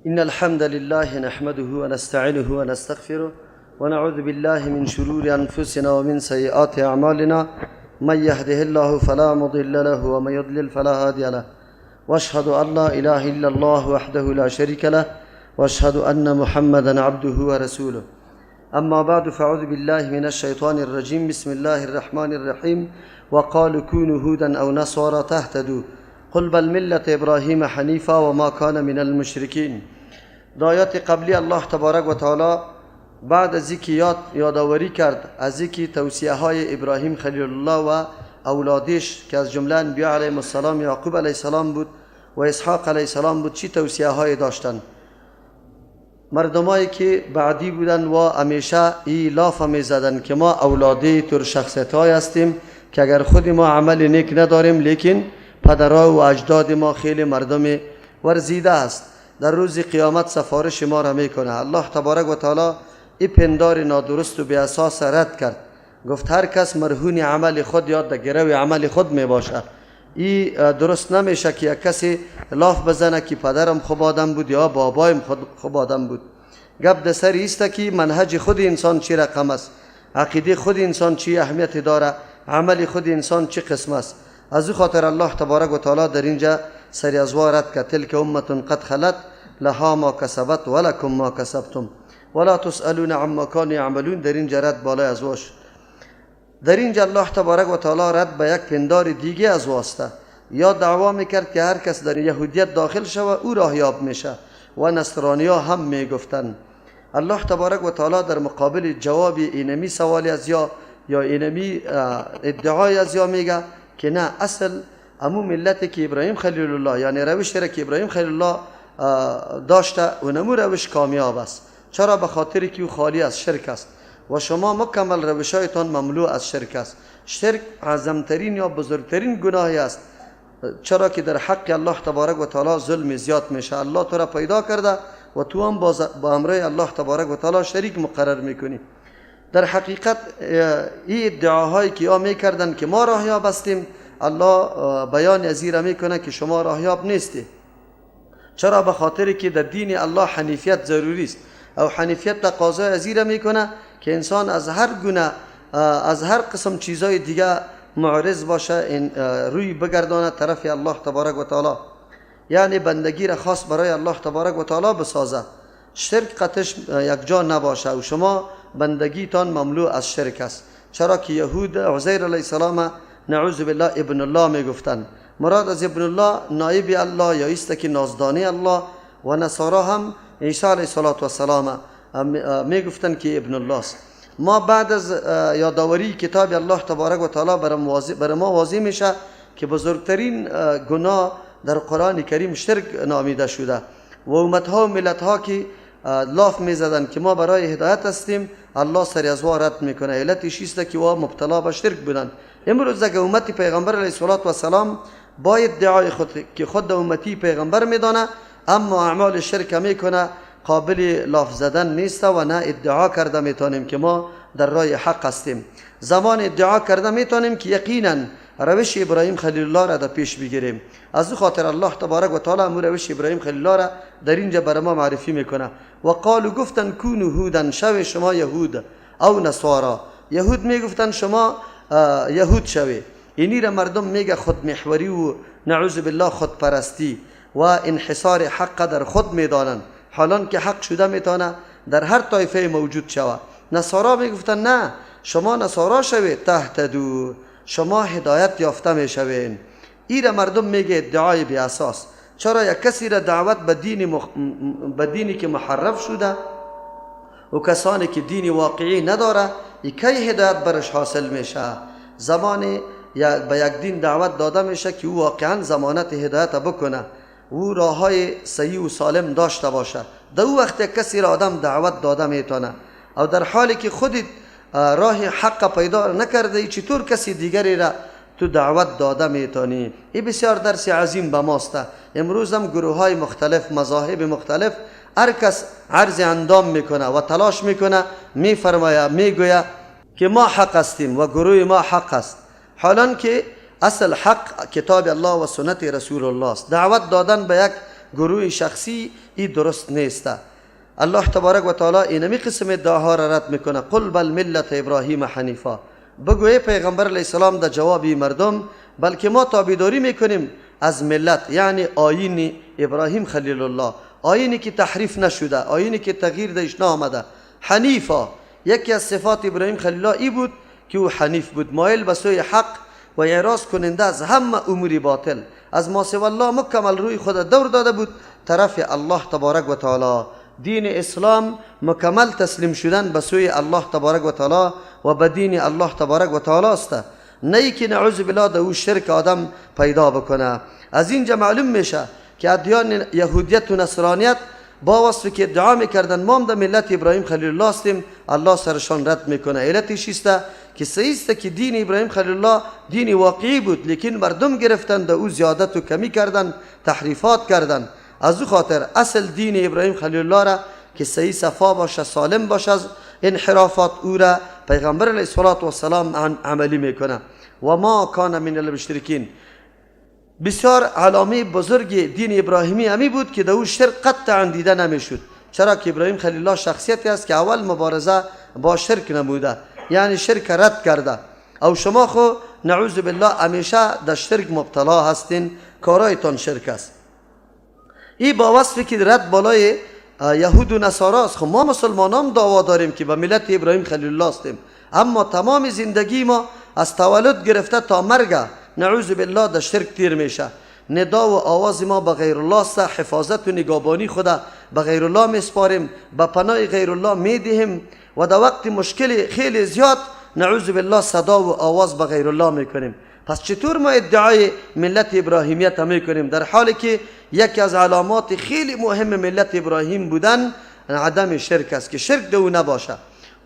إن الحمد لله نحمده ونستعينه ونستغفره ونعوذ بالله من شرور أنفسنا ومن سيئات أعمالنا. من يهده الله فلا مضل له ومن يضلل فلا هادي له. واشهد أن لا إله إلا الله وحده لا شريك له واشهد أن محمدا عبده ورسوله. أما بعد، فأعوذ بالله من الشيطان الرجيم. بسم الله الرحمن الرحيم. وقالوا كونوا هودا أو نصارى تهتدوا قل بل ملة ابراهیم حنیفا و ما کان من المشرکین. در آیات قبلی الله تبارک و تعالی بعد از اینکه یادآوری کرد از اینکه توصیه های ابراهیم خلیل الله و اولادش که از جمله انبیا علیهم السلام، یعقوب علیه السلام بود و اسحاق علیه السلام بود، چی توصیه های داشتند. مردمایی که بعدی بودن و همیشه ای لاف می زدن که ما اولادی تر شخصیت های هستیم که اگر خود ما عمل نیک نداریم، لیکن پدرها و اجداد ما خیلی مردم ورزیده است، در روز قیامت سفارش ما را میکنه. الله تبارک و تعالی ای پندار نادرست و بی اساس رد کرد. گفت هر کس مرهون عمل خود یا در گرو عمل خود می باشه. ای درست نمیشه که یک کسی لاف بزنه که پدرم خوب آدم بود یا بابایم خوب آدم بود. گپ در سر ایست که منهج خود انسان چی رقم است، عقیده خود انسان چی اهمیت داره، عمل خود انسان چی قسم است. از او خاطر الله تبارک و تعالی در اینجا سری از رد کرد: تلك امة قد خلت لها ما کسبت ولکم ما کسبتم ولا تسألون عما كانوا یعملون. در اینجا رد بالای از واش. در اینجا الله تبارک و تعالی رد به یک پندار دیگه از واسطه یا دعوا میکرد که هر کس در یهودیت داخل شوه او راه یاب میشه و نصرانیا هم میگفتن. الله تبارک و تعالی در مقابل جواب اینمی سوالی از یا اینمی ادعای از یا میگه که نه، اصل امو ملت که ابراهیم خلیل الله، یعنی روش را که ابراهیم خلیل الله داشته، اونمو روش کامیاب است. چرا؟ به خاطر که او خالی از شرک است و شما مکمل روشهایتان مملو از شرک است. شرک اعظمترین یا بزرگترین گناهی است، چرا که در حق الله تبارک و تعالی ظلم زیاد میشه. الله تو را پیدا کرده و تو هم با امرای الله تبارک و تعالی شریک مقرر میکنی. در حقیقت این ادعاهایی که یا میکردن که ما راهیاب هستیم، الله بیان از را میکنه که شما راهیاب نیستی. چرا؟ به خاطر که در دین الله حنیفیت ضروری است او حنیفیت تقاضای از را میکنه که انسان از هر گونه، از هر قسم چیزای دیگه معرض باشه، این روی بگردانه طرف الله تبارک و تعالی، یعنی بندگی را خاص برای الله تبارک و تعالی بسازه، شرک قطش یک جا نباشه و شما بندگیتان مملو از شرک است. چرا که یهود عزیر علیه السلام نعوذ بالله ابن الله میگفتن. مراد از ابن الله نایب الله یا ایست که نازدانی الله، و نصارا هم عیسی علیه السلام میگفتن که ابن الله است. ما بعد از یادآوری کتاب الله تبارک و تعالی بر ما واضح میشه که بزرگترین گناه در قرآن کریم شرک نامیده شده و امتها و ملتها که لاف میزدن که ما برای هدایت هستیم، الله سری از رد میکنه. علتش است که وا مبتلا به شرک بودن. امروز اگه امتی پیغمبر علیه الصلاة والسلام با ادعای خود که خود امتی پیغمبر میدانه، اما اعمال شرک میکنه، قابل لاف زدن نیست و نه ادعا کرده میتونیم که ما در راه حق هستیم. زمان ادعا کرده میتونیم که یقینا روش ابراهیم خلیل الله را در پیش بگیریم. از او خاطر الله تبارک و تعالی امو روش ابراهیم خلیل الله را در اینجا بر ما معرفی میکنه. و قالوا گفتن كونوا هودا، شو شما یهود او نصارا. یهود میگفتن شما یهود شوی. اینی را مردم میگه خود محوری و نعوذ بالله خودپرستی و انحصار حق در خود میدانند، حالان که حق شده میتونه در هر طایفه موجود شوه. نصارا میگفتن نه، شما نصارا شوید، تهتدوا، شما هدایت یافته میشوین. ای را مردم میگه ادعای بی اساس. چرا یک کسی را دعوت به دینی که محرف شده و کسانی که دین واقعی نداره، ای کی هدایت برش حاصل میشه؟ زمان به یک دین دعوت داده میشه که او واقعا ضمانت هدایت بکنه، او راه های صحیح و سالم داشته باشه. در او وقت یک کسی را آدم دعوت داده میتونه. او در حالی که خودت راه حق پیدا نکرده ای، چطور کسی دیگری را تو دعوت داده میتونی؟ این بسیار درس عظیم به ماست. امروز هم گروه های مختلف، مذاهب مختلف، هر کس عرض اندام میکنه و تلاش میکنه، میفرمایه، میگویه که ما حق هستیم و گروه ما حق است، حالان که اصل حق کتاب الله و سنت رسول الله است. دعوت دادن به یک گروه شخصی، ای درست نیست. الله تبارک و تعالی اینمی قسم ادعاها را رد میکنه. قل بل ملت ابراهیم حنیفا، بگو ای پیغمبر علیه السلام در جواب مردم، بلکه ما تابعداری میکنیم از ملت، یعنی آیین ابراهیم خلیل الله، آیینی که تحریف نشده، آیینی که تغییر درش نآمده. حنیفا، یکی از صفات ابراهیم خلیل الله ای بود که او حنیف بود، مایل به سوی حق و اعراض کننده از همه امور باطل، از ما سوی الله مکمل روی خود دور داده بود طرف الله تبارک و تعالی. دین اسلام مکمل تسلیم شدن به سوی الله تبارک و تعالی و به دین الله تبارک و تعالی است، نه ای که نعوذ بالله در او شرک آدم پیدا بکنه. از اینجا معلوم میشه که ادیان یهودیت و نصرانیت با وصف که ادعا میکردن ما هم در ملت ابراهیم خلیل الله هستیم، الله سرشان رد میکنه. علتش است که صحیح است که دین ابراهیم خلیل الله دین واقعی بود، لیکن مردم گرفتن در او زیادت و کمی کردن، تحریفات کردن. از او خاطر اصل دین ابراهیم خلیل الله را که صحیح صفا باشه، سالم باشه از انحرافات، او را پیغمبر علیه الصلاة والسلام عملی میکنه. و ما کان من المشرکین. بسیار علامه بزرگ دین ابراهیمی همی بود که در او شرک قطعا دیده نمیشد، چرا که ابراهیم خلیل الله شخصیتی است که اول مبارزه با شرک نموده، یعنی شرک رد کرده. او شما خو نعوذ بالله همیشه در شرک مبتلا هستین، کارایتان شرک است. ای با وصفی که رد بالای یهود و نصارا است. خب ما مسلمانان دعوا داریم که به ملت ابراهیم خلیل الله هستیم، اما تمام زندگی ما از تولد گرفته تا مرگ نعوذ بالله در شرک تیر میشه. ندا و آواز ما به غیر الله است، حفاظت و نگابانی خدا به غیر الله میسپاریم، به پناه غیر الله میدهیم و در وقت مشکل خیلی زیاد نعوذ بالله صدا و آواز به غیر الله میکنیم. پس چطور ما ادعای ملت ابراهیمیت میکنیم در حالی که یکی از علامات خیلی مهم ملت ابراهیم بودن عدم شرک است که شرک دو نباشه.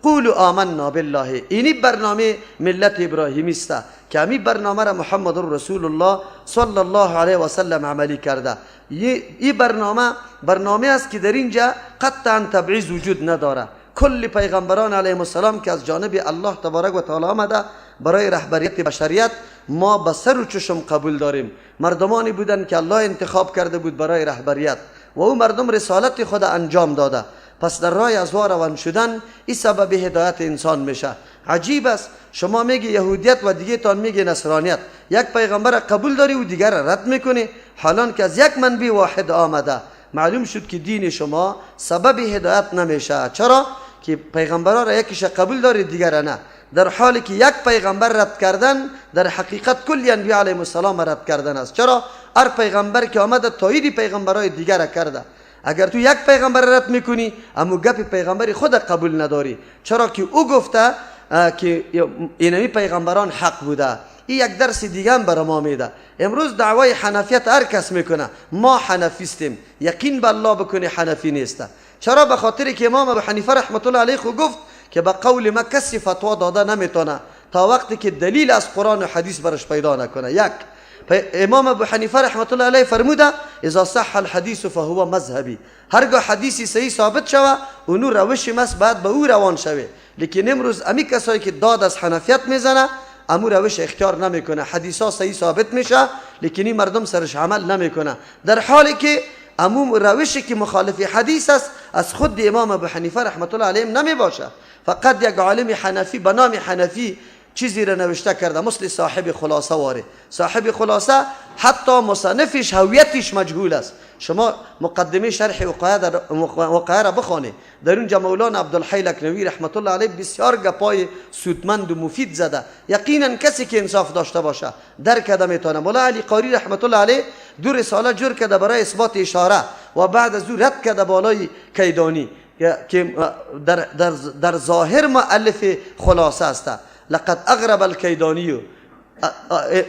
قولوا آمنا بالله، اینی برنامه ملت ابراهیمی است که همی برنامه را محمد رسول الله صلی الله علیه و سلم عملی کرده. این برنامه برنامه است که در اینجا قطعا تبعیض وجود نداره. کل پیغمبران علیهم السلام که از جانب الله تبارک و تعالی آمده برای رهبریت بشریت، ما به سر و چشم قبول داریم. مردمانی بودند که الله انتخاب کرده بود برای رهبریت و او مردم رسالت خود انجام داده. پس در راه از روان شدن این سبب هدایت انسان میشه. عجیب است، شما میگی یهودیت و دیگه تان میگی نصرانیت، یک پیغمبر قبول داری و دیگر رد میکنی، حالان که از یک منبع واحد آمده. معلوم شد که دین شما سبب هدایت نمیشه. چرا که پیغمبرها را یکیش قبول داری دیگر نه، در حالی که یک پیغمبر رد کردن در حقیقت کل انبیا علیهم السلام رد کردن است. چرا؟ هر پیغمبر که آمده تایید پیغمبرای دیگر کرده. اگر تو یک پیغمبر رد میکنی اما گپ پیغمبر خود قبول نداری، چرا که او گفته که اینمی پیغمبران حق بوده. این یک درس دیگه هم برای ما میده. امروز دعوای حنفیت هر کس میکنه، ما حنفیستیم، یقین به الله بکنی حنفی نیسته. چرا؟ به خاطر که امام ابو حنیفه رحمت الله علیه خو گفت که به قول ما کسی فتوا داده نمیتونه تا وقتی که دلیل از قرآن و حدیث برش پیدا نکنه. یک، امام ابو حنیفه رحمت الله علیه فرموده اذا صح الحدیث فهو مذهبی، هرگاه حدیثی صحیح ثابت شوه اونو روش مس بعد به او روان شوه. لیکن امروز امی کسایی که داد از حنفیت میزنه امو روش اختیار نمیکنه، حدیثا صحیح ثابت میشه لیکن این مردم سرش عمل نمیکنه، در حالی که امو روشی که مخالف حدیث است از خود امام ابو حنیفه رحمت الله علیه نمی باشه. فقط یک عالم حنفی به نام حنفی چیزی را نوشته کرده، مثل صاحب خلاصه واره. صاحب خلاصه حتی مصنفش هویتش مجهول است. شما مقدمه شرح وقایع را بخوانید، در اونجا مولانا عبدالحی لکنوی رحمت الله علیه بسیار گپای سودمند و مفید زده. یقینا کسی که انصاف داشته باشه درک کرده میتونه. مولا علی قاری رحمت الله علیه دو رساله جور کرده برای اثبات اشاره و بعد از او رد کرده بالای کیدانی که در ظاهر مؤلف خلاصه است. لقد اغرب الکیدانی،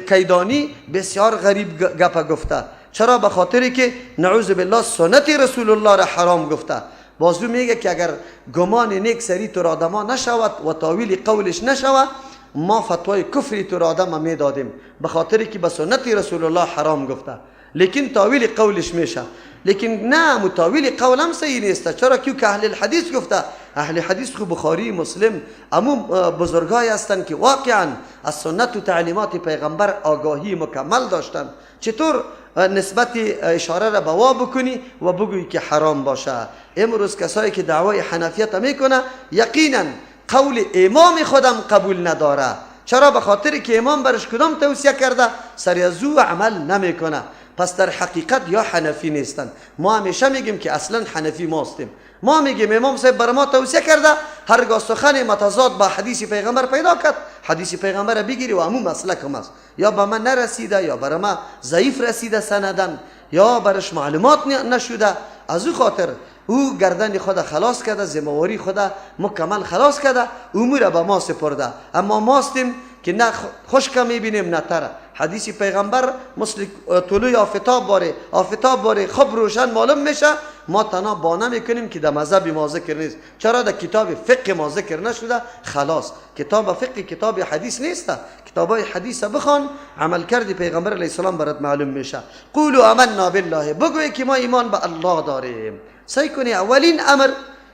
کیدانی بسیار غریب گپ گفته. چرا؟ به خاطری که نعوذ بالله سنت رسول الله را حرام گفته. بازو میگه که اگر گمان نیک سری تو را آدما نشود و تاویل قولش نشود، ما فتوای کفری تو را آدم میدادیم، به خاطری که به سنت رسول الله حرام گفته، لیکن تاویل قولش میشه. لیکن نه، متاویل قولم صحیح نیست. چرا که اهل الحدیث گفته، اهل حدیث خو بخاری، مسلم، امو بزرگای هستند که واقعا از سنت و تعلیمات پیغمبر آگاهی مکمل داشتن. چطور نسبت اشاره را به وا بکنی و بگویی که حرام باشه؟ امروز کسایی که دعوای حنفیت میکنه یقینا قول امام خودم قبول نداره. چرا؟ به خاطر که امام برش کدام توصیه کرده سر از او عمل نمیکنه. پس در حقیقت یا حنفی نیستن. ما همیشه میگیم که اصلا حنفی ما هستیم. ما میگیم امام صاحب بر ما توصیه کرده هرگاه سخن متضاد با حدیث پیغمبر پیدا کرد، حدیث پیغمبر بگیری و امو مسلک هم است. یا به من نرسیده، یا بر ما ضعیف رسیده سندن، یا برش معلومات نشده، از او خاطر او گردن خود خلاص کرده، ذمهواری خود مکمل خلاص کرده، امور به ما سپرده. اما ماستیم که نه خشک میبینیم نه تره. حدیث پیغمبر مثل طلوع آفتاب باره، آفتاب باره خب روشن معلوم میشه، ما تنها بانه میکنیم که در مذهب ما ذکر نیست. چرا در کتاب فقه ما ذکر نشده؟ خلاص کتاب فقه کتاب حدیث نیست. کتاب حدیث بخوان، عمل کرد پیغمبر علیه السلام برات معلوم میشه. قولوا آمنا بالله، بگوی که ما ایمان به الله داریم. سعی کنی اولین امر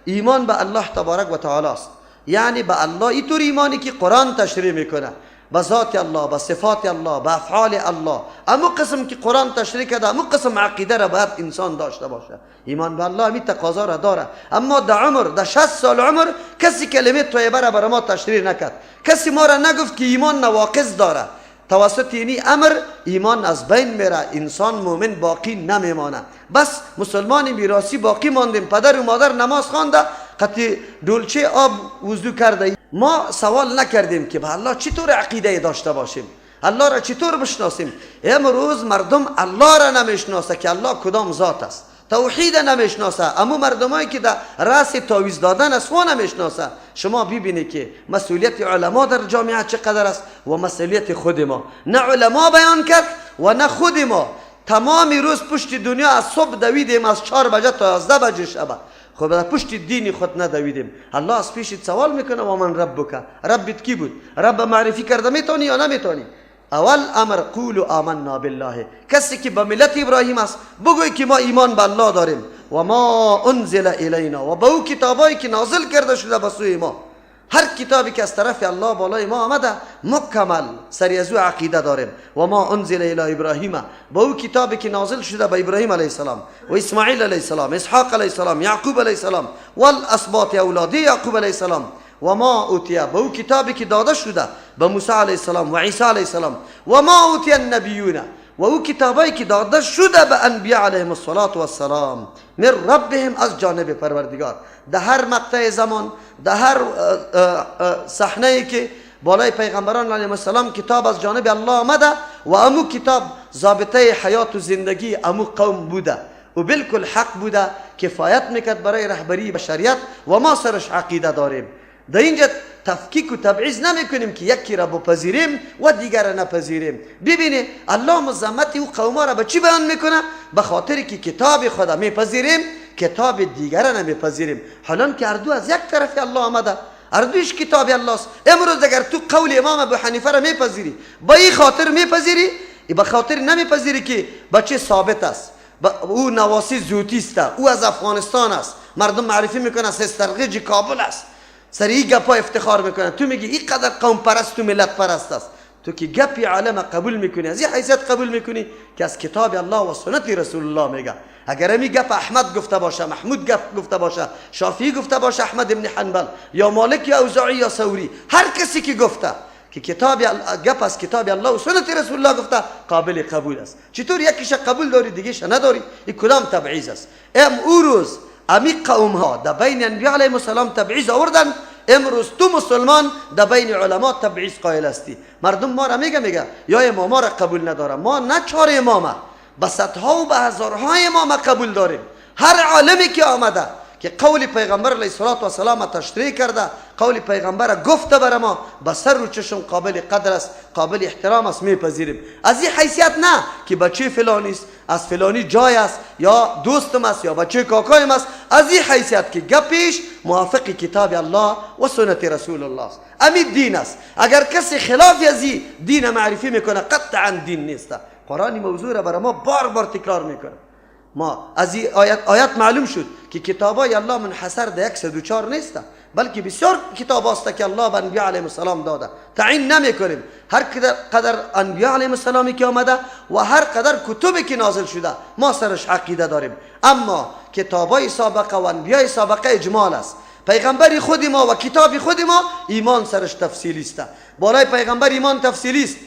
ایمان به الله تبارک و تعالی است. یعنی به الله اینطور ایمانی که قرآن تشریح میکنه، به ذات الله، به صفات الله، به افعال الله. امو قسم که قرآن تشریح کرده، امو قسم عقیده را باید انسان داشته باشه. ایمان به الله می تقاضا را داره. اما در عمر، در 60 سال عمر کسی کلمه طیبه را برای ما تشریح نکرد، کسی ما را نگفت که ایمان نواقض داره. توسط اینی امر ایمان از بین میره، انسان مؤمن باقی نمیمانه. بس مسلمان میراثی باقی ماندیم، پدر و مادر نماز خوانده، قطعی دولچه آب وضو کرده. ما سوال نکردیم که به الله چطور عقیده داشته باشیم، الله را چطور بشناسیم. امروز مردم الله را نمیشناسه که الله کدام ذات است، توحید نمیشناسه. اما مردمایی که در رأس تعویذ دادن است و نمیشناسه. شما ببینید که مسئولیت علما در جامعه چقدر است و مسئولیت خود ما. نه علما بیان کرد و نه خود ما. تمام روز پشت دنیا از صبح دویدیم، از 4 بجه تا 11 بجه شب، خب در پشت دین خود ندویدیم. الله از پیشت سوال میکنه و من ربک، ربت کی بود؟ رب معرفی کرده میتونی یا نمیتونی؟ اول امر قولوا آمنا بالله، کسی که به ملت ابراهیم است بگوی که ما ایمان به الله داریم و ما انزل الینا، و به او کتابایی که نازل کرده شده به سوی ما. هر کتابی که از طرف الله بالای ما آمده مکمل سری از او عقیده داریم. و ما انزل الی ابراهیم، به او کتابی که نازل شده به ابراهیم علیه السلام و اسماعیل علیه السلام، اسحاق علیه السلام، یعقوب علیه السلام و الاسباط اولادی یعقوب علیه السلام، و ما اوتیه، به او کتابی که داده شده به موسی علیه السلام و عیسی علیه السلام، و ما اوتی النبیون، و او کتابایی که داده شده به انبیاء علیهم الصلاة والسلام، من ربهم، از جانب پروردگار. در هر مقطع زمان، در هر صحنه ای که بالای پیغمبران علیهم السلام کتاب از جانب الله آمده و امو کتاب ضابطه حیات و زندگی امو قوم بوده و بالکل حق بوده، کفایت میکرد برای رهبری بشریت و ما سرش عقیده داریم. در اینجا تفکیک و تبعیض نمیکنیم که یکی را بپذیریم و دیگر را نپذیریم. ببینید الله مذمت او قوما را به چی بیان میکنه؟ به خاطر که کتاب خدا میپذیریم، کتاب دیگر را نمیپذیریم. حالا که هر دو از یک طرف الله آمده، هر دویش کتاب الله است. امروز اگر تو قول امام ابو حنیفه را میپذیری، با این خاطر میپذیری، به خاطر نمیپذیری که بچه ثابت است، او نواسی زوتی است، او از افغانستان است، مردم معرفی میکنه سسترغج کابل است، سر این گپا افتخار میکنه. تو میگی این قدر قوم پرست و ملت پرست است. تو که گپی عالم قبول میکنی، از این حیثیت قبول میکنی که از کتاب الله و سنت رسول الله میگه. اگر امی گپ احمد گفته باشه، محمود گپ گفته باشه، شافعی گفته باشه، احمد ابن حنبل یا مالک یا اوزاعی یا ثوری، هر کسی که گفته که کتاب گپ از کتاب الله و سنت رسول الله گفته قابل قبول است. چطور یکیش قبول داری دیگهش نداری؟ این کدام تبعیض است؟ ام او روز امی قوم ها در بین انبیاء علیهم السلام تبعیض آوردن، امروز تو مسلمان در بین علما تبعیض قائل هستی. مردم ما را میگه یا امام را قبول نداره. ما نه 4 امامه، به صدها و به هزارها امام قبول داریم. هر عالمی که آمده که قول پیغمبر علیه الصلاة والسلام تشریح کرده، قول پیغمبر گفته بر ما، به سر و چشم قابل قدر است، قابل احترام است، میپذیریم. از این حیثیت نه که بچه فلانی است، از فلانی جای است، یا دوستم است، یا بچه کاکایم است. از این حیثیت که گپیش موافق کتاب الله و سنت رسول الله است، امید دین است. اگر کسی خلاف از این دین معرفی میکنه قطعا دین نیست. قرآن موضوع را برای ما بار بار تکرار میکنه. ما از این آیت معلوم شد که کتابای الله منحصر در 104 نیست، بلکه بسیار کتاب است که الله به انبیاء علیهم السلام داده. تعیین نمیکنیم هر قدر انبیاء علیهم السلامی که آمده و هر قدر کتبی که نازل شده ما سرش عقیده داریم، اما کتابای سابقه و انبیاء سابقه اجمال است. پیغمبر خود ما و کتاب خود ما ایمان سرش تفصیلی است. بالای پیغمبر ایمان تفصیلی است.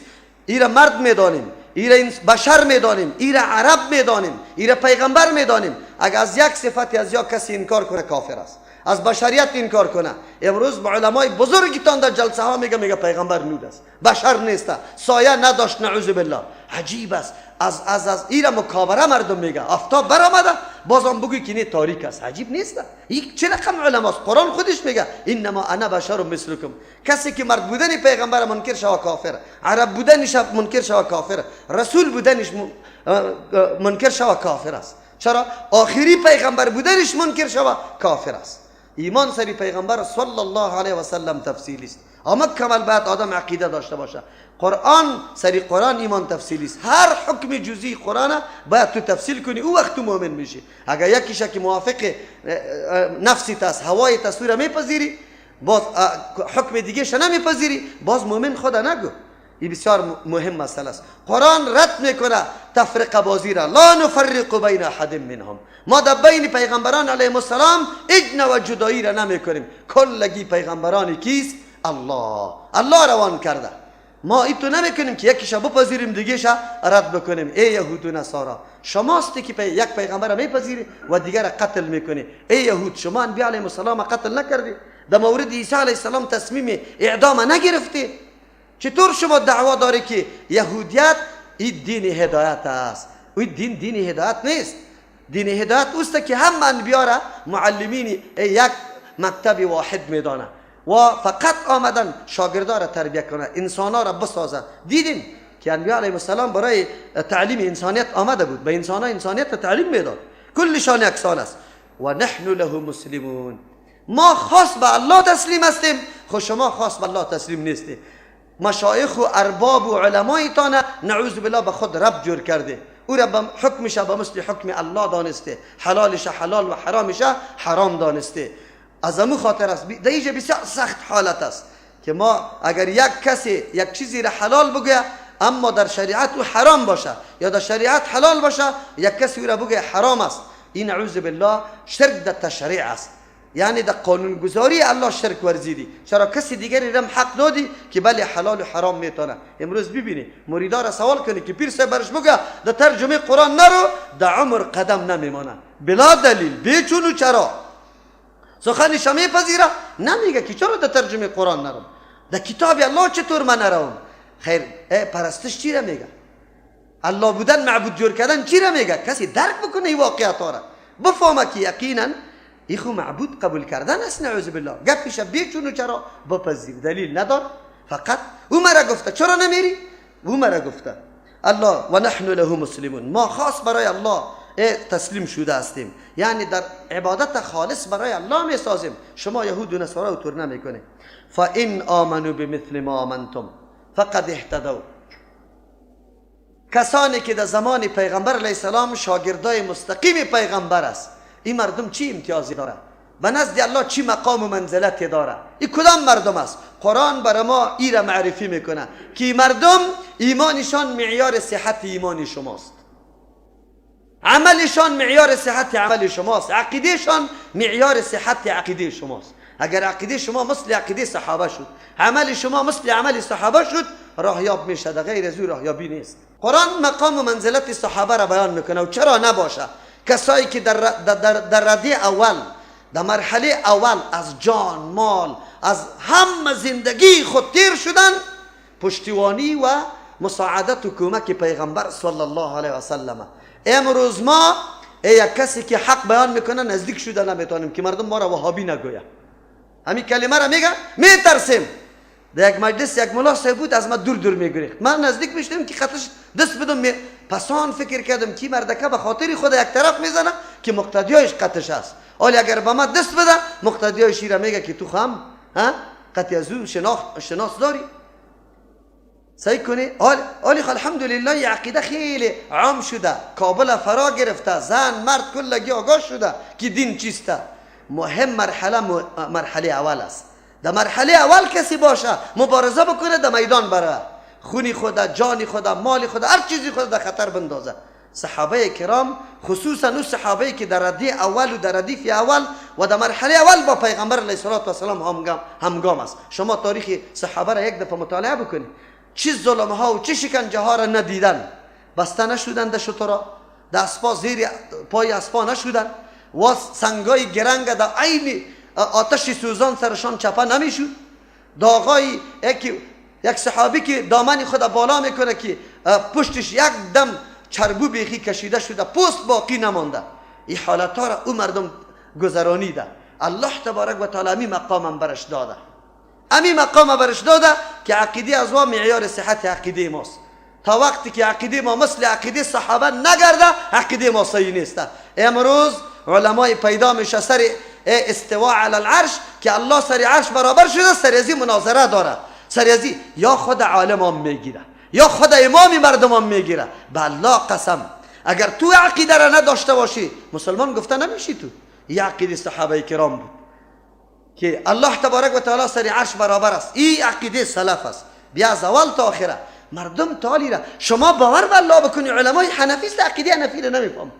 ایره مرد میدانیم، ایره بشر میدانیم، ایره عرب میدانیم، ایره پیغمبر میدانیم. اگر از یک صفتی از یک کسی انکار کنه کافر است، از بشریت انکار کنه. امروز با علمای بزرگتان در جلسه ها میگه پیغمبر نور است، بشر نیست، سایه نداشت، نعوذ بالله. عجیب است. از از از ایره مکابره مردم میگه آفتاب برآمده بازم بگوی که نه تاریک است. عجیب نیست؟ این چه رقم علماست؟ قرآن خودش میگه انما انا بشر مثلکم. کسی که مرد بودن پیغمبر منکر شوه کافر، عرب بودنش منکر شوه کافر، رسول بودنش منکر شوه کافر است. چرا؟ آخری پیغمبر بودنش منکر شوه کافر است. ایمان سری پیغمبر صلی الله علیه و سلم تفصیلی است. اما کمال باید آدم عقیده داشته باشه. قرآن سری قرآن ایمان تفصیلی است. هر حکم جزئی قرآن باید تو تفصیل کنی، او وقت تو مؤمن میشی. اگر یکیش که موافق نفسی است، هوای تصویر میپذیری، باز حکم دیگه نمیپذیری، باز مؤمن خدا نگو. این بسیار مهم مسئله است. قرآن رد میکنه تفرقه بازی را. لا نفرق بین احد منهم. ما در بین پیغمبران علیهم السلام هیچ نوع جدایی را نمیکنیم. کلگی پیغمبران کیست؟ الله. الله روان کرده. ما ایتو نمیکنیم که یکیش بپذیریم دیگهش رد بکنیم. ای یهود و نصارا، شماست که یک پیغمبر میپذیری و دیگر قتل میکنی. ای یهود، شما انبیاء علیهم السلام قتل نکردی، در مورد عیسی علیه السلام تصمیم اعدام نگرفتی. چطور شما دعوا داری که یهودیت این دین هدایت است؟ این دین دین هدایت نیست. دین هدایت اوست که هم انبیا را معلمین یک مکتب واحد میدانه و فقط آمدن شاگردا را تربیت کنه، انسانا را بسازه. دیدیم که انبیا علیهم السلام برای تعلیم انسانیت آمده بود، به انسان ها انسانیت تعلیم میداد. کلشان یکسان است. و نحن له مسلمون. ما خاص به الله تسلیم هستیم، خو شما خاص به الله تسلیم نیستی. مشایخ و ارباب و علمایتان نعوذ بالله به خود رب جور کرده، او را به حکمش به مثل حکم الله دانسته، حلالش حلال و حرامش حرام دانسته. از امو خاطر است در اینجا بسیار سخت حالت است که ما اگر یک کسی یک چیزی را حلال بگوید اما در شریعت او حرام باشه یا در شریعت حلال باشه، یک کسی او را بگوید حرام است، این نعوذ بالله شرک در تشریع است. یعنی در قانونگذاری الله شرک ورزیدی. چرا کسی دیگری رم حق دادی که بله حلال و حرام میتونه؟ امروز ببینی مریدا را سوال کنی که پیر صاحب برش بگه در ترجمه قرآن نرو، در عمر قدم نمیمانه بلا دلیل، بیچون و چرا سخنش میپذیره نمیگه که چرا در ترجمه قرآن نرم، در کتاب الله چطور من نروم؟ خیر، پرستش چی را میگه؟ الله بودن معبود جور کردن چی را میگه؟ کسی درک بکنه این واقعیت را، بفهمه که یقینا ای خو معبود قبول کردن است، نعوذ بالله. گپش بیچون و چرا بپذیر، دلیل ندار، فقط او مرا گفته چرا نمیری؟ او مرا گفته الله. و نحن له مسلمون. ما خاص برای الله تسلیم شده هستیم، یعنی در عبادت خالص برای الله میسازیم. شما یهود و نصارا طور نمیکنه. فان آمنوا بمثل ما آمنتم فقد اهتدوا. کسانی که در زمان پیغمبر علیه السلام شاگردای مستقیم پیغمبر است، این مردم چی امتیازی داره؟ به نزد الله چی مقام و منزلتی داره؟ این کدام مردم است؟ قرآن برای ما ای را معرفی میکنه که مردم ایمانشان معیار صحت ایمان شماست، عملشان معیار صحت عمل شماست، عقیدهشان معیار صحت عقیده شماست. اگر عقیده شما مثل عقیده صحابه شد، عمل شما مثل عمل صحابه شد، راهیاب میشه، غیر از او راهیابی نیست. قرآن مقام و منزلت صحابه را بیان میکنه و چرا نباشه؟ کسایی که در رده اول، در مرحله اول از جان، مال، از هم زندگی خود تیر شدن، پشتیوانی و مساعدت و کمک پیغمبر صلی الله علیه و سلم. امروز ما یک کسی که حق بیان میکنه نزدیک شده نمیتونیم که مردم ما را وهابی نگویه. همین کلمه را میگه میترسیم. در یک مجلس یک ملا صاحب بود، از ما دور دور میگریخت، من نزدیک میشدم که خطش دست بدم پسان فکر کردم که مردکه به خاطر خود یک طرف میزنه که مقتدیایش قطش است، ولی اگر به ما دست بده مقتدیایش را میگه که تو خم ها قطعی از او شناس داری. سعی کنی. حالی الحمدلله یه عقیده خیلی عام شده، کابل فرا گرفته، زن مرد کلگی آگاه شده که دین چیسته. مهم مرحله مرحله اول است. در مرحله اول کسی باشه مبارزه بکنه، در میدان بره، خونی خدا، جان خدا، مال خدا، هر چیزی خدا در خطر بندازه. صحابه کرام خصوصا اون صحابه که در رده اول و در ردیف اول و در مرحله اول با پیغمبر علیه الصلاة والسلام همگام است. شما تاریخ صحابه را یک دفعه مطالعه بکنید، چه ظلم ها و چه شکنجه ها را ندیدن، بسته نشدن در شترا، در اسپا زیر پای اسپا نشدن و سنگای گرنگ در عین آتش سوزان سرشان چپه نمیشد. داغای یک صحابی که دامن خود بالا میکنه که پشتش یک دم چربو بیخی کشیده شده، پوست باقی نمانده. این حالت ها را او مردم گذرانیده. الله تبارک و تعالی امی مقام برش داده، امی مقام برش داده که عقیده از ما معیار صحت عقیده ماست. تا وقتی که عقیده ما مثل عقیده صحابه نگرده، عقیده ما صحیح نیست. امروز علمای پیدا میشه سر استواء علی العرش که الله سر عرش برابر شده، سر ازی مناظره داره، سر ازی یا خود عالم هم میگیره یا خود امام مردم هم میگیره. به الله قسم اگر تو عقیده را نداشته باشی مسلمان گفته نمیشی. تو یه عقیده صحابه کرام بود که الله تبارک و تعالی سر عرش برابر است. این عقیده سلف است، بیا از اول تا آخره مردم تعالی را شما باور به الله بکنی. علمای حنفی است عقیده حنفی را نمیفهم.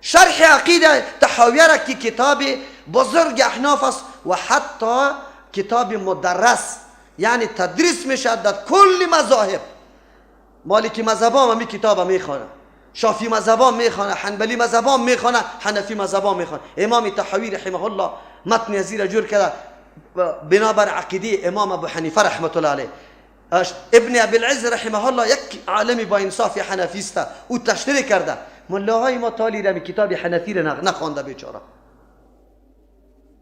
شرح عقیده طحاویه را که کتاب بزرگ احناف است و حتی کتاب مدرس، یعنی تدریس میشه در کل مذاهب. مالکی مذهبا هم کتاب میخوانه، شافعی مذهبا میخوانه، حنبلی مذهبا میخوانه، حنفی مذهبا میخوانه. امام طحاوی رحمه الله متن ازی را جور کرده بنابر عقیده امام ابو حنیفه رحمت الله علیه. ابن ابی العز رحمه الله یک عالمی با انصاف حنفی است، او تشریح کرده. ملاهای ما تالی را کتاب حنفی را نخوانده بیچاره.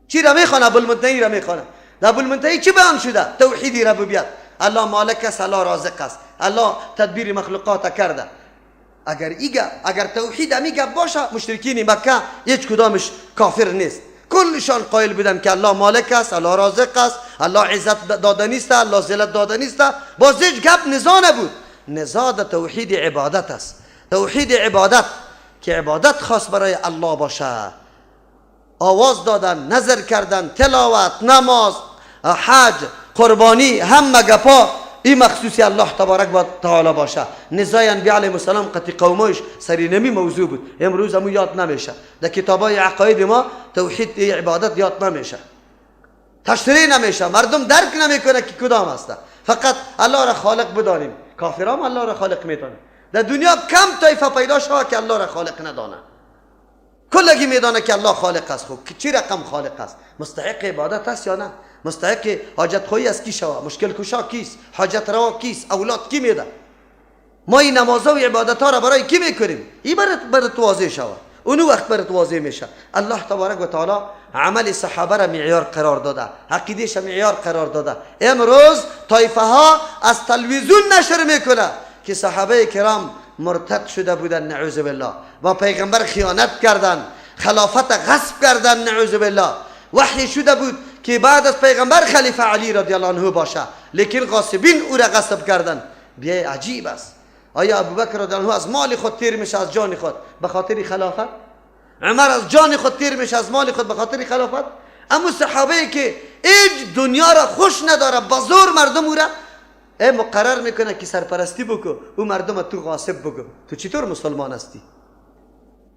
چی را میخوانه؟ ابوالمنتهی را میخوانه. در ابوالمنتهی چی بیان شده؟ توحیدی ربوبیت، الله مالک است، الله رازق است، الله تدبیر مخلوقات کرده. اگر توحید امی گپ باشه، مشرکین مکه هیچ کدامش کافر نیست، کلشان قائل بودن که الله مالک است، الله رازق است، الله عزت داده نیست، الله ذلت داده نیست. باز هیچ گپ نزاع نبود. نزاع در توحید عبادت است. توحید عبادت که عبادت خاص برای الله باشه. آواز دادن، نظر کردن، تلاوت، نماز، حج، قربانی، همه گپا این مخصوصی الله تبارک و تعالی باشه. نزاع انبیاء علیهم السلام قطع قومش سری نمی موضوع بود، امروز همو یاد نمیشه. در کتابای عقاید ما توحید عبادت یاد نمیشه، تشریح نمیشه، مردم درک نمیکنه که کدام است. فقط الله را خالق بدانیم. کافرام الله را خالق میدانه. در دنیا کم طایفه پیدا شوه که الله را خالق ندانه. کلگی میدانه که الله خالق است. خب چی رقم خالق است؟ مستحق عبادت است یا نه؟ مستحق حاجت خواهی از کی شوه؟ مشکل کشا کیست؟ حاجت روا کیست؟ اولاد کی میده؟ ما این نمازها و عبادت ها را برای کی میکنیم؟ این برات واضح شوه، اونو وقت برات واضح میشه. الله تبارک و تعالی عمل صحابه را معیار قرار داده، عقیده‌اش معیار قرار داده. امروز طایفه ها از تلویزیون نشر میکنه که صحابه کرام مرتد شده بودن، نعوذ بالله، با پیغمبر خیانت کردن، خلافت غصب کردن، نعوذ بالله. وحی شده بود که بعد از پیغمبر خلیفه علی رضی الله عنه باشه، لیکن غاصبین او را غصب کردن. بیا عجیب است. آیا ابوبکر رضی الله عنه از مال خود تیر میشه، از جان خود به خاطر خلافت؟ عمر از جان خود تیر میشه، از مال خود به خاطر خلافت؟ اما صحابه که هیچ دنیا را خوش نداره، با زور مردم او را مقرر میکنه که سرپرستی بکو، او مردم تو غاصب بکو. تو چطور مسلمان هستی؟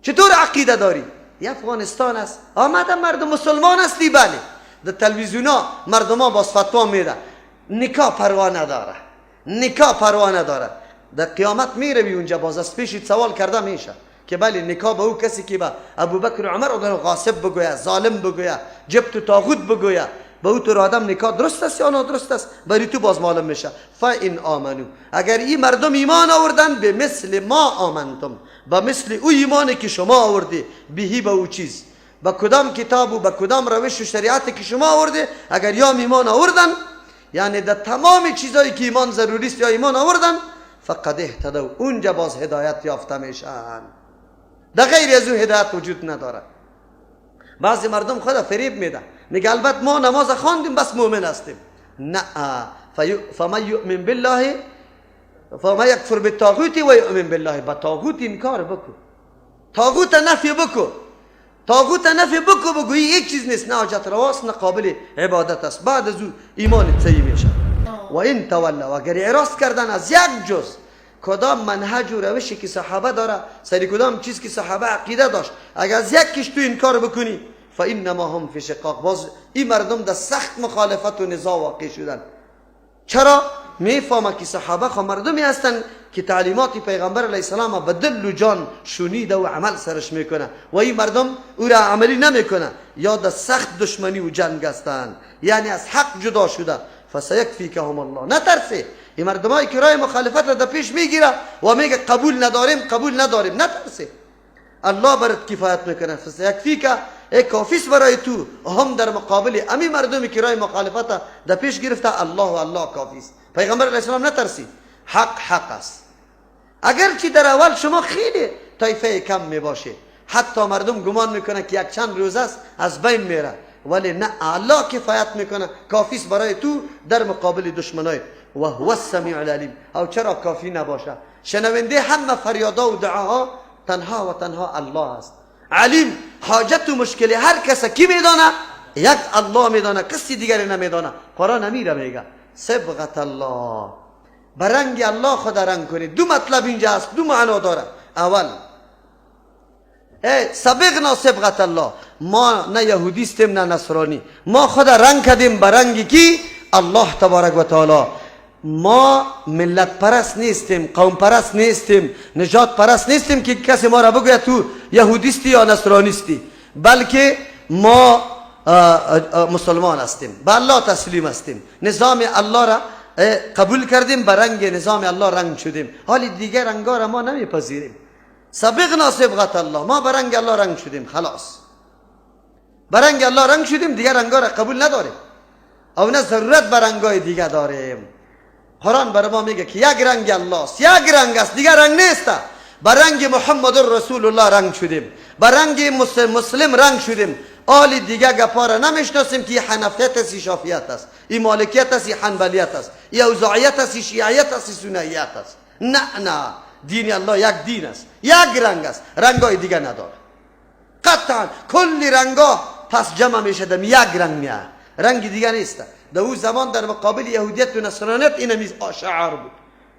چطور عقیده داری؟ یه افغانستان است، آمده مردم مسلمان هستی؟ بله. در تلویزیون ها مردم ها باز فتوا میده، نکاح پروا نداره، نکاح پروا نداره. در قیامت میروی اونجا باز از پیشت سوال کرده میشه که بله نکاح به او کسی که به ابوبکر و عمر غاصب بگویه، ظالم بگویه، جبت و طاغوت بگویه، به او تو آدم نکاح درست است یا نادرست است؟ برای تو باز معلوم میشه. فان آمنو، اگر این مردم ایمان آوردن، به مثل ما آمنتم، به مثل او ایمانی که شما آوردی، بهی به او چیز، به کدام کتاب و به کدام روش و شریعت که شما آورده، اگر یا ایمان آوردن، یعنی در تمام چیزایی که ایمان ضروری است یا ایمان آوردن، فقد اهتدوا، اونجا باز هدایت یافته میشن. در غیر از او هدایت وجود نداره. بعضی مردم خدا فریب میده، میگه البته ما نماز خواندیم بس مؤمن هستیم. نه، فمن یؤمن بالله فمن یکفر بالطاغوت و یؤمن بالله، با طاغوت انکار بکو، طاغوت نفی بکو، طاغوت نفی بکو، بگویی یک چیز نیست، نه حاجت رواست نه قابل عبادت است. بعد از او ایمان صحیح میشه. و این تولوا، اگر اعراض کردن از یک جز کدام منهج و روشی که صحابه داره، سری کدام چیز که صحابه عقیده داشت، اگر از یک کش تو انکار بکنی، فانما هم فی شقاق، باز این مردم در سخت مخالفت و نزاع واقع شدن. چرا؟ میفهمه که صحابه خو مردمی هستند که تعلیمات پیغمبر علیه السلام به دل و جان شنیده و عمل سرش میکنه و این مردم او را عملی نمیکنه، یا در سخت دشمنی و جنگ هستند، یعنی از حق جدا شده. فسیکفیکهم الله، نترسه این مردمایی که رای مخالفت را در پیش میگیره و میگه قبول نداریم قبول نداریم، نترسه، الله برات کفایت میکنه. فسیکفیک، ای کافیست برای تو، هم در مقابل امی مردمی که رای مخالفت در پیش گرفته، الله و الله کافیست. پیغمبر علیه السلام نترسید، حق حق است. اگرچه در اول شما خیلی طایفه کم میباشه، حتی مردم گمان میکنه که یک چند روز است از بین میره، ولی نه، الله کفایت میکنه، کافیست برای تو در مقابل دشمنای. و هو السمیع العلیم. او چرا کافی نباشه؟ شنونده همه فریادا و دعاها تنها و تنها الله است. علیم، حاجت و مشکل هر کس کی میدانه؟ یک الله میدانه، کسی دیگری نمیدانه. قرآن امیره میگه صبغت الله، برنگ الله خود رنگ کنید. دو مطلب اینجا است، دو معنا داره. اول ای سبغنا صبغت الله، ما نه یهودیستیم نه نصرانی، ما خود رنگ کردیم برنگ کی؟ الله تبارک و تعالی. ما ملت پرست نیستیم، قوم پرست نیستیم، نجات پرست نیستیم که کسی ما را بگوید تو یهودیستی یا نصرانیستی، بلکه ما مسلمان هستیم، به الله تسلیم هستیم، نظام الله را قبول کردیم، به رنگ نظام الله رنگ شدیم. حالی دیگه رنگا را ما نمیپذیریم. سبغنا صبغت الله، ما به رنگ الله رنگ شدیم، خلاص به رنگ الله رنگ شدیم، دیگه رنگا را قبول نداریم او نه ضرورت به رنگای دیگه داریم. قرآن بر ما میگه که یک رنگ الله است، یک رنگ است، دیگه رنگ نیست. به رنگ محمد رسول الله رنگ شدیم، به رنگ مسلم رنگ شدیم. آلی دیگه گپا را نمیشناسیم که حنفیت است، شافعیت است، این مالکیت است، حنبلیت است، این اوزاعیت است، شیعیت است، سنیت است. نه نه، دین الله یک دین است، یک رنگ است، رنگای دیگه نداره. قطعا کل رنگا پس جمع میشه دم یک رنگ میاد، رنگ دیگه نیست. در او زمان در مقابل یهودیت و نصرانیت این شعار بود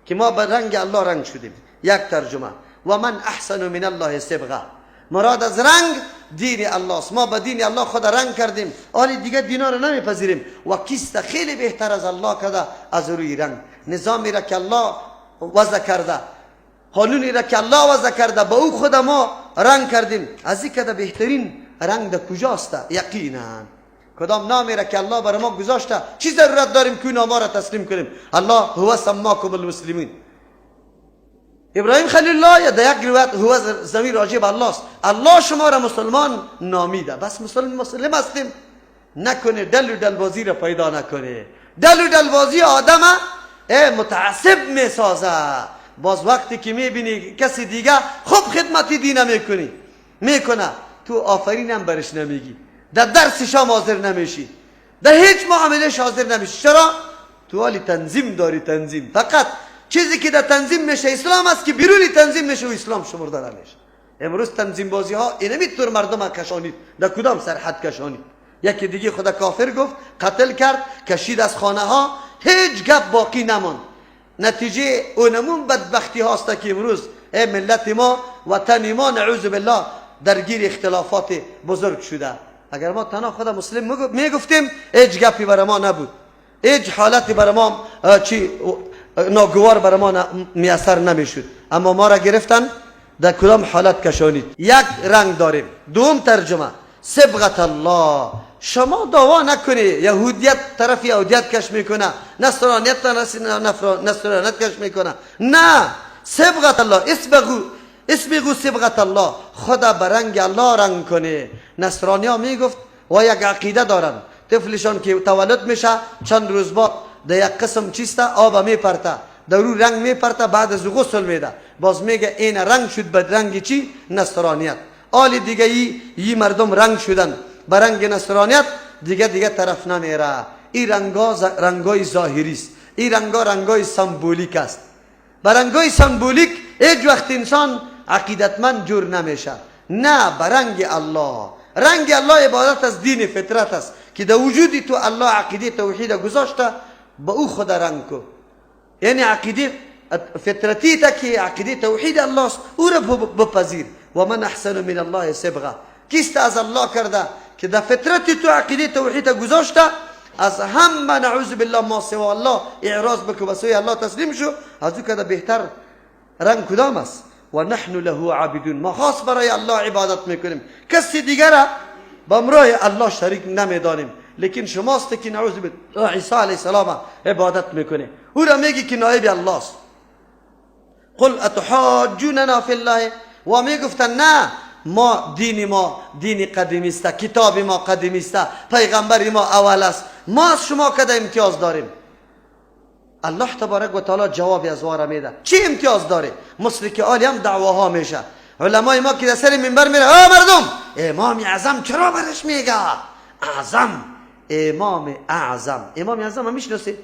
که ما به رنگ الله رنگ شدیم. یک ترجمه و من احسن من الله صبغه، مراد از رنگ دین الله است. ما به دین الله خود رنگ کردیم، آلی دیگه دینا رو نمیپذیریم. و کیست خیلی بهتر از الله کرده از روی رنگ؟ نظامی را که الله وضع کرده، قانونی را که الله وضع کرده، با او خود ما رنگ کردیم. از این کده بهترین رنگ در کجاست؟ یقینا کدام نامی را که الله بر ما گذاشته، چی ضرورت داریم که نام را تسلیم کنیم؟ الله هو سماکم المسلمین. ابراهیم خلیل الله یا در یک روایت هو ضمیر راجع به الله است، الله شما را مسلمان نامیده، بس مسلم هستیم. نکنه دل و دلبازی را پیدا نکنه. دل و دلبازی آدم متعصب میسازه. باز وقتی که میبینی کسی دیگه خوب خدمت دین میکنی میکنه، تو آفرینم برش نمیگی، در درسش هم حاضر نمیشی، در هیچ معاملهش حاضر نمیشی. چرا؟ تو حالی تنظیم داری، تنظیم. فقط چیزی که در تنظیم میشه اسلام است، که بیرونی تنظیم میشه و اسلام شمرده نمیشه. امروز تنظیم بازی ها اینمی طور مردم کشانید، در کدام سرحد کشانید؟ یکی دیگه خدا کافر گفت، قتل کرد، کشید از خانه ها، هیچ گپ باقی نماند. نتیجه اونمون بدبختی هاست که امروز ای ملت ما، وطن ما، نعوذ بالله، درگیر اختلافات بزرگ شده. اگر ما تنها خدا مسلم میگفتیم هیچ گپی برای ما نبود، هیچ حالتی برای ما چی ناگوار برای ما میسر نمیشد. اما ما را گرفتن در کدام حالت کشانید. یک رنگ داریم. دوم ترجمه صبغت الله، شما دعوا نکنی یهودیت طرف یهودیت کش میکنه، نصرانیت نصرانیت کش میکنه. نه، صبغت الله، اسبغو صبغت الله، خدا به رنگ الله رنگ کنه. نصرانی ها میگفت و یک عقیده دارن، طفلشان که تولد میشه چند روز بعد در یک قسم چیسته آب میپرته، در رو رنگ میپرته، بعد از غسل میده، باز میگه این رنگ شد به رنگ چی؟ نصرانیت. آل دیگه ای مردم رنگ شدن به رنگ نصرانیت، دیگه طرف نمیره. این رنگا رنگای ظاهری است، این رنگا رنگای سمبولیک است. برنگای سمبولیک هیچ وقت انسان عقیدتمند جور نمیشه. نه، برنگ الله، رنگ الله عبادت از دین فطرت است که در وجود تو الله عقیده توحید گذاشته، با او خود رنگ کو. یعنی عقیده فطرتی تا که عقیده توحید الله است، او را بپذیر. و من احسن من الله صبغه، کیست از الله کرده که در فطرت تو عقیده توحید گذاشته، از همه نعوذ بالله ما سوا الله اعراض بکو، به سوی الله تسلیم شو، از او که بهتر رنگ کدام است؟ و نحن له عابدون، ما خاص برای الله عبادت میکنیم، کسی دیگر با امرای الله شریک نمیدانیم. لیکن شماست که نعوذ بالله عیسی علیه السلام عبادت میکنه، او را میگی که نایب الله است. قل اتحاجوننا فی الله، و میگفتن نه، ما دین ما دین قدیمی است، کتاب ما قدیمی است، پیغمبر ما اول است، ما از شما کده امتیاز داریم. الله تبارک و تعالی جواب از واره میده. چی امتیاز داره؟ مثل که آلی هم دعواها میشه، علمای ما که در سر منبر میره، آ مردم امام اعظم چرا برش میگه اعظم؟ امام اعظم، امام اعظم هم میشناسی؟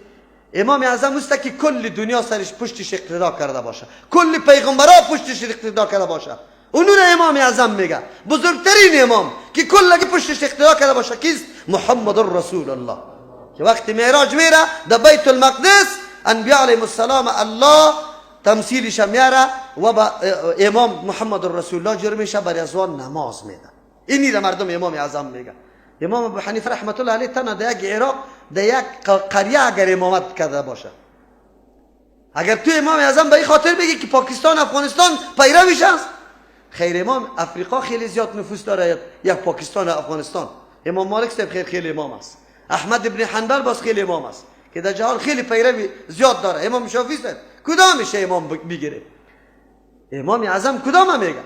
امام اعظم اوست که کل دنیا سرش پشتش اقتدا کرده باشه، کل پیغمبرا پشتش اقتدا کرده باشه، اونو را امام اعظم میگه. بزرگترین امام که کل پشتش اقتدا کرده باشه کیست؟ محمد رسول الله، که وقتی معراج میره در بیت المقدس، انبیاء علیهم السلام الله تمثیلش میاره و با امام محمد رسول الله جور میشه، برای ازوان نماز میده. اینی را مردم امام اعظم میگه. امام ابو حنیفه رحمت الله علیه تنها در یک عراق در یک قریه اگر امامت کرده باشه، اگر تو امام اعظم به این خاطر بگی که پاکستان افغانستان پیرویش است، خیر امام افریقا خیلی زیاد نفوس داره، یک پاکستان و افغانستان. امام مالک صاحب خیر خیلی امام است، احمد ابن حنبل باز خیلی امام است که در جهان خیلی پیروی زیاد داره. امام شافعی صاحب کدامش امام بگیره؟ امام اعظم کدام میگه؟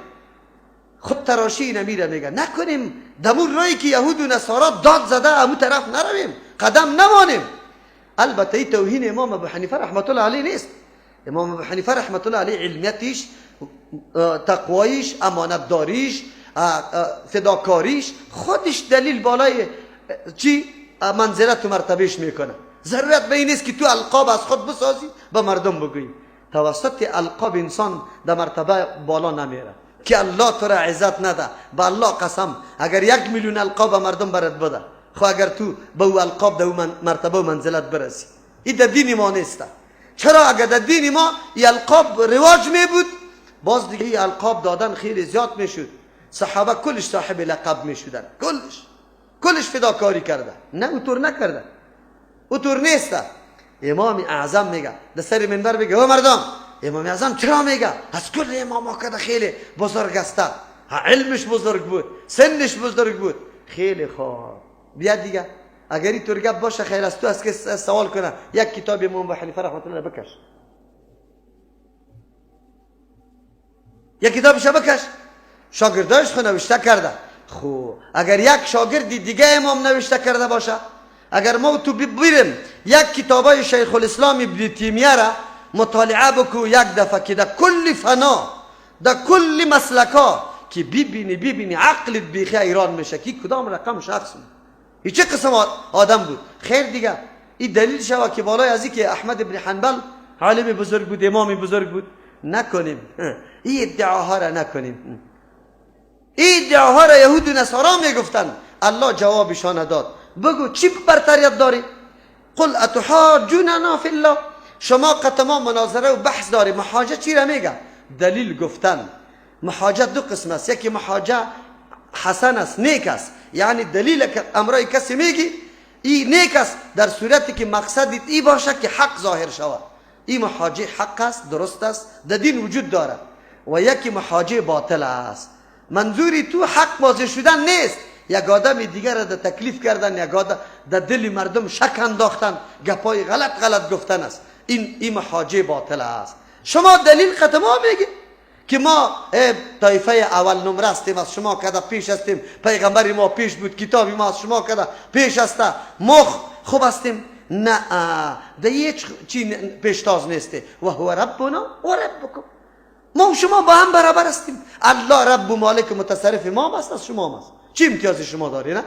خود تراشی نمیره میگه نکنیم دمور رایی که یهود و نصارا داد زده امو طرف نرویم، قدم نمانیم. البته این توهین امام ابو حنیفه رحمت الله علیه نیست. امام ابو حنیفه رحمت الله علیه علمیتش، تقوایش، امانتداریش، فداکاریش، خودش دلیل بالای چی منزلت و مرتبهش میکنه. ضرورت به این نیست که تو القاب از خود بسازی به مردم بگویی. توسط القاب انسان در مرتبه بالا نمیره که الله تو را عزت نده. به الله قسم اگر 1 میلیون القاب مردم برات بده، خو اگر تو به او القاب در او مرتبه و منزلت برسی، این در دین ما نیست. چرا؟ اگر در دین ما این القاب رواج می بود، باز دیگه این القاب دادن خیلی زیاد میشد. صحابه کلش صاحب لقب میشدن، کلش فداکاری کرده. نه، اوطور نکرده، اوطور نیست. امام اعظم میگه در سر منبر بگه او مردم امام اعظم چرا میگه؟ از کل امام که خیلی بزرگ است، علمش بزرگ بود، سنش بزرگ بود، خیلی خوب. بیا دیگه اگر این طور گپ باشه خیر است. تو از کس سوال کنه یک کتاب امام ابو حنیفه رحمت الله بکش، یک کتابش بکش، شاگردایش خو نوشته کرده. خو اگر یک شاگرد دیگه امام نوشته کرده باشه، اگر ما تو ببینیم یک کتابای شیخ الاسلام ابن تیمیه را مطالعه بکو یک دفعه که در کل فنا، در کل مسلکا که ببینی ببینی عقلت بیخی حیران میشه که کدام رقم شخص بود، این چه قسم آدم بود. خیر دیگه این دلیل شوه که بالای از که احمد ابن حنبل عالم بزرگ بود، امام بزرگ بود. نکنیم این ادعاها را، نکنیم این ادعاها را. یهود و نصارا میگفتن، الله جوابشان داد. بگو چی برتریت داری؟ قل اتحاجوننا فی الله، شما قت ما مناظره و بحث داری. محاجه چی را میگه؟ دلیل گفتن. محاجه دو قسم است. یکی محاجه حسن است، نیک است، یعنی دلیل که امرای کسی میگی ای نیک است، در صورتی که مقصد ای باشه که حق ظاهر شود. این محاجه حق است، درست است، در دین وجود داره. و یکی محاجه باطل است، منظوری تو حق واضح شدن نیست، یک آدم دیگر را در تکلیف کردن، یک آدم در دل مردم شک انداختن، گپای غلط غلط گفتن است. این محاجه باطل است. شما دلیل قت ما میگی که ما طایفه اول نمره هستیم، از شما کده پیش هستیم، پیغمبر ما پیش بود، کتاب ما از شما کده پیش است، ما خوب هستیم. نه، ده هیچ چی پیشتاز نیسته. و هو ربنا و ربکم، ما و شما با هم برابر هستیم. الله رب و مالک و متصرف ما است، از شما است. چی امتیاز شما داری؟ نه،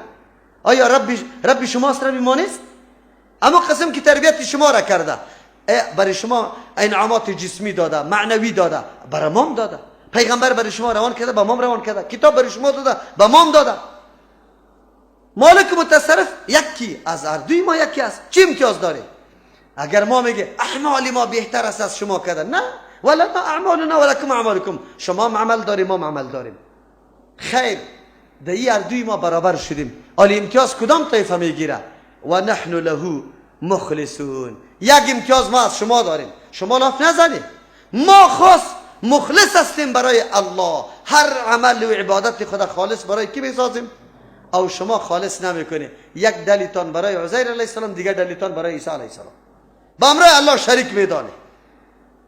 آیا رب رب شماست، رب ما نیست؟ اما قسم که تربیت شما را کرده. برای شما انعامات جسمی داده، معنوی داده، برای ما داده. پیغمبر برای شما روان کرده، به ما روان کرده. کتاب برای شما داده، به ما داده. مالک متصرف یکی از هر دوی ما یکی است. چی امتیاز داره؟ اگر ما میگه اعمال ما بهتر است از شما کرده، نه، ولنا اعمالنا ولکم اعمالکم، شما عمل داریم ما عمل داریم. خیر، در این هر دوی ما برابر شدیم. حالا امتیاز کدام طایفه میگیره؟ و نحن له مخلصون. یک امتیاز ما از شما داریم، شما لاف نزنید. ما خاص مخلص هستیم برای الله. هر عمل و عبادت خود خالص برای کی میسازیم؟ او شما خالص نمیکنی. یک دلیتان برای عزیر علیه السلام، دیگر دلیتان برای عیسی علیه السلام. با امرای الله شریک میدانه.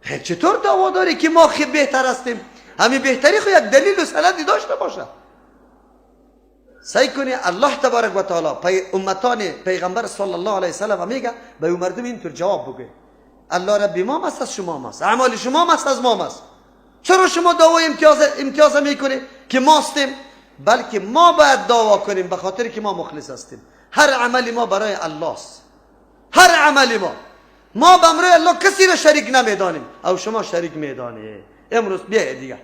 خیر، چطور دعوا داری که ما خیلی بهتر هستیم؟ همین بهتری خو یک دلیل و سندی داشته باشه. سعی کنی الله تبارک و تعالی امتان پیغمبر صلی الله علیه وسلم میگه به مردم اینطور جواب بگه: الله ربی ما مست از شما مست، اعمال شما مست از ما مست. چرا شما دعوای امتیاز میکنی که ماستیم؟ بلکه ما باید دعوا کنیم به خاطر که ما مخلص هستیم. هر عمل ما برای الله است. هر عمل ما به امر الله کسی را شریک نمیدانیم، او شما شریک میدانی. امروز بیا دیگه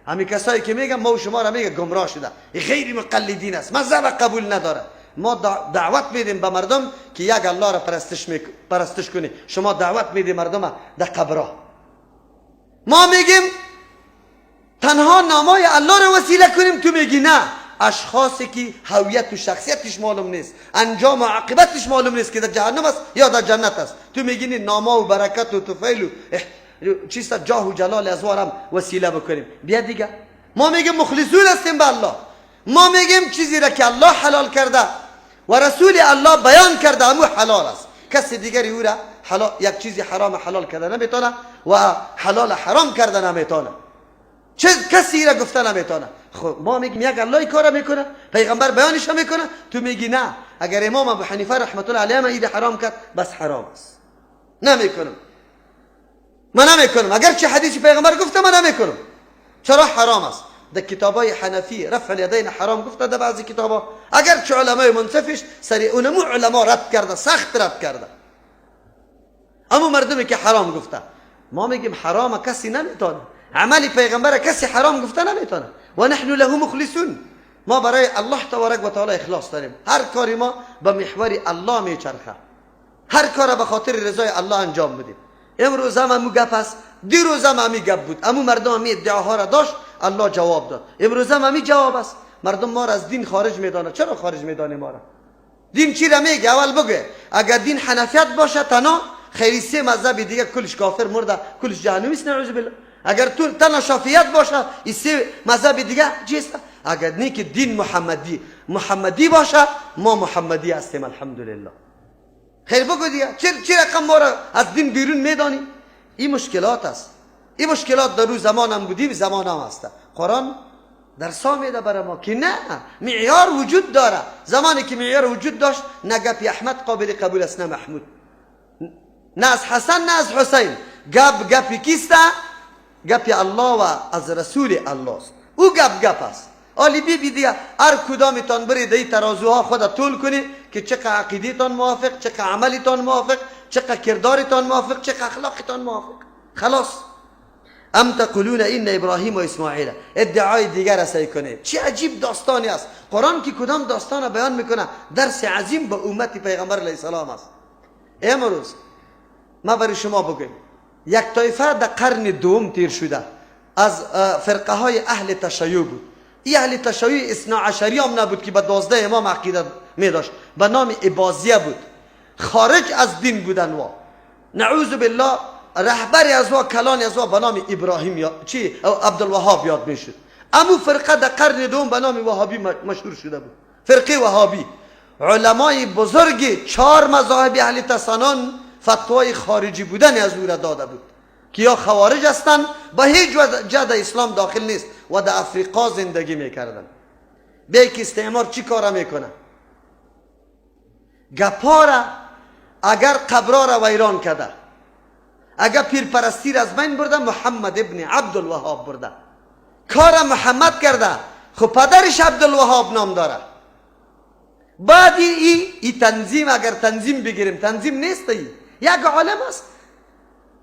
همین کسایی که میگن ما و شما را میگه گمراه شده، غیر مقلدین است، مذهب قبول نداره. ما دعوت میدیم به مردم که یک الله را پرستش کنی. شما دعوت میدیم مردم در قبرها. ما میگیم تنها نامای الله را وسیله کنیم، تو میگی نه، اشخاصی که هویت و شخصیتش معلوم نیست، انجام و عاقبتش معلوم نیست که در جهنم است یا در جنت است، تو میگی ناما و برکت و طفیل و چیست جاه و جلال از وارم وسیله بکنیم. بیا دیگه ما میگیم مخلصون هستیم به الله. ما میگیم چیزی را که الله حلال کرده و رسول الله بیان کرده همو حلال است. کسی دیگری او را حلال، یک چیزی حرام حلال کرده نمیتونه و حلال حرام کرده نمیتونه، چیز کسی را گفته نمیتونه. خب ما میگیم یک الله کار میکنه، پیغمبر بیانش میکنه، تو میگی نه، اگر امام ابو حنیفه رحمت الله علیه ایده حرام کرد بس حرام است، نمیکنم، من نمیکنم. اگر چه حدیث پیغمبر گفته من نمیکنم. چرا حرام است؟ در کتابای حنفی رفع الیدین حرام گفته در بعضی کتابا، اگر چه علمای منصفش سری اونمو علما رد کرده، سخت رد کرده. اما مردمی که حرام گفته، ما میگیم حرام کسی نمیتونه، عمل پیغمبر کسی حرام گفته نمیتونه. و نحن له مخلصون. ما برای الله تبارک و تعالی اخلاص داریم. هر کاری ما به محور الله میچرخه، هر کار به خاطر رضای الله انجام میدیم. امروز هم امو گپ است، دیروز هم همی گپ بود، امو مردم همی ادعاها را داشت، الله جواب داد. امروز هم همی جواب است. مردم ما را از دین خارج میدانه. چرا خارج میدانه ما را؟ دین چی را میگه؟ اول بگه اگر دین حنفیت باشه تنها خیلی سه مذهب دیگه کلش کافر مرده، کلش جهنمی است، نعوذ بالله. اگر تو تنها شافعیت باشه این سه مذهب دیگه چیست؟ اگر نه که دین محمدی باشه، ما محمدی هستیم الحمدلله. خیر بگو دیگه چه رقم ما را از دین بیرون میدانی؟ این مشکلات است. این مشکلات در روز زمان هم بودیم، زمان هم هست. قرآن درس میده برای ما که نه، معیار وجود داره. زمانی که معیار وجود داشت، نه گپ احمد قابل قبول است، نه محمود، نه از حسن، نه از حسین. گپ گپی کیست؟ گپی الله و از رسول الله است. او گپ گپ است. آلی بی بی دیگه هر کدامتان برید این ترازوها خود طول کنی که چقدر عقیده‌تان موافق، چقدر عملتان موافق، چقدر کردارتان موافق، چقدر اخلاقتان موافق. خلاص. ام تقولون ان ابراهیم و اسماعیل، ادعای دیگر است کنه. چه عجیب داستانی است. قرآن که کدام داستان بیان میکنه، درس عظیم به امت پیغمبر علیه السلام است. امروز ما برای شما بگم یک طایفه در قرن دوم تیر شده از فرقه های اهل تشیع بود. این اهل تشیع اثنا عشری هم نبود که به 12 امام عقیده می داشت، به نام اباضیه بود، خارج از دین بودن و نعوذ بالله رهبری از وا کلان از وا به نام ابراهیم یا چی عبدالوهاب یاد میشد. امو فرقه در قرن دوم به نام وهابی مشهور شده بود، فرقه وهابی. علمای بزرگ 4 مذاهب اهل تسنن فتوای خارجی بودن از او را داده بود که یا خوارج هستند، به هیچ وجه در اسلام داخل نیست و در افریقا زندگی میکردن. به که استعمار چی کار میکنه؟ گپارا اگر قبرا را ویران کرده، اگر پیرپرستی را از بین برده، محمد ابن عبدالوهاب برده، کار محمد کرده، خب پدرش عبدالوهاب نام داره. بعد ای تنظیم، اگر تنظیم بگیریم، تنظیم نیست، ای یک عالم است.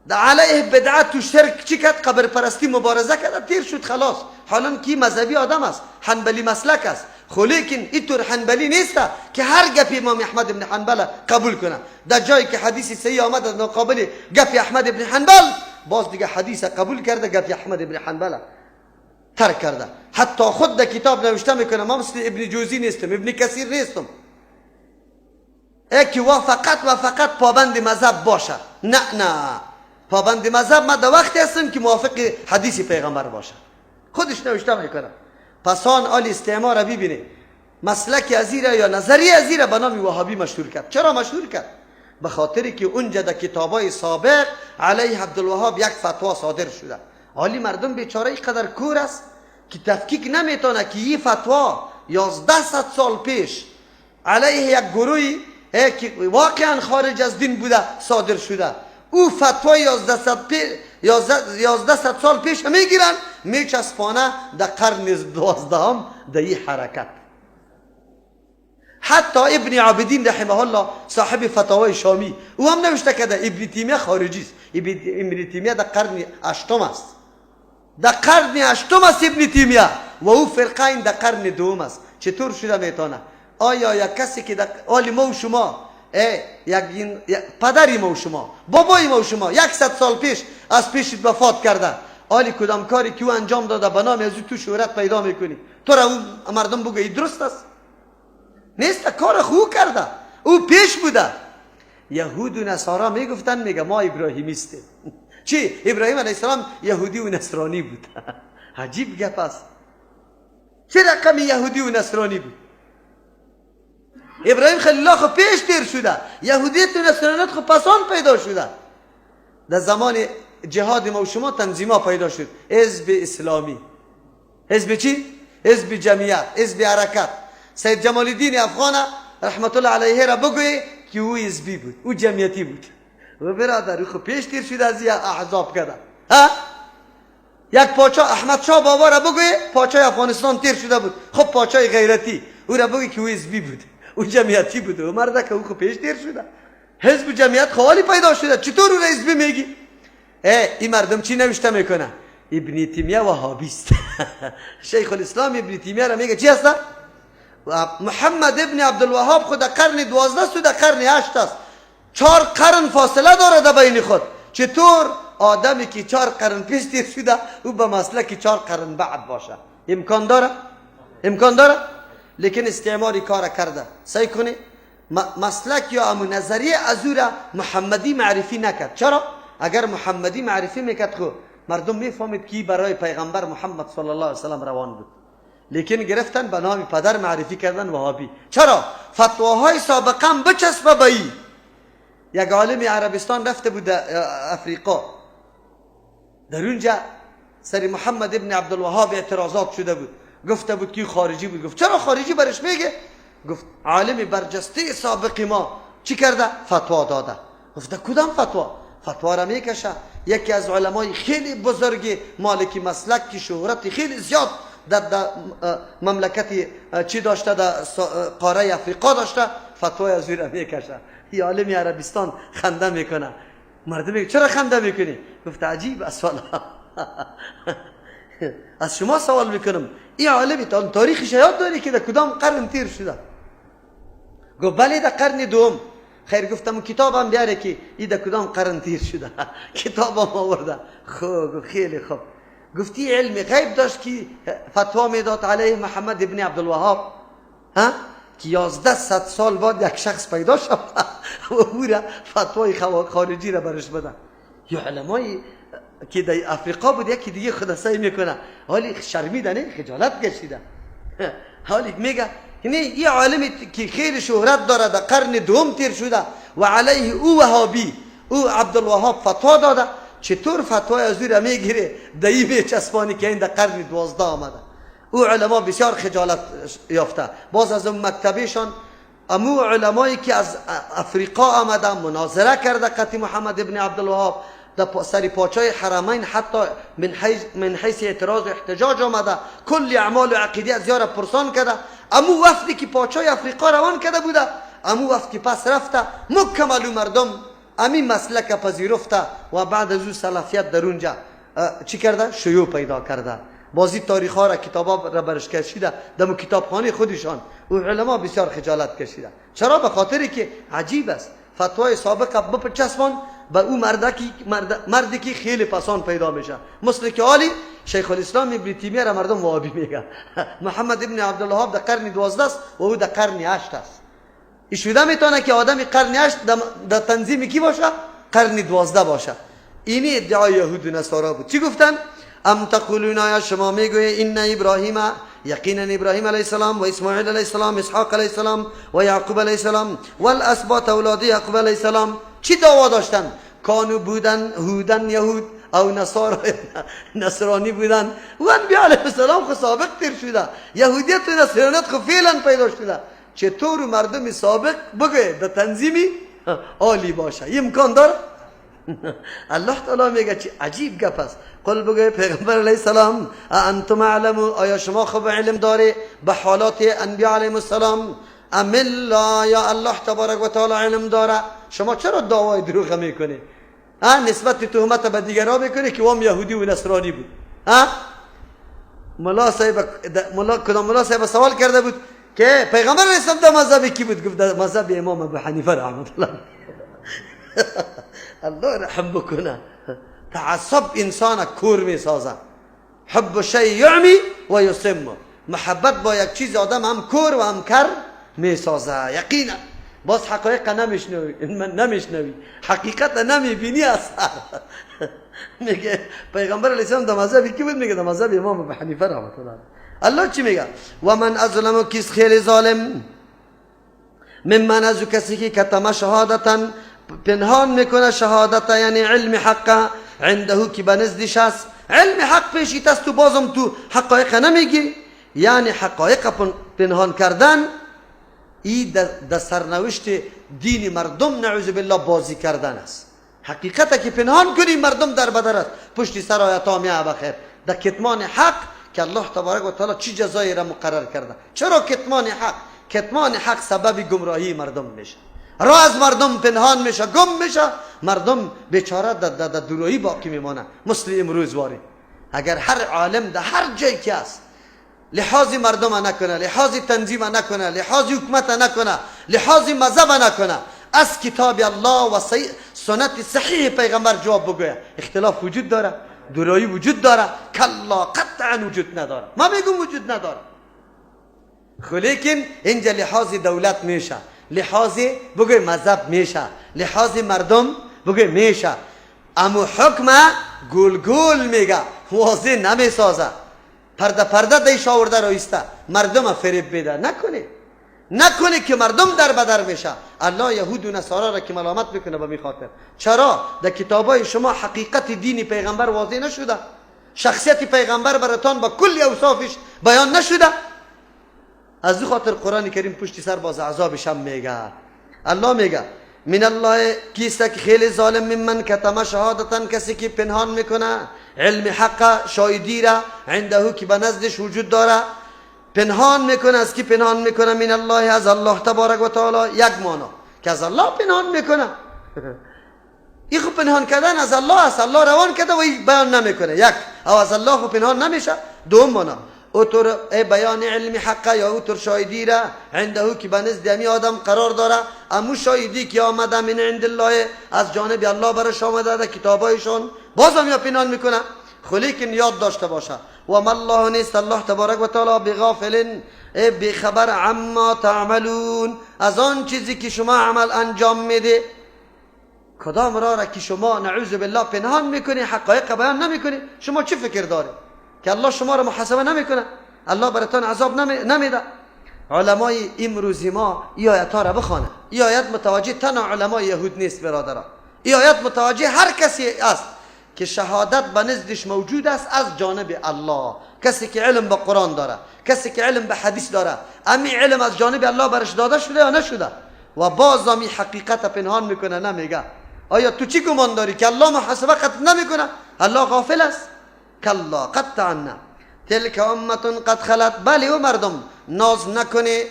در علیه بدعت و شرک چی کرد؟ قبر پرستی مبارزه کرد، تیر شد خلاص. حالا کی مذهبی آدم است، حنبلی مسلک است، خو لیکن اینطور حنبلی نیست که هر گپ امام احمد بن حنبل قبول کنه. در جایی که حدیث صحیح آمد از مقابل گپ احمد بن حنبل، باز دیگه حدیث قبول کرده، گپ احمد بن حنبل ترک کرده. حتی خود در کتاب نوشته میکنه ما مثل ابن جوزی نیستم، ابن کثیر نیستم، ای که وا فقط و فقط پابند مذهب باشه. نه نه، پابند مذهب ما در وقتی هستم که موافق حدیث پیغمبر باشه. خودش نوشته میکنه. پس آن آل استعمار ببینه مسلک ازیره یا نظریه ازیره به نام وهابی مشهور کرد. چرا مشهور کرد؟ به خاطر که اونجا در کتابای سابق علیه عبدالوهاب یک فتوا صادر شده. حالی مردم بیچاره قدر کور است که تفکیک نمیتونه که این فتوا 1100 سال پیش علیه یک گروهی که واقعا خارج از دین بوده صادر شده. او فتوای 1100 سال پیش میگیرن میچسپانه در قرن 12 در این حرکت. حتی ابن عابدین رحمه الله صاحب فتاوای شامی او هم نوشته کرده ابن تیمیه خارجی است. ابن تیمیه در قرن هشتم است، در قرن هشتم است ابن تیمیه، و او فرقه این در قرن دوم است. چطور شده میتونه؟ آیا یک کسی که در آل ما و شما، یک پدری ما و شما، بابای ما و شما 100 سال پیش از پیشت وفات کرده، آلی کدام کاری که او انجام داده به نام از او تو شهرت پیدا میکنی، تو را او مردم بگه درست است؟ نیست، کار خوب کرده، او پیش بوده. یهود و نصارا میگفتن، میگه ما ابراهیمیستیم. چی؟ ابراهیم علیه السلام یهودی و نصرانی بود. عجیب گپ است. چه رقم یهودی و نصرانی بود؟ ابراهیم خلیل الله خو پیش تیر شده، یهودیت و نصرانیت خو پسان پیدا شده. در زمان جهاد ما و شما تنظیما پیدا شد، حزب اسلامی، حزب چی؟ حزب جمعیت، حزب حرکت. سید جمال الدین افغان رحمت الله علیه را بگوی که او حزبی بود، او جمعیتی بود. و برادر خو پیش تیر شده از احزاب کرده. ها؟ یک پاچا احمد شاه بابا را بگوی پاچای افغانستان تیر شده بود، خب پاچای غیرتی، او را بگوی که او حزبی بود، او جمعیتی بود. و مرده که او خو پیش تیر شده، حزب جمعیت خوالی پیدا شده، چطور او را حزبی میگی؟ این مردم چی نوشته میکنه؟ ابن تیمیه وهابی است. شیخ الاسلام ابن تیمیه را میگه چی هست؟ محمد ابن عبدالوهاب خود قرن 12 است و در قرن 8 است، 4 قرن فاصله داره در بین خود. چطور آدمی که 4 قرن پیش تیر شده او به مسلک 4 قرن بعد باشه؟ امکان داره؟ امکان داره؟ لیکن استعماری کار کرده. سعی کنی مسلک یا امو نظریه از او را محمدی معرفی نکرد. چرا؟ اگر محمدی معرفی میکرد خو مردم میفهمید که برای پیغمبر محمد صلی الله علیه وسلم روان بود. لیکن گرفتن به نام پدر معرفی کردن وهابی. چرا؟ فتواهای سابقه هم بچسبه به ای. یک عالم عربستان رفته بود افریقا، در اونجا سر محمد ابن عبدالوهاب اعتراضات شده بود، گفته بود که خارجی بود. گفت چرا خارجی برش میگه؟ گفت عالم برجسته سابق ما چی کرده؟ فتوا داده. گفته کدام فتوا؟ فتوا را میکشه یکی از علمای خیلی بزرگ مالکی مسلک که شهرت خیلی زیاد در مملکت چی داشته، در قاره افریقا داشته، فتوای از او را میکشه. یه عالم عربستان خنده میکنه. مردم میگه چرا خنده میکنی؟ گفت عجیب است والا. از شما سوال میکنم، این عالمی تاریخش یاد داری که در کدام قرن تیر شده؟ گفت بله در قرن دوم. خیر، گفتم کتابم بیاره که این در کدام قرن تیر شده. کتابم آورده. خب خیلی خوب. گفتی علم غیب داشت که فتوا میداد علیه محمد ابن عبدالوهاب، ها؟ که 1100 سال بعد یک شخص پیدا شد و او را فتوای خارجی را برش بده. یا علمای که در افریقا بود یکی دیگه خدا سعی میکنه، حالی شرمیده، نه خجالت کشیده، حالی میگه نه یه عالمی که خیلی شهرت داره در قرن دوم تیر شده و علیه او وهابی، او عبدالوهاب فتوا داده، چطور فتوای از او را میگیره دایی میچسبانی که این در قرن 12 آمده؟ او علما بسیار خجالت یافته. باز از اون مکتبهشان امو علمایی که از افریقا آمده مناظره کرده قطی محمد ابن عبدالوهاب در سر پاچای حرمین، حتی من حیث اعتراض و احتجاج آمده، کل اعمال و عقیده از یار پرسان کرده. امو وفدی که پاچای افریقا روان کرده بوده، امو وفد که پس رفته مکمل مردم امی مسلک پذیرفته و بعد از او سلفیت در اونجا چی کرده؟ شیوع پیدا کرده. بازی تاریخ ها را، کتاب را برش کشیده دمو کتابخانه خودشان. و علما بسیار خجالت کشیده. چرا؟ به خاطری که عجیب است، فتوای سابقه بپچسبان به او مردی که خیلی پسان پیدا میشه، مثل که عالی شیخ الاسلام ابن تیمیه را مردم وهابی میگه. محمد ابن عبدالوهاب در قرن 12 است و او در قرن 8 است. ایشوده میتونه که آدم قرن 8 در تنظیم کی باشه؟ قرن 12 باشه. اینی ادعای یهود و نصارا بود. چی گفتن؟ ام تقولون، یا شما میگوی ان ابراهیم، یقینا ابراهیم علیه السلام و اسماعیل علیه السلام، اسحاق علیه السلام و یعقوب علیه السلام و الاسباط اولاد یعقوب علیه السلام چی دعوا داشتن؟ کانو بودن هودن یهود او نصارا نصرانی بودن. و انبیاء علیه السلام خو سابق تیر شده، یهودیت و نصرانیت خو فعلا پیدا شده. چطور مردم سابق بگه در تنظیمی عالی باشه؟ امکان داره؟ الله تعالی میگه چی عجیب گپ است. قل بگه پیغمبر علیه السلام انتم اعلم، آیا شما خوب علم داره به حالات انبیاء علیهم السلام؟ ام الله، یا الله تبارک و تعالی علم داره؟ شما چرا دعوای دروغ میکنی؟ نسبت تهمت به دیگران میکنی که وام یهودی و نصرانی بود. ملا صاحب، ملا کدام ملا صاحب سوال کرده بود که پیغمبر علیه السلام در مذهب کی بود؟ گفت در مذهب امام ابو حنیفه رحمت الله. الله رحم بکنه. تعصب انسان کور میسازه. حب الشیء یعمی و یصم. محبت با یک چیز آدم هم کور و هم کر میسازه. یقینا باز حقایق نمیشنوی، نمیشنوی، حقیقت نمیبینی اصلا. میگه پیغمبر علیه السلام در مذهب کی بود؟ میگه در مذهب امام ابو حنیفه رحمت الله. الله چی میگه؟ و من اظلم، کیست خیلی ظالم؟ ممن، از کسی که کتم شهادتا، پنهان میکنه شهادت، یعنی علم حق، عنده که به نزدش است. علم حق پیشیت است، تو بازم تو حقایق نمیگی. یعنی حقایق پنهان کردن ای در سرنوشت دین مردم نعوذ بالله بازی کردن است. حقیقت که پنهان کنی مردم در بدر است، پشت سر آیت میه بخیر. در کتمان حق که الله تبارک و تعالی چی جزایی را مقرر کرده. چرا کتمان حق؟ کتمان حق سبب گمراهی مردم میشه، راه از مردم پنهان میشه، گم میشه، مردم بیچاره در دورایی باقی میمانه. مثل امروز واری اگر هر عالم در هر جایی که است لحاظ مردم نکنه، لحاظ تنظیم نکنه، لحاظ حکومت نکنه، لحاظ مذهب نکنه، از کتاب الله و سنت صحیح پیغمبر جواب بگویه، اختلاف وجود داره، دورایی وجود داره؟ کلا، قطعا وجود نداره. ما میگم وجود نداره. لیکن اینجا لحاظ دولت میشه، لحاظ بگوی مذهب میشه، لحاظ مردم بگوی میشه، اما حکم گل گل میگه، واضح نمیسازه، پرده پرده دیش آورده رایسته، مردم فریب میده. نکنه، نکنه که مردم در بدر میشه. الله یهود و نصارا را که ملامت میکنه به می خاطر. چرا در کتابای شما حقیقت دین پیغمبر واضح نشده؟ شخصیت پیغمبر براتان با کل اوصافش بیان نشده؟ از او خاطر قرآن کریم پشت سر باز عذابش هم میگه. الله میگه من الله، کیست که خیلی ظالم؟ ممن کتم شهادتا، کسی که پنهان میکنه علم حق، شاهدی را، عنده که به نزدش وجود داره، پنهان میکنه. از کی پنهان میکنه؟ من الله، از الله تبارک و تعالی. یک معنا که از الله پنهان میکنه، این خب پنهان کردن از الله است، الله روان کرده و این بیان نمیکنه. یک، او از الله خب پنهان نمیشه. دوم معنا اوتر بیان علم حق یا اوتر شاهدی را عنده که به نزد امی آدم قرار داره، امو شاهدی که آمده من عند الله، از جانب الله برش آمده در کتابایشان، بازم یا پنهان میکنه. خلیکن یاد داشته باشه و ما الله، نیست الله تبارک و تعالی، بغافل، بخبر، عما تعملون، از آن چیزی که شما عمل انجام میده. کدام را را که شما نعوذ بالله پنهان میکنی، حقایق بیان نمیکنی، شما چه فکر داری که الله شما را محاسبه نمیکنه؟ الله براتان عذاب نمیده؟ علمای امروزی ما ای آیت ها را بخوانه. ای آیت متوجه تنها علمای یهود نیست برادران، ای آیت متوجه هر کسی است که شهادت به نزدش موجود است از جانب الله. کسی که علم به قرآن داره، کسی که علم به حدیث داره، امی علم از جانب الله برش داده شده یا نشده و باز امی حقیقت پنهان میکنه، نمیگه. آیا تو چی گمان داری که الله محاسبه قط نمیکنه؟ الله غافل است؟ کلا، قطعا نه. تلک امة قد خلت. بله او مردم ناز نکنه.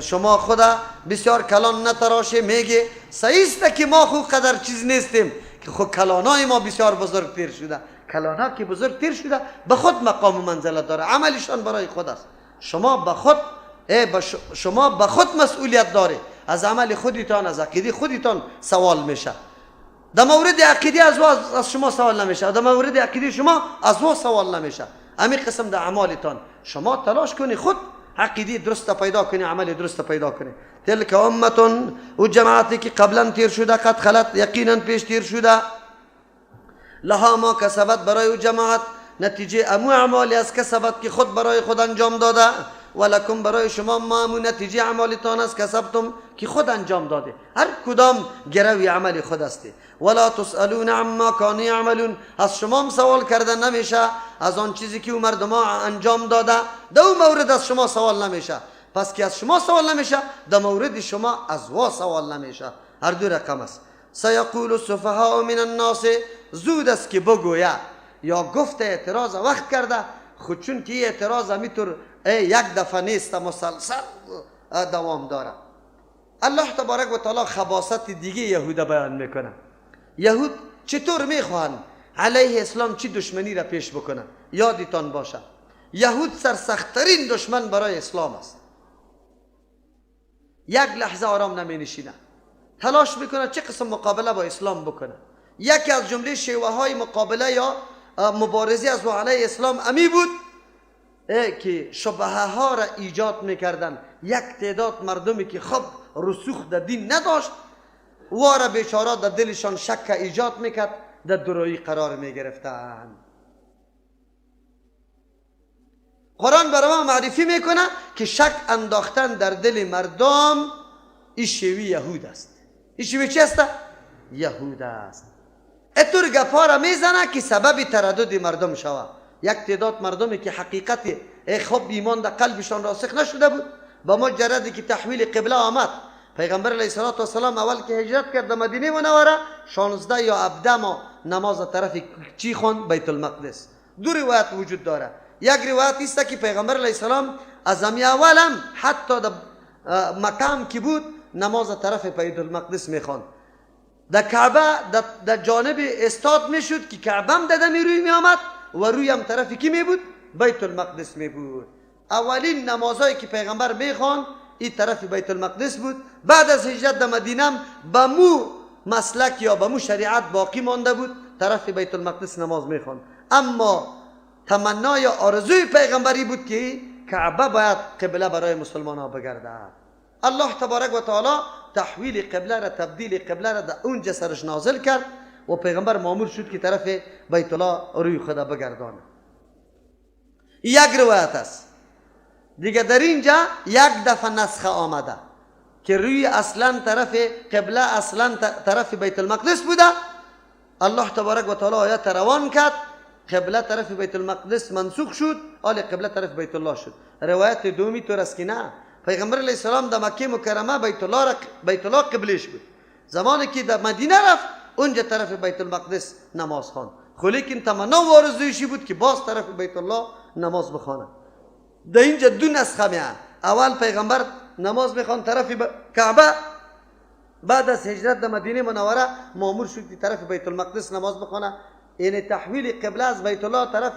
شما خدا بسیار کلان نتراشه، میگه صحیح است که ما خو قدر چیز نیستیم که خو کلانای ما بسیار بزرگ تیر شده. کلانا که بزرگ تیر شده به خود مقام و منزلت داره، عملشان برای خود است. شما به خود شما به خود مسئولیت داره، از عمل خودتان، از عقیده خودتان سوال میشه. در مورد عقیده از شما سوال نمیشه، در مورد عقیده شما از او سوال نمیشه. همین قسم در اعمالتان شما تلاش کنی خود عقیده درست پیدا کنی، عمل درست پیدا کنی. تلک امتون، او جماعتی که قبلا تیر شده، قد خلت، یقینا پیش تیر شده، لها ما کسبت، برای او جماعت نتیجه امو اعمالی از کسبت که خود برای خود انجام داده، ولکم برای شما ما امو نتیجه اعمالتان از کسبتم که خود انجام داده. هر کدام گروی عمل خود هستی. ولا تسألون عما كانوا يعملون، از شما هم سوال کرده نمیشه از آن چیزی که او مردم ها انجام داده، در او مورد از شما سوال نمیشه. پس که از شما سوال نمیشه، در مورد شما از وا سوال نمیشه. هر دو رقم است. سیقول السفهاء من الناس، زود است که بگوید یا گفت اعتراض وقت کرده، خود چون که اعتراض همیطور یک دفعه نیست، مسلسل دوام داره. الله تبارک و تعالی خباثت دیگه یهود بیان میکنه. یهود چطور میخواهند علیه اسلام چی دشمنی را پیش بکنه؟ یادتان باشه یهود سرسختترین دشمن برای اسلام است. یک لحظه آرام نمی نشینه، تلاش میکنه چه قسم مقابله با اسلام بکنه. یکی از جمله شیوه های مقابله یا مبارزه از علیه اسلام امی بود که شبهه ها را ایجاد میکردن. یک تعداد مردمی که خب رسوخ در دین نداشت، واره بیچاره در دلشان شک ایجاد میکرد، در درویی قرار میگرفتن. قرآن برای ما معرفی میکنه که شک انداختن در دل مردم این شیوه یهود است. این شیوه چی است؟ یهود است. اتور گپا را میزنه که سبب تردد مردم شوه. یک تعداد مردمی که حقیقت خب ایمان در قلبشان راسخ نشده بود، با مجردی که تحویل قبله آمد، پیغمبر علیه الصلاة والسلام اول که هجرت کرد به مدینه منوره 16 یا 17 ماه نماز طرف چی خوند؟ بیت المقدس. دو روایت وجود داره. یک روایت است که پیغمبر علیه السلام از همی اولم حتی در مکه که بود نماز طرف بیت المقدس میخواند. در کعبه در جانب استاد میشد که کعبه هم در دمی روی میآمد و روی هم طرف کی می بود؟ بیت المقدس می بود. اولین نمازهایی که پیغمبر میخواند این طرف بیت المقدس بود. بعد از هجرت در مدینه به مو مسلک یا به مو شریعت باقی مانده بود، طرف بیت المقدس نماز میخواند. اما تمنای آرزوی پیغمبری بود که کعبه باید قبله برای مسلمان ها بگردد. الله تبارک و تعالی تحویل قبله را، تبدیل قبله را در اونجا سرش نازل کرد و پیغمبر مامور شد که طرف بیت الله روی خدا بگردانه. یک روایت است. دیگه در اینجا یک دفعه نسخه آمده که روی اصلا طرف قبله اصلا طرف بیت المقدس بوده. الله تبارک و تعالی آیات روان کرد، قبله طرف بیت المقدس منسوخ شد، آل قبله طرف بیت الله شد. روایت دومی طور است که نه، پیغمبر علیه السلام در مکه مکرمه بیت الله قبلش بود. زمانی که در مدینه رفت اونجا طرف بیت المقدس نماز خواند، خو لیکن تمنا و آرزویشی بود که باز طرف بیت الله نماز بخواند. در اینجا دو نسخه میاد. اول پیغمبر نماز میخوان طرف کعبه، بعد از هجرت در مدینه منوره مامور شد که طرف بیت المقدس نماز بخوانه. یعنی تحویل قبله از بیت الله طرف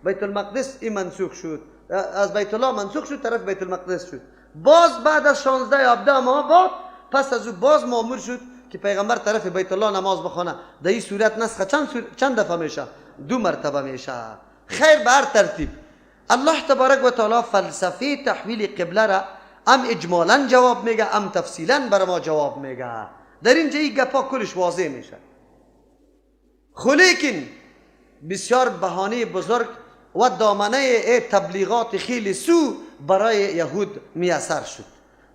بیت المقدس این منسوخ شد، از بیت الله منسوخ شد طرف بیت المقدس شد. باز بعد از 16 یا 17 ماه بعد پس از او باز مامور شد که پیغمبر طرف بیت الله نماز بخوانه. در این صورت نسخه چند دفعه میشه؟ دو مرتبه میشه. خیر به هر ترتیب الله تبارک و تعالی فلسفه تحویل قبله را ام اجمالا جواب میگه ام تفصیلا بر ما جواب میگه. در اینجا این گپا کلش واضح میشه. خو لیکن بسیار بهانه بزرگ و دامنه تبلیغات خیلی سو برای یهود میسر شد.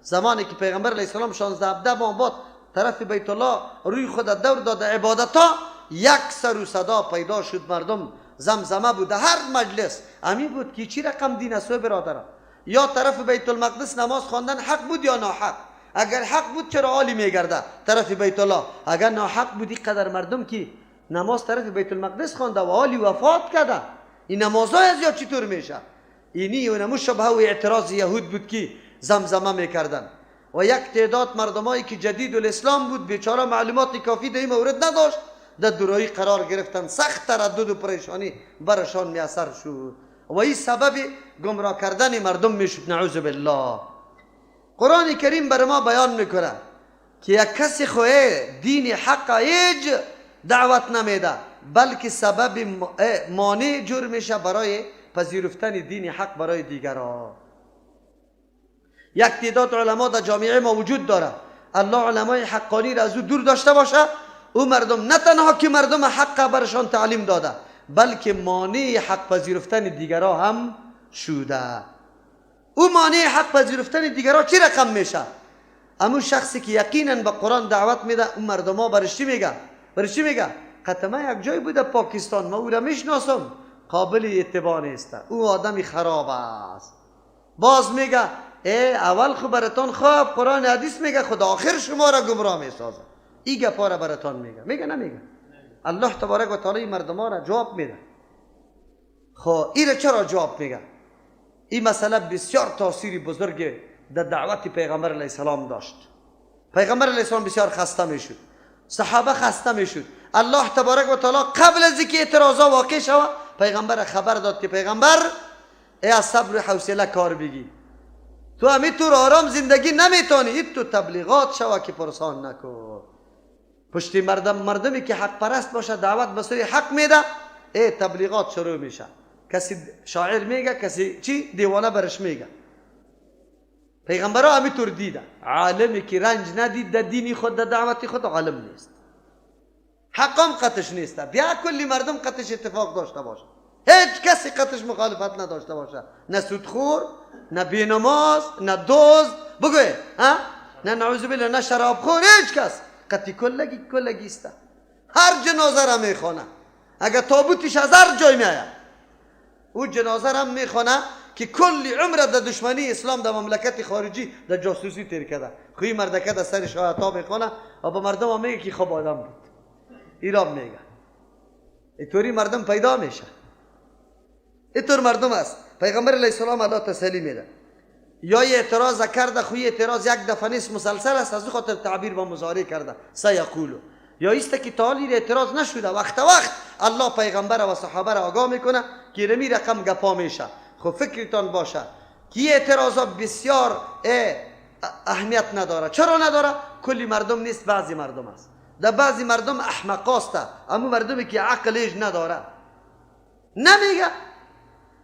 زمانی که پیغمبر علیه السلام 16 17 ماه بعد طرف بیت الله روی خود دور داد عبادت ها، یک سر و صدا پیدا شد، مردم زمزمه بود هر مجلس همین بود که چی رقم دین است برادران. یا طرف بیت المقدس نماز خواندن حق بود یا ناحق؟ اگر حق بود چرا عالی میگرده طرف بیت الله؟ اگر ناحق بود قدر مردم که نماز طرف بیت المقدس خوانده و عالی وفات کرده، این نمازهای از یا چطور میشه؟ اینی اونمو شبهه و اعتراض یهود بود که زمزمه میکردن و یک تعداد مردمایی که جدید الاسلام بود بیچاره معلومات کافی در این مورد نداشت، در دورایی قرار گرفتن، سخت تردد و پریشانی برشان میسر شد و این سبب گمراه کردن مردم میشد، نعوذ بالله. قرآن کریم بر ما بیان میکنه که یک کسی خواه دین حق هیچ دعوت نمیده، بلکه سبب مانع جور میشه برای پذیرفتن دین حق برای دیگران. یک تعداد علما در جامعه ما وجود داره، الله علمای حقانی را از او دور داشته باشه. او مردم نه تنها که مردم حق برشان تعلیم داده، بلکه مانع حق پذیرفتن دیگران هم شده. او مانع حق پذیرفتن دیگران چی رقم میشه؟ امو شخصی که یقینا به قرآن دعوت میده، اون مردم ها برش چی میگه؟ برش چی میگه؟ قطمه یک جای بوده پاکستان، ما او را میشناسم، قابل اتباع نیست، او آدمی خراب است. باز میگه ای اول خو براتان خواب قرآن حدیث میگه، خدا آخر شما را گمراه میسازه. ای گپا را براتان میگه، میگه نمیگه؟ الله تبارک و تعالی مردم ها را جواب میده. خب ای را چرا جواب میگه؟ این مسئله بسیار تاثیر بزرگ در دعوت پیغمبر علیه السلام داشت. پیغمبر علیه السلام بسیار خسته میشد، صحابه خسته میشد. الله تبارک و تعالی قبل از اینکه اعتراضا واقع شود پیغمبر خبر داد که پیغمبر ای از صبر و حوصله کار بگی، تو همینطور آرام زندگی نمیتونی، این تو تبلیغات شوه که پرسان نکن. پشتی مردمی که حق پرست باشه دعوت به سوی حق میده، ای تبلیغات شروع میشه. کسی شاعر میگه، کسی چی دیوانه برش میگه. پیغمبرها همینطور دیده، عالمی که رنج ندید در دین خود، در دعوت خود، عالم نیست، حقم قطش نیست. بیا کلی مردم قطش اتفاق داشته باشه، هیچ کسی قطش مخالفت نداشته باشه، نه سودخور، نه بینماز، نه دزد، بگوی ها، نه نعوذ بالله، نه شرابخور، هیچ کس قطی کلگی کلگی است. هر جنازه را میخوانه، اگر تابوتش از هر جای میآید او جنازه را میخوانه که کلی عمر در دشمنی اسلام در مملکت خارجی در جاسوسی تیر کرده. خوی مردکه در سر شاهتا میخوانه و به مردم هم میگه که خب آدم بود. ایران میگه اینطوری مردم پیدا میشه، اینطور مردم است. پیغمبر علیه السلام الله تسلی میده. یا اعتراض کرده، خوی اعتراض یک دفعه نیست، مسلسل است، از خاطر تعبیر با مضارع کرده سیقولو. یا ایست که تعالی اعتراض نشده، وقت وقت الله پیغمبر و صحابه را آگاه میکنه که رمی رقم گپا میشه. خب فکرتان باشه که اعتراضا بسیار اهمیت نداره. چرا نداره؟ کلی مردم نیست، بعضی مردم است. در بعضی مردم احمقاسته، اما مردمی که عقلش نداره نمیگه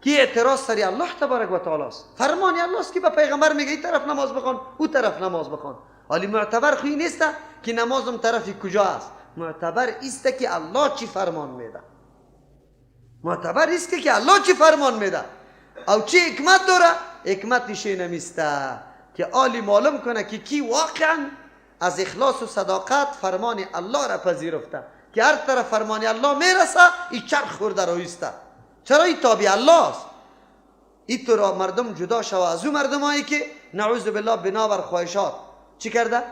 که اعتراض سری الله تبارک و تعالی است. فرمانی الله است که به پیغمبر میگه این طرف نماز بخوان، او طرف نماز بخوان. ولی معتبر خوی نیست که نمازم طرفی کجا است، معتبر است که الله چی فرمان میده. معتبر است که الله چی فرمان میده او چی حکمت داره. حکمتش نمیسته که عالی معلوم کنه که کی واقعا از اخلاص و صداقت فرمان الله را پذیرفته، که هر طرف فرمان الله میرسه این چرخ خورده رویسته. چرا؟ این تابع الله است. این تو مردم جدا شوه از او مردمایی که نعوذ بالله بنابر خواهشات چی کرده؟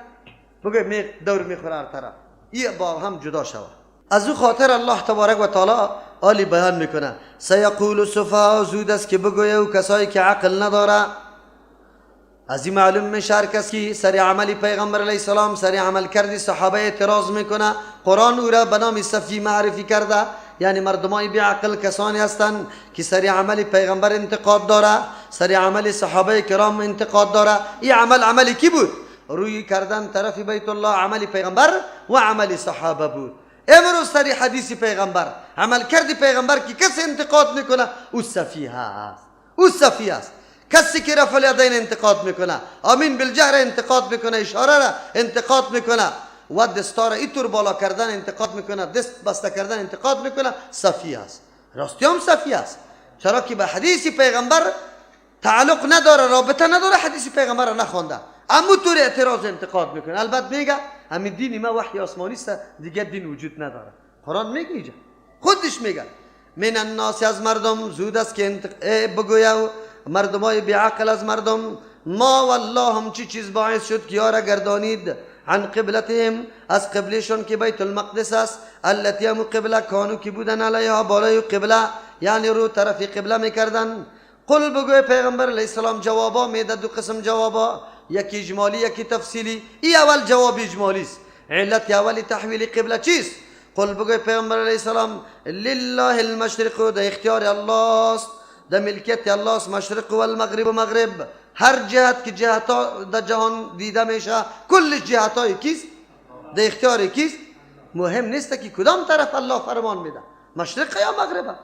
بگه می دور میخوره هر طرف، این با هم جدا شوه. از او خاطر الله تبارک و تعالی عالی بیان میکنه سیقول السفهاء، زود است که بگویه او کسایی که عقل نداره. از این معلوم میشه هر کس که سر عمل پیغمبر علیه السلام، سر عمل کردی صحابه اعتراض میکنه، قرآن او را به نام سفیه معرفی کرده. یعنی مردمای بی عقل کسانی هستند که سر عمل پیغمبر انتقاد داره، سر عمل صحابه کرام انتقاد داره. این عمل عمل کی بود؟ روی کردن طرف بیت الله عمل پیغمبر و عمل صحابه بود. امروز سر حدیث پیغمبر، عمل کردی پیغمبر که کسی انتقاد میکنه او سفیه است، او سفیه است. کسی که رفع الیدین انتقاد میکنه، آمین بالجهر انتقاد میکنه، اشاره را انتقاد میکنه و دستار اینطور بالا کردن انتقاد میکنه، دست بسته کردن انتقاد میکنه، سفیه است. راستی هم سفیه است، چرا که به حدیث پیغمبر تعلق نداره، رابطه نداره، حدیث پیغمبر را نخوانده، اما طور اعتراض انتقاد میکنه. البته میگه همین دین ما وحی آسمانی است، دیگه دین وجود نداره. قرآن میگه اینجا خودش میگه من الناس، از مردم زود است که بگویه مردمای بیعقل از مردم ما والله هم چی چیز باعث شد که یارا گردانید عن قبلتهم، از قبلشون که بیت المقدس است، التي هم قبله کانو که بودن علیها بالای قبله، یعنی رو طرف قبله میکردن. قل بگوی پیغمبر علیه السلام، جوابا میده، دو قسم جوابا، یکی اجمالی یکی تفصیلی. ای اول جواب اجمالی است. علت اول تحویل قبله چیست؟ قل بگوی پیغمبر علیه السلام لله المشرق، ده اختیار الله است، ده ملکیت الله است، مشرق و المغرب و مغرب، هر جهت که جهت در جهان دیده میشه کل جهت های کیست؟ ده اختیار کیست؟ مهم نیست که کدام طرف الله فرمان میده، مشرق یا مغرب.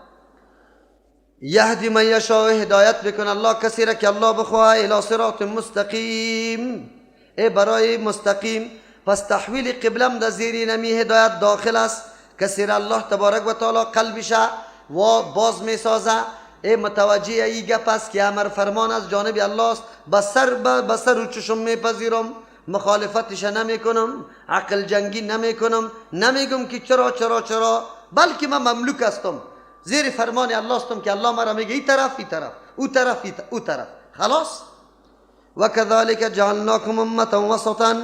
یهدی من یشاء، هدایت بکن الله کسی را که الله بخواه، الی صراط مستقیم، ای برای مستقیم. پس تحویل قبلم در زیر نمی هدایت داخل است. کسی را الله تبارک و تعالی قلبش و باز میسازه، ای متوجه ای گپ است که امر فرمان از جانب الله است، بسر و چشم میپذیرم، مخالفتش نمیکنم، عقل جنگی نمیکنم، نمیگم که چرا چرا چرا، بلکه من مملوک هستم، زیر فرمان الله هستم که الله مرا میگه این طرف این طرف او طرف او طرف، خلاص. وكذلك جعلناكم امه وسطا،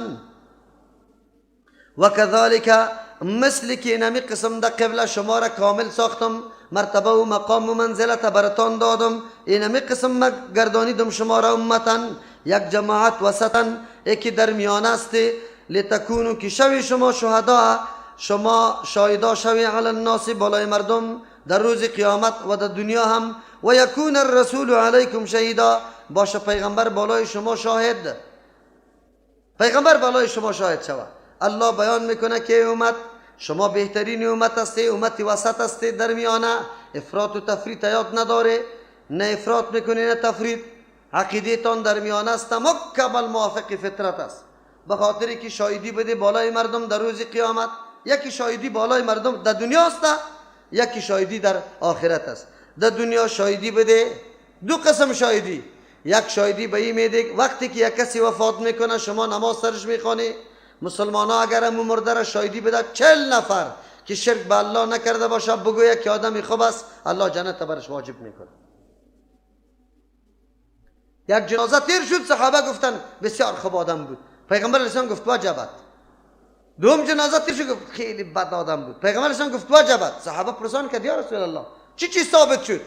وكذلك مثل که اینمی قسم در قبله شما را کامل ساختم، مرتبه و مقام و منزلت براتان دادم، اینمی قسم گردانیدم شما را امتا، یک جماعت، وسطا، یکی در میانه است، لتکونو که شوی شما شهدا، شما شاهدا شوی، علی الناس، بالای مردم در روز قیامت و در دنیا هم، و یکون الرسول علیکم شهیدا، باشه پیغمبر بالای شما شاهد، پیغمبر بالای شما شاهد شود. الله بیان میکنه که امت شما بهترین امت هستی، امت وسط هستی، در میانه، افراط و تفریط یاد نداره، نه افراط میکنی نه تفریط، عقیده تان در میانه است، مکمل موافق فطرت است. به خاطری که شاهدی بده بالای مردم در روز قیامت، یکی شاهدی بالای مردم در دنیا است، یکی شاهدی در آخرت است. در دنیا شاهدی بده، دو قسم شاهدی، یک شاهدی به این میده وقتی که یک کسی وفات میکنه شما نماز سرش میخوانی، مسلمان ها اگر امو مرده را شاهدی بده 40 نفر که شرک به الله نکرده باشه بگوید که آدمی خوب است، الله جنت برش واجب میکنه. یک جنازه تیر شد، صحابه گفتن بسیار خوب آدم بود، پیغمبر اسلام گفت وجبت. دوم جنازه تیر شد، گفت خیلی بد آدم بود، پیغمبر اسلام گفت وجبت. صحابه پرسان کرد یا رسول الله چی چی ثابت شد؟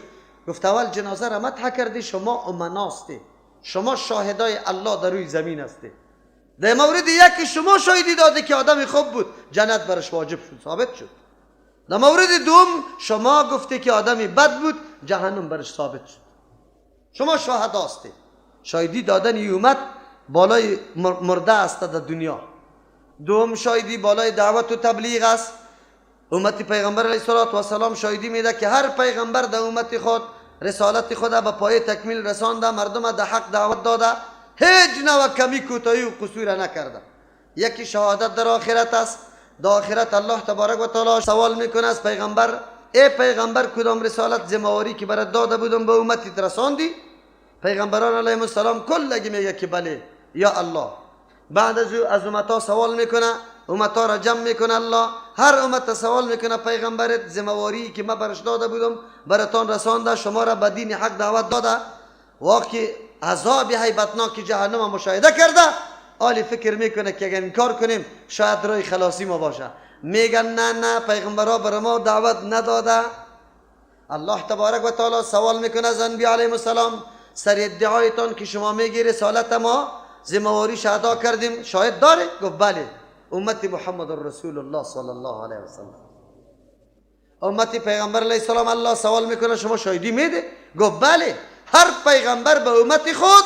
گفت اول جنازه را مدح کردی، شما امناستی، شما شاهدای الله در روی زمین هستی، در مورد یکی شما شاهدی داده که آدم خوب بود، جنت برش واجب شد، ثابت شد. در مورد دوم شما گفته که آدمی بد بود، جهنم برش ثابت شد. شما شاهد هستی. شاهدی دادن امت بالای مرده است در دنیا. دوم شاهدی بالای دعوت و تبلیغ است. امت پیغمبر علیه الصلاة والسلام شاهدی میده که هر پیغمبر در امت خود رسالت خود به پای تکمیل رسانده، مردم در حق دعوت داده، هیچ نوع کمی کوتاهی و قصور نکرده. یکی شهادت در آخرت است. در آخرت الله تبارک و تعالی سوال میکنه از پیغمبر، ای پیغمبر کدام رسالت ذمه‌واری که برات داده بودم به امتت رساندی؟ پیغمبران علیهم السلام کلگی میگه که بله یا الله. بعد از امتا سوال میکنه، امتا را جمع میکنه الله، هر امت سوال میکنه پیغمبرت ذمه‌واری که من برش داده بودم براتان رسانده، شما را به دین حق دعوت داده، واقعی عذاب هیبتناک جهنم مشاهده کرده، آلی فکر میکنه که اگر انکار کنیم شاید راه خلاصی ما باشه. میگن نه نه، پیغمبرا بر ما دعوت نداده. الله تبارک و تعالی سوال میکنه از انبیا علیهم السلام، سر ادعایتان که شما میگی رسالت ما ذمه‌واریش ادا کردیم شاهد داره؟ گفت بله، امت محمد رسول الله صلی الله علیه و سلم. امت پیغمبر علیه السلام الله سوال میکنه شما شاهدی میده؟ گفت بله، هر پیغمبر به امت خود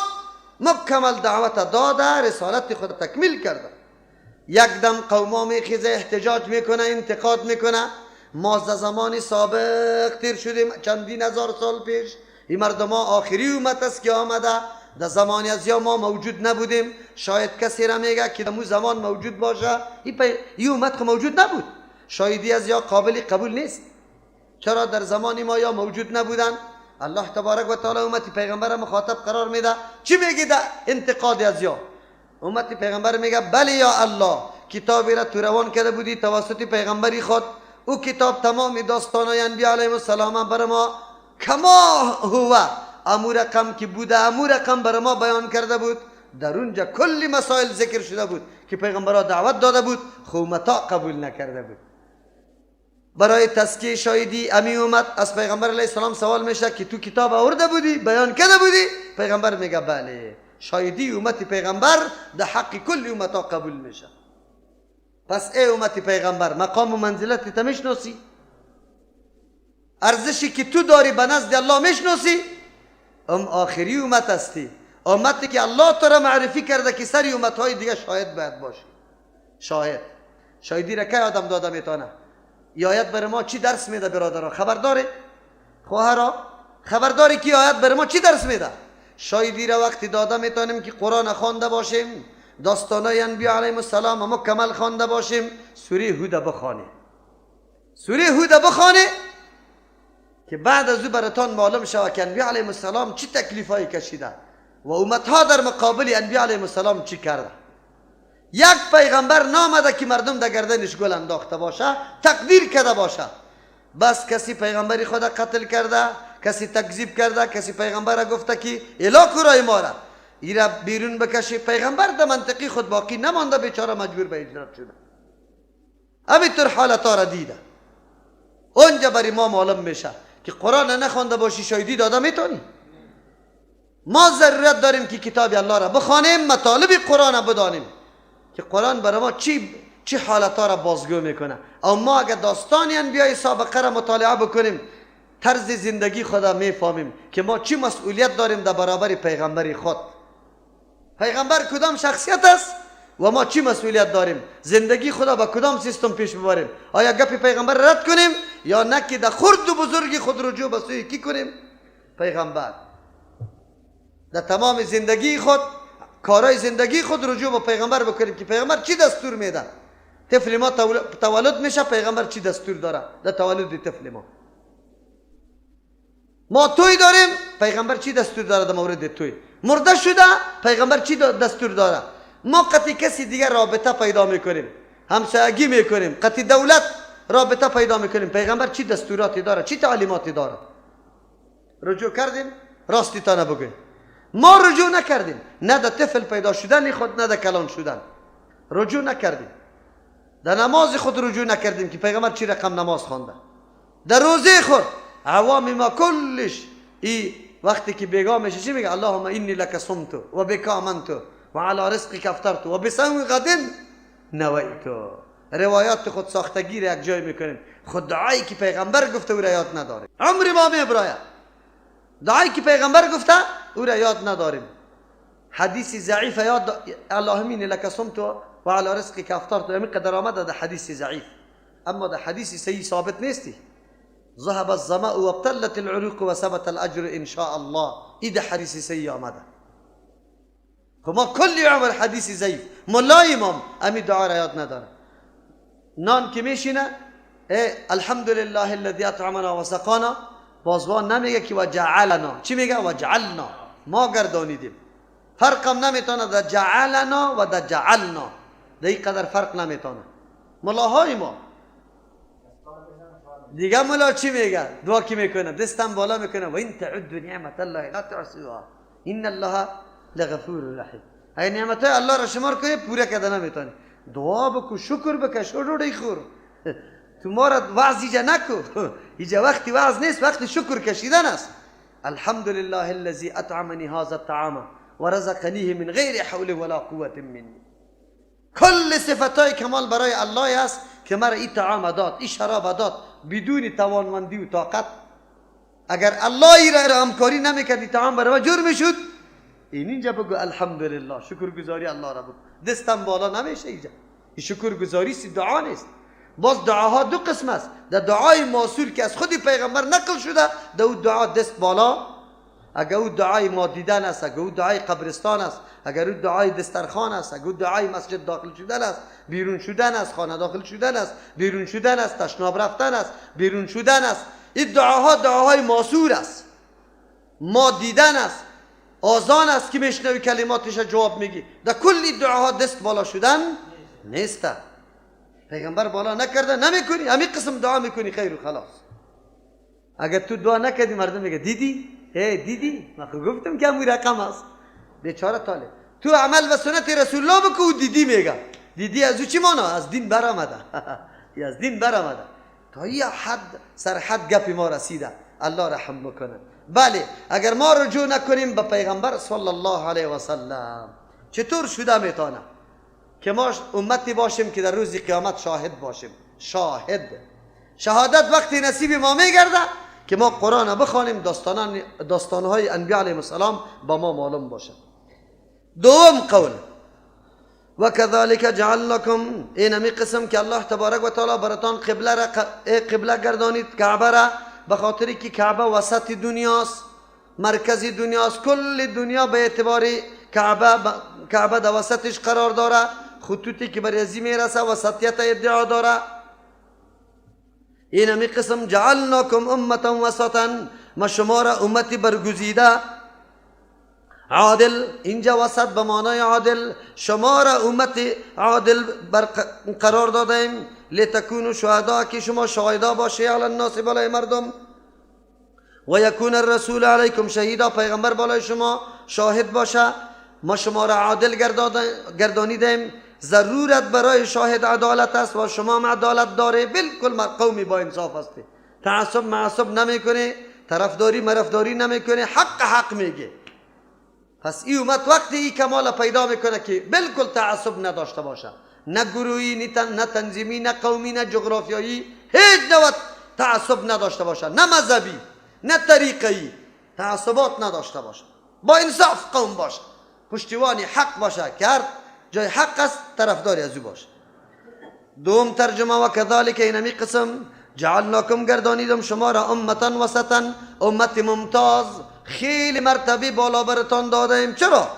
مکمل دعوت داده، رسالت خود تکمیل کرده. یک دم قوما میخیزه احتجاج میکنه، انتقاد میکنه، ما از زمان سابق تیر شدیم چندین هزار سال پیش، این مردم ها آخری امت است که آمده، در زمان از یا ما موجود نبودیم. شاید کسی را میگه که در زمان موجود باشه، این امت خو موجود نبود، شاهدی از یا قابل قبول نیست. چرا در زمان ما یا موجود نبودن؟ الله تبارک و تعالی امت پیغمبر مخاطب قرار میده، چی میگه در انتقاد از یا؟ امت پیغمبر میگه بله یا الله، کتابی را تو روان کرده بودی توسط پیغمبری خود، او کتاب تمام داستانای انبیا علیهم السلام بر ما کما هو امو رقم که بوده امو رقم بر ما بیان کرده بود، در اونجا کلی مسائل ذکر شده بود که پیغمبرها دعوت داده بود، خو امتا قبول نکرده بود. برای تزکیه شاهدی امی امت از پیغمبر علیه السلام سوال میشه که تو کتاب آورده بودی، بیان کرده بودی؟ پیغمبر میگه بله. شاهدی امت پیغمبر در حق کل امت ها قبول میشه. پس ای امت پیغمبر، مقام و منزلت ته میشناسی؟ ارزشی که تو داری به نزد الله میشناسی؟ ام آخری امت هستی، امتی که الله تو را معرفی کرده که سری امت های دیگه شاهد باید باشی. شاهد، شاهدی را کی آدم داده میتونه؟ ای آیت بر ما چی درس میده برادرها؟ خبرداری؟ خواهرها خبرداری که آیت بر ما چی درس میده؟ شاهدی را وقتی داده میتونیم که قرآن خوانده باشیم، داستانای انبیا علیهم السلام مکمل خوانده باشیم، سوره هود بخوانیم. سوره هود بخوانیم که بعد از او براتان معلوم شود که انبیا علیهم السلام چی تکلیفایی کشیده و امتها در مقابل انبیا علیهم السلام چی کرده. یک پیغمبر نامده که مردم در گردنش گل انداخته باشه، تقدیر کرده باشه. بس کسی پیغمبری خود قتل کرده، کسی تکذیب کرده، کسی پیغمبر گفته که الا کرای ما را ایرا بیرون بکشی. پیغمبر در منطقی خود باقی نمانده، بیچاره مجبور به هجرت شده. همینطور حالت را دیده. اونجا برای ما معلوم میشه که قرآن نخوانده باشی شاهدی داده میتونی. ما ضرورت داریم که کتاب الله را بخوانیم، مطالب قرآن را بدانیم که قرآن برای ما چی حالتها را بازگو میکنه. اما اگر داستان انبیای سابقه را مطالعه بکنیم، طرز زندگی خود را میفهمیم که ما چی مسئولیت داریم در برابر پیغمبر خود. پیغمبر کدام شخصیت است و ما چی مسئولیت داریم، زندگی خدا با کدام سیستم پیش ببریم، آیا گپ پیغمبر رد کنیم یا نه که در خرد و بزرگی خود رجوع به سوی کی کنیم؟ پیغمبر. در تمام زندگی خود، کارهای زندگی خود رجوع به پیغمبر بکنیم که پیغمبر چی دستور میده. طفل ما تولد میشه، پیغمبر چی دستور داره در تولد طفل ما؟ ما توی داریم، پیغمبر چی دستور داره در مورد توی؟ مرده شده، پیغمبر چی دستور داره؟ ما قطعی کسی دیگر رابطه پیدا میکنیم، همسایگی میکنیم، قطعی دولت رابطه پیدا میکنیم، پیغمبر چی دستوراتی داره، چی تعلیماتی داره؟ رجوع کردیم؟ راستی تا نبگویم ما رجوع نکردیم، نه در طفل پیدا شدن خود، نه در کلان شدن رجوع نکردیم، در نماز خود رجوع نکردیم که پیغمبر چی رقم نماز خوانده، در روزه خود. عوام ما کلش ای وقتی که بیگاه میشه چی میگه؟ اللهم انی لک صمت و بک آمنت و علی رزقک افطرت و بصوم غد نویت. روایات خود ساختگی را یک جای میکنیم، خود دعایی که پیغمبر گفته او را یاد نداریم. عمر ما میبراید، دعایی که پیغمبر گفته او را یاد نداریم. حدیث ضعیف یاد، اللهم انی لک صمت و علی رزقک افطرت، همین قدر آمده در حدیث ضعیف، اما در حدیث صحیح ثابت نیستی. ذهب الظمأ وابتلت العروق وثبت الاجر ان شاء الله، این در حدیث صحیح آمده. خب ما کلی عمر حدیث ضعیف، ملای امام امی دعا را یاد نداره. نان که میشینه الحمدلله الذی اطعمنا و سقانا، بازوان نمیگه که وجعلنا، چی میگه؟ وجعلنا، ما گردانیدیم. فرقم نمیتونه در جعلنا و در جعلنا، در این قدر فرق نمیتونه. ملاهای ما دیگه ملا چی میگه؟ دعا کی میکنه؟ دستم بالا میکنه و این تعد نعمت الله لا تحصوها ان الله لغفور رحیم. اگه نعمت های الله را شمار کنی پوره کرده نمیتونی. دعا بکو، شکر بکش، ډوډۍ خور. تو ما را وعظ اینجا نکو، اینجا وقتی وعظ نیست، وقتی شکر کشیدن است. الحمد لله الذي اطعمني هذا الطعام ورزقنيه من غیر حول ولا قوة مني. کل صفتهای کمال برای الله است که مرا این طعام داد، این شراب داد، بدون توانمندی و طاقت. اگر الله ای را همکاری نمیکرد این طعام برای ما جور میشد. این اینجا بگو الحمدلله، شکرگزاری الله را بگو. دستم بالا نمیشه اینجا. این شکرگزاری سی دعا نیست. باز دعاها دو قسم است. در دعای ماسور که از خود پیغمبر نقل شده، در او دعا دست بالا. اگر او دعای ما دیدن است، اگر او دعای قبرستان است، اگر او دعای دسترخوان است، اگر او دعای مسجد داخل شدن است، بیرون شدن است، خانه داخل شدن است، بیرون شدن است، تشناب رفتن است، بیرون شدن است، این دعاها دعاهای ماسور است، ما دیدن است، آذان است که میشنوی کلماتش جواب میگی. در کل دعاها دست بالا شدن نیست. پیغمبر بالا نکرده، نمیکنی، همین قسم دعا میکنی خیر و خلاص. اگر تو دعا نکردی مردم میگه دیدی؟ ای دیدی؟ من خو گفتم که همون رقم است. بیچاره طالب تو عمل و سنت رسول الله بکو، دیدی میگه. دیدی از او چی مانا؟ از دین برآمده. از دین برآمده. تا یه حد سرحد گپ ما رسیده. الله رحم بکنه. بله اگر ما رجوع نکنیم به پیغمبر صلی الله علیه و سلم، چطور شده میتونه که ما امتی باشیم که در روز قیامت شاهد باشیم؟ شاهد، شهادت وقتی نصیب ما میگرده که ما قرآن بخوانیم، داستانهای انبیاء علیهم السلام با ما معلوم باشه. دوم قول و كذلك جعلناکم، این همی قسم که الله تبارک و تعالی براتان قبله را قبله گردانید، کعبه را، به خاطری که کعبه وسط دنیاست، مرکز دنیاست، کل دنیا به اعتبار کعبه در وسطش قرار داره، خطوطی که بر ازی میرسه وسطیت ادعا داره. این همی قسم جعلناکم امتا وسطا، ما شما را امتی برگزیده عادل، اینجا وسط به معنای عادل، شما را امت عادل قرار دادیم، لتکونوا شهدا، که شما شاهدا باشی علی الناس، بالای مردم، و یکون الرسول علیکم شهیدا، پیغمبر بالای شما شاهد باشه. ما شما را عادل گردانیدیم. ضرورت برای شاهد عدالت است و شما هم عدالت داره، بالکل قومی با انصاف هستی، تعصب معصب نمیکنه، طرفداری مرفداری نمیکنه، حق حق میگه. پس ای امت وقتی ای کمال پیدا میکنه که بالکل تعصب نداشته باشه، نه گروهی، نه تنظیمی، نه قومی، نه جغرافیایی، هیچ نوع تعصب نداشته باشه، نه مذهبی، نه طریقه‌ای، تعصبات نداشته باشه، با انصاف قوم باشه، پشتیوانی حق باشه که هر جای حق است طرفداری از او باشه. دوم ترجمه و کذالک، اینمی قسم جعلناکم گردانیدم شما را امتا وسطا، امت ممتاز، خیلی مرتبه بالا برتان دادیم. چرا؟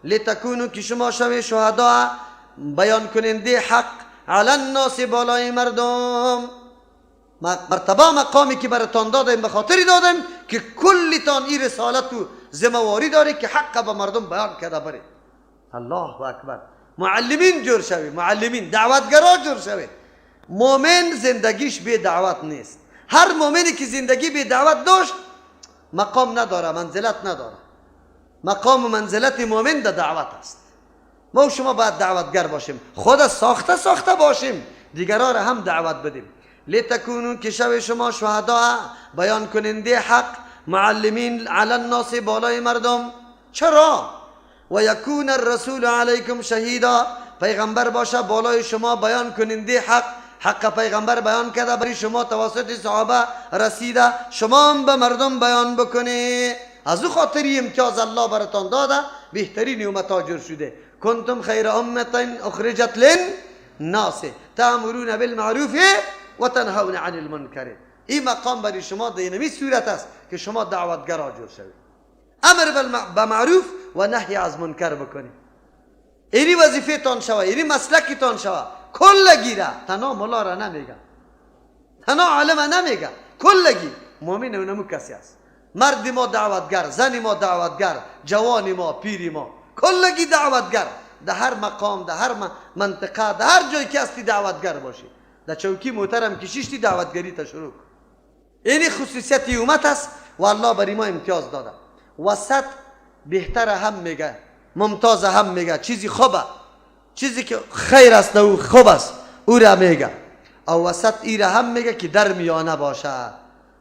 لتکونو، که شما شوی شهدا، بیان کننده حق، علی الناس، بالای مردم. مرتبه مقامی که برتان دادیم به خاطری دادیم که کلتان این رسالت و ذمه‌واری داره که حق به مردم بیان کرده برید. الله اکبر. معلمین جور شوی، معلمین دعوتگرا جور شوی. مؤمن زندگیش بی دعوت نیست. هر مؤمنی که زندگی بی دعوت داشت مقام نداره، منزلت نداره. مقام و منزلت مؤمن در دعوت است. ما و شما باید دعوتگر باشیم، خود ساخته ساخته باشیم، دیگران را هم دعوت بدیم. لتکونون، که شو شما شهدا، بیان کننده حق، معلمین علی الناس، بالای مردم. چرا؟ و یکون الرسول علیکم شهیدا، پیغمبر باشه بالای شما بیان کننده حق، حق پیغمبر بیان کرده برای شما توسط صحابه رسیده، شما هم به مردم بیان بکنی. از او خاطری امتیاز الله براتان داده، بهترین امت جور شده. کنتم خیر امة اخرجت للناس تأمرون بالمعروف و تنهون عن المنکر. این مقام برای شما در اینمی صورت است که شما دعوتگرا جور شوید، امر به معروف و نهی از منکر بکنید. اینی وظیفه تان شوه، اینی مسلکتان شوه. کل گیره تنها ملا را نمیگه، تنها عالم نمیگه، کلگی مؤمن اونمو کسی است. مرد ما دعوتگر، زن ما دعوتگر، جوان ما، پیر ما، کلگی دعوتگر. در هر مقام، در هر منطقه، در هر جای که هستی دعوتگر باشی. در چوکی محترم کشیشتی دعوتگری تا شروع کن. اینی خصوصیت امت است و الله بر ما امتیاز داده. وسط بهتر هم میگه، ممتاز هم میگه، چیزی خوبه، چیزی که خیر است او خوب است او را میگه. او وسط ای را هم میگه که در میانه باشه.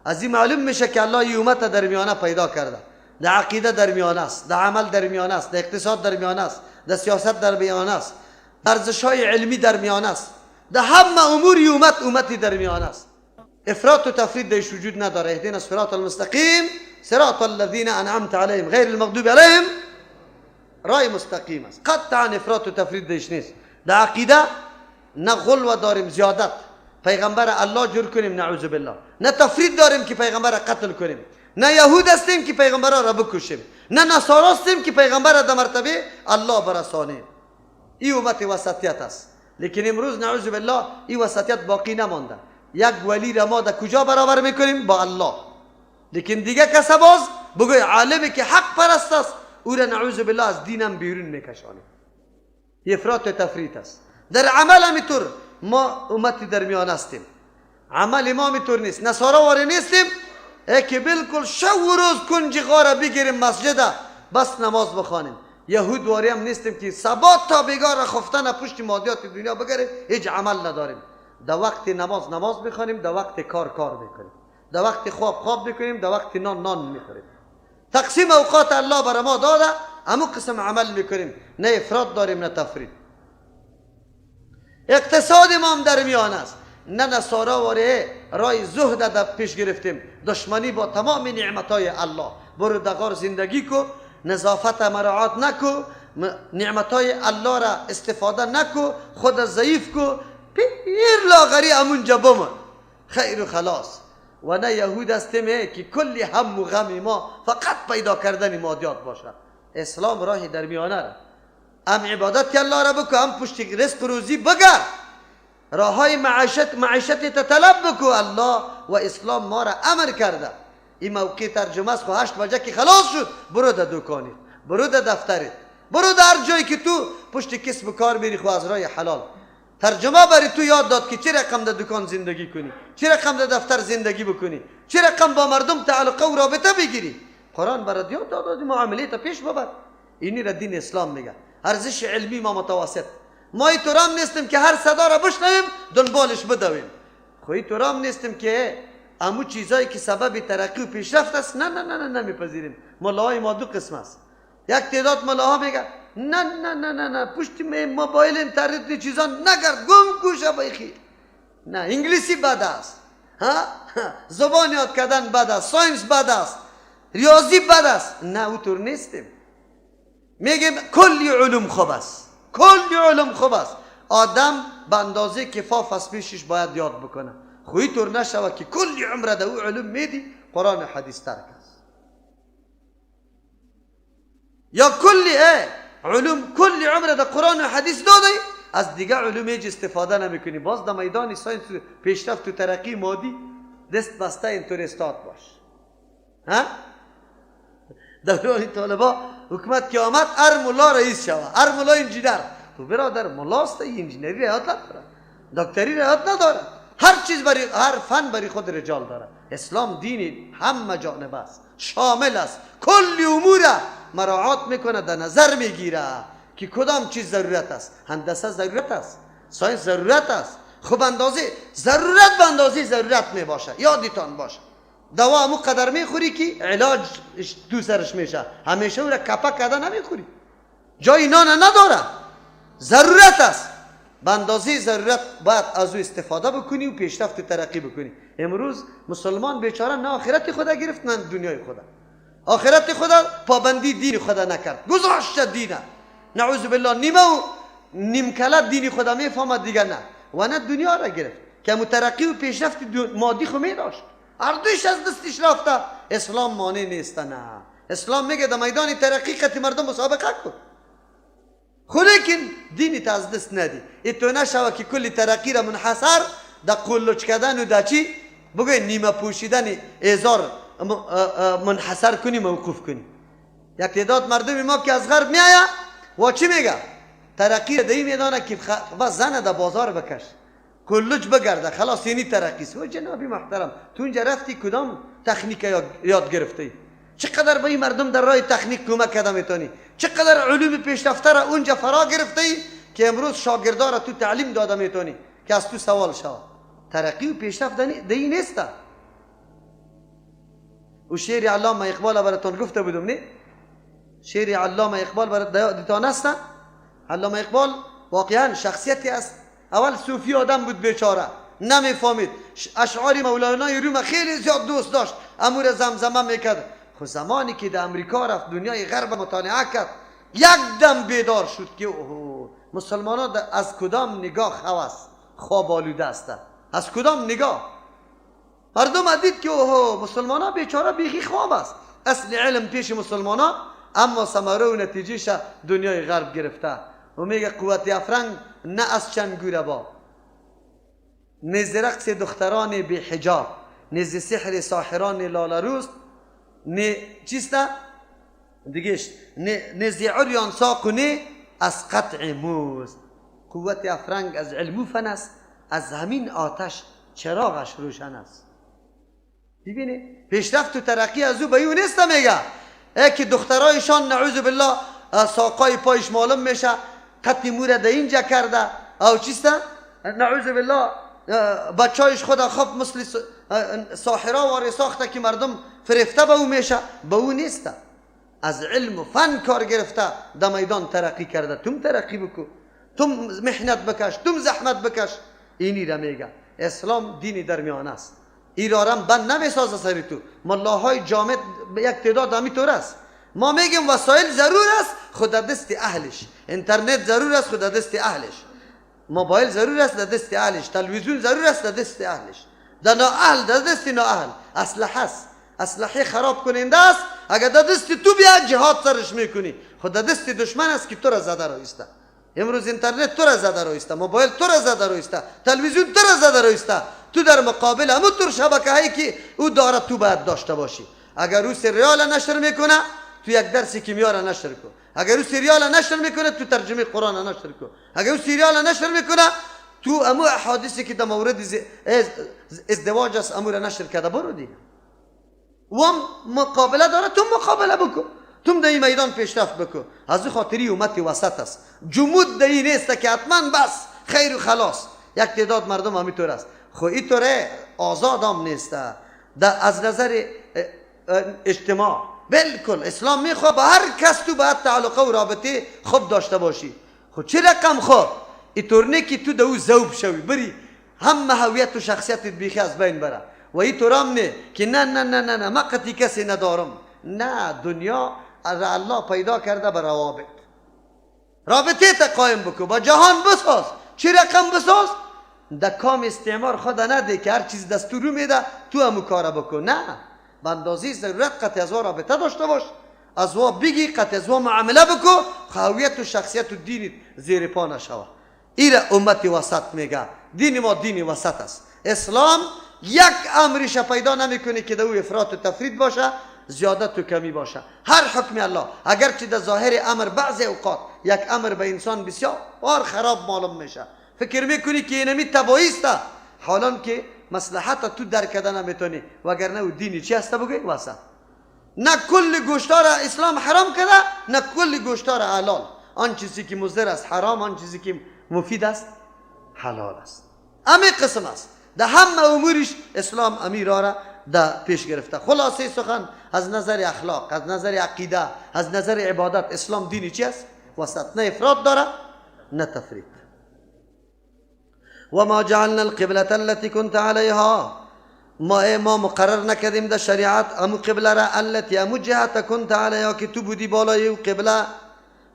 از این معلوم میشه که الله ای امت در میانه پیدا کرده. در عقیده در میانه است، در عمل در میانه است، در اقتصاد در میانه است، در سیاست در میانه است، ارزش های علمی در میانه است، در همه امور امت امتی در میانه است. افراط و تفرید درش وجود نداره. اهدنا الصراط المستقیم صراط الذین انعمت علیهم غیر المغضوب علیهم، رای مستقیم است. قطعا افراط و تفرید درش نیست. در عقیده نه غلو داریم زیادت، پیغمبر الله جور کنیم نعوذ بالله، نه تفرید داریم که پیغمبر قتل کنیم، نه یهود هستیم که پیغمبر را بکشیم، نه نصارا هستیم که پیغمبر را در مرتبه الله برسانیم. این امت وسطیت است. لیکن امروز نعوذ بالله این وسطیت باقی نمانده. یک ولی را ما در کجا برابر میکنیم؟ با الله. لیکن دیگه کس باز بگوی عالمی که حق پرست است او را نعوذ بالله از دینم بیرون میکشانیم. افراط و تفریط است. در عمل همینطور ما امتی در میان هستیم. عمل ما همینطور نیست. نصارا واری نیستیم که بالکل شب و روز کنج غاره بگیریم مسجد بس نماز بخوانیم. یهود واری هم نیستیم که صبا تا بیگاه را خفتن پشت مادیات دنیا بگیریم، هیچ عمل نداریم. در وقت نماز نماز میخوانیم، در وقت کار کار میکنیم، در وقت خواب خواب میکنیم، در وقت نان نان میخوریم. تقسیم اوقات الله بر ما داده، امو قسم عمل میکنیم، نه افراط داریم نه تفریط. اقتصاد ما هم در میان است، نه نصارا واره رای زهد در پیش گرفتیم، دشمنی با تمام نعمتهای الله. برو در غار زندگی کو، نظافت مراعات نکو، نعمتهای الله را استفاده نکو، خود ضعیف کو، پیر لاغری امونجا بمان، خیر و خلاص. و نه یهود هستیم که کلی هم و غم ما فقط پیدا کردن مادیات باشه. اسلام راه در میانه را، هم عبادت که الله را بکو، هم پشت رزق روزی بگرد، راه های معیشت تطلب بکو. الله و اسلام ما را امر کرده. این موقع ترجمه است، خو 8 بجه که خلاص شد برو در دکانت، برو در دفترت، برو در هر جایی که تو پشت کسب کار میری، خو از راه حلال. ترجمه برای تو یاد داد که چه رقم در دکان زندگی کنی، چه رقم در دفتر زندگی بکنی، چه رقم با مردم تعلقه و رابطه بگیری. قرآن برات یاد داد معامله تا پیش ببر. اینی را دین اسلام میگه. ارزش علمی ما متوسط. ما اینطور نیستیم که هر صدا را بشنویم دنبالش بدویم. خو اینطور نیستیم که امو چیزایی که سبب ترقی و پیشرفت است نه نه نه نه نمیپذیریم. ملاهای ما دو قسم است. یک تعداد ملاها میگه نه نه نه نه نه پشت موبایل اینترنت چیزا نگرد، گم کوشه بیخی. نه انگلیسی بد است، ها زبان یاد کردن بد است، science بد است، ریاضی بد است. نه اونطور نیستیم. میگیم کلی علوم خوب است، کلی علوم خوب است. آدم به اندازه کفاف از پیشش باید یاد بکنه. خو اینطور نشوه که کلی عمر در او علوم میدی قرآن و حدیث ترک است. یا کلی علوم کلی عمر در قرآن و حدیث دادی، از دیگه علوم هیچ استفاده نمیکنی. باز در میدان science پیشرفت و ترقی مادی دست بسته اینطور استاد باش. ها دوران طالبا حکومت که آمد هر ملا رئیس شوه، هر ملا انجینر. تو برادر ملاست، انجینری یاد نداره، دکتری یاد نداره، هر چیز برای هر فن برای خود رجال داره. اسلام دین همه جانبه است، شامل است، کل امور مراعات میکنه، در نظر میگیره که کدام چیز ضرورت است. هندسه ضرورت است، science ضرورت است. خب اندازه ضرورت به اندازه ضرورت میباشه، یادتان باشه. دوا همو قدر میخوری که علاج دو سرش میشه، همیشه او را کپک کرده نمیخوری، جای نان نداره. ضرورت است، به اندازه ضرورت باید از او استفاده بکنی و پیشرفت و ترقی بکنی. امروز مسلمان بیچاره نه آخرت خدا گرفت نه دنیای خدا. آخرت خدا پابندی دین خدا نکرد، گذاشت دینه، نعوذ بالله. نیمه و نیمکله دین خدا میفهمد دیگه نه، و نه دنیا را گرفت که مترقی و پیشرفت مادی خو میداشت، هر دویش از دستش رفته. اسلام مانع نیست. نه اسلام میگه در میدان ترقی قتی مردم مسابقه کن، خو لیکن دینت از دست ندی. ایتو نشوه که کل ترقی را منحصر در قلوچ کردن و در چی بگوی نیمه پوشیدن ازار منحصر کنی، موقوف کنی. یک تعداد مردم ما که از غرب میآید و چی میگه؟ ترقی را در میدانه که بس زن در بازار بکش، کلوچ بگرده، خلاص اینی ترقی است. و جنابی محترم تو اونجا رفتی کدام تکنیک یاد گرفتی؟ چقدر به این مردم در راه تکنیک کمک کرده میتونی؟ چقدر علوم پیشرفته را اونجا فرا گرفتی که امروز شاگردا را تو تعلیم داده میتونی که از تو سوال شود؟ ترقی و پیشرفت دی نیست. و شعر علامه اقبال براتون گفته بودم، نه؟ شعر علامه اقبال براتون هست. علامه اقبال واقعا شخصیتی است. اول صوفی آدم بود بیچاره، نمیفهمید. اشعار مولانای روم خیلی زیاد دوست داشت، امور زمزمه میکرد. خب زمانی که در امریکا رفت دنیای غرب مطالعه کرد، یک دم بیدار شد که اوه مسلمان ها از کدام نگاه هوس خواب آلوده هستند، از کدام نگاه. مردم دید که اوه مسلمان ها بیچاره بیخی خواب است، اصل علم پیش مسلمان ها، اما ثمره و نتیجهش دنیای غرب گرفته. و میگه قوت افرنگ نه از چنگوره با، نه ز رقص دختران بی حجاب، نه ز سحر ساحران لاله روست، نه چیست دیگهش، نه ز عریان ساق و نه از قطع موست. قوت افرنگ از علم و فن است، از همین آتش چراغش روشن است. ببینی پیشرفت و ترقی از او به او نیست. میگه ای که دخترایشان نعوذ بالله ساقای پایش معلوم میشه، قطع موره در اینجا کرده او چیست نعوذ بالله بچهایش خود خوب مثل ساحرا واری ساخته که مردم فریفته به او میشه، به او نیسته. از علم و فن کار گرفته، در میدان ترقی کرده. تم ترقی بکو، تم محنت بکش، تم زحمت بکش. اینی را میگه اسلام دین درمیان است. ایرارم بند نمیسازه سری تو. ملاهای جامد یک تعداد همینطور است. ما میگیم وسایل ضرور است، خود دست اهلش. اینترنت ضرور است، خود دست اهلش. موبایل ضرور است، دست اهلش. تلویزیون ضرور است، دست اهلش. در نااهل، در دست نااهل. اسلحه است، اسلحه خراب کننده است. اگر در دست تو بیا جهاد سرش میکنی، خود در دست دشمن است که تو را زده رایسته. امروز اینترنت تو را زده رایسته، موبایل تو را زده رایسته، تلویزیون تو را زده رایسته. تو در مقابل همون طور شبکه هایی که او داره تو باید داشته باشی. اگر او سریال نشر میکنه، تو یک درس کیمیا را نشر کن. اگر او سریال نشر میکنه، تو ترجمه قرآن را نشر کن. اگر او سریال نشر میکنه، تو امو احادیثی که در مورد ازدواج است امو را نشر کرده برو دیگه. و هم مقابله داره، تو مقابله بکن، تو در این میدان پیشرفت بکن. از او خاطری امت وسط است. جمود در این نیست که حتما بس خیر و خلاص. یک تعداد مردم همینطور است. خو اینطوره آزاد هم نیست از نظر اجتماع. بالکل اسلام میخواه با هر کس تو باید تعلقه و رابطه خوب داشته باشی. خو چه رقم خوب؟ اینطور نه که تو دو ذوب شوی بری هم هویت و شخصیتت بیخی از بین بره. و اینطور هم نه که نه نه نه نه نه من قطعی کسی ندارم. نه، دنیا الله پیدا کرده به روابط. رابطه تا قایم بکن، با جهان بساز. چه رقم بساز؟ در کام استعمار خود نده که هر چیز دستورو میده تو همو کار بکن. نه، به اندازه ضرورت قطع از رابطه داشته باش، از وا بگی، قطع از وا معامله بکن، هویت و شخصیت و دینت زیر پا نشوه. ایره امت وسط میگه. دین ما دین وسط است. اسلام یک امرش پیدا نمیکنه که در او افراط و تفرید باشه، زیادت و کمی باشه. هر حکم الله، اگرچه در ظاهر امر بعضی اوقات یک امر به انسان بسیار خراب معلوم میشه، فکر میکنی که اینمی تباهی است، حالان که مصلحت تو درک کرده نمیتونی، وگرنه او دینی چی هست بگوی؟ وسط. نه کل گوشتار اسلام حرام کرده، نه کل گوشتار حلال. آن چیزی که مضر است حرام، آن چیزی که مفید است حلال است. امی قسم است. در همه امورش اسلام امیرا را در پیش گرفته. خلاصه سخن از نظر اخلاق، از نظر عقیده، از نظر عبادت، اسلام دینی چی است؟ وسط. نه افراط داره نه تفریط. و ما جعلنا القبلة التي كنت علیها، ما مقرر نکردیم در شریعت امو قبله را، التي امو جهت كنت علیها که تو بودی بالای قبله،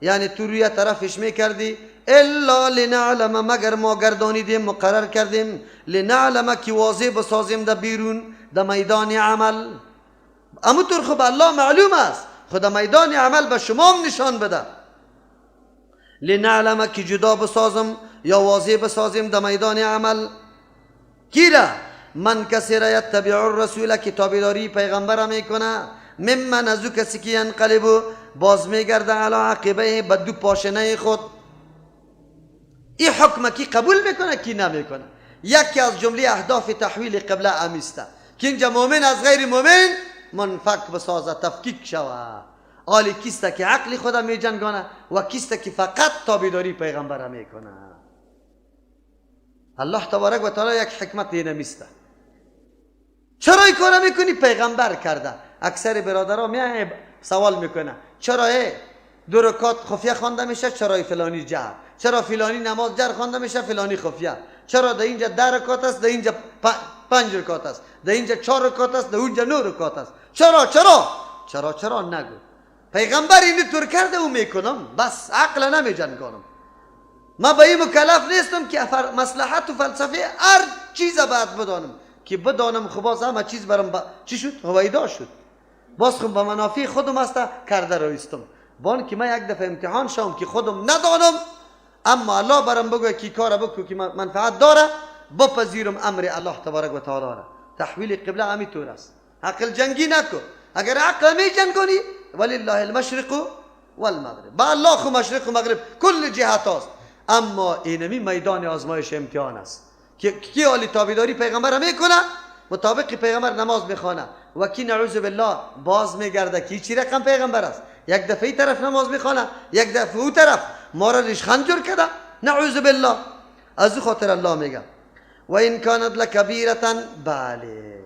یعنی تو روی طرفش میکردی، الا لنعلم، مگر ما گردانیدیم مقرر کردیم، لنعلم که واضح بسازیم در بیرون در میدان عمل. امو طور خب الله معلوم است، خدا میدان عمل به شما هم نشان بده. لنعلم که جدا بسازم یا واضح بسازیم در میدان عمل. کی را؟ من کسی را یتبع الرسول که تابعداری پیغمبر میکنه، ممن از او کسی که ینقلب باز میگرده، علی عقبه به دو پاشنه خود. این حکم کی قبول میکنه کی نمیکنه. یکی از جمله اهداف تحویل قبله امیسته که اینجا مؤمن از غیر مؤمن منفک بسازه، تفکیک شوه. آلی کیسته که عقل خدا میجنگانه و کیسته که فقط تابعداری پیغمبر میکنه. الله تبارک و تعالی یک حکمت نمیسته. چرا این کارا میکنی؟ پیغمبر کرده. اکثر برادرها میای سوال میکنه چرا دو رکعت خفیه خوانده میشه، چرا فلانی جهر، چرا فلانی نماز جهر خوانده میشه، فلانی خفیه، چرا در اینجا 10 رکعت است، در اینجا 5 رکعت است، در اینجا 4 رکعت است، در اونجا 9 رکعت است. چرا چرا چرا چرا نگو. پیغمبر اینو طور کرده و میکنم، بس عقل نمیجنگانم. ما به این مکلف نیستم که مصلحت و فلسفه هر چیز باید بدانم، که بدانم خب باز همه چیز برام چی شد؟ هویدا شد. باز خب به منافع خودم است کرده رویستم. بان که من یک دفعه امتحان شوم که خودم ندانم، اما الله برام بگه که کار بکو که منفعت داره، بپذیرم امر الله تبارک و تعالی را. تحویل قبله همینطور است. عقل جنگی نکن. اگر عقل می جنگانی ولله المشرق والمغرب، با الله خو مشرق و مغرب کل جهت است. اما اینمی میدان آزمایش امتحان است که کی حالی تابعداری پیغمبر میکنه، مطابق پیغمبر نماز میخوانه، و کی نعوذ بالله باز میگرده کی چی رقم پیغمبر است. یک دفعه ای طرف نماز میخوانه، یک دفعه او طرف ما را ریشخند جور کرده، نعوذ بالله. از او خاطر الله میگه و این کانت لکبیرة، بله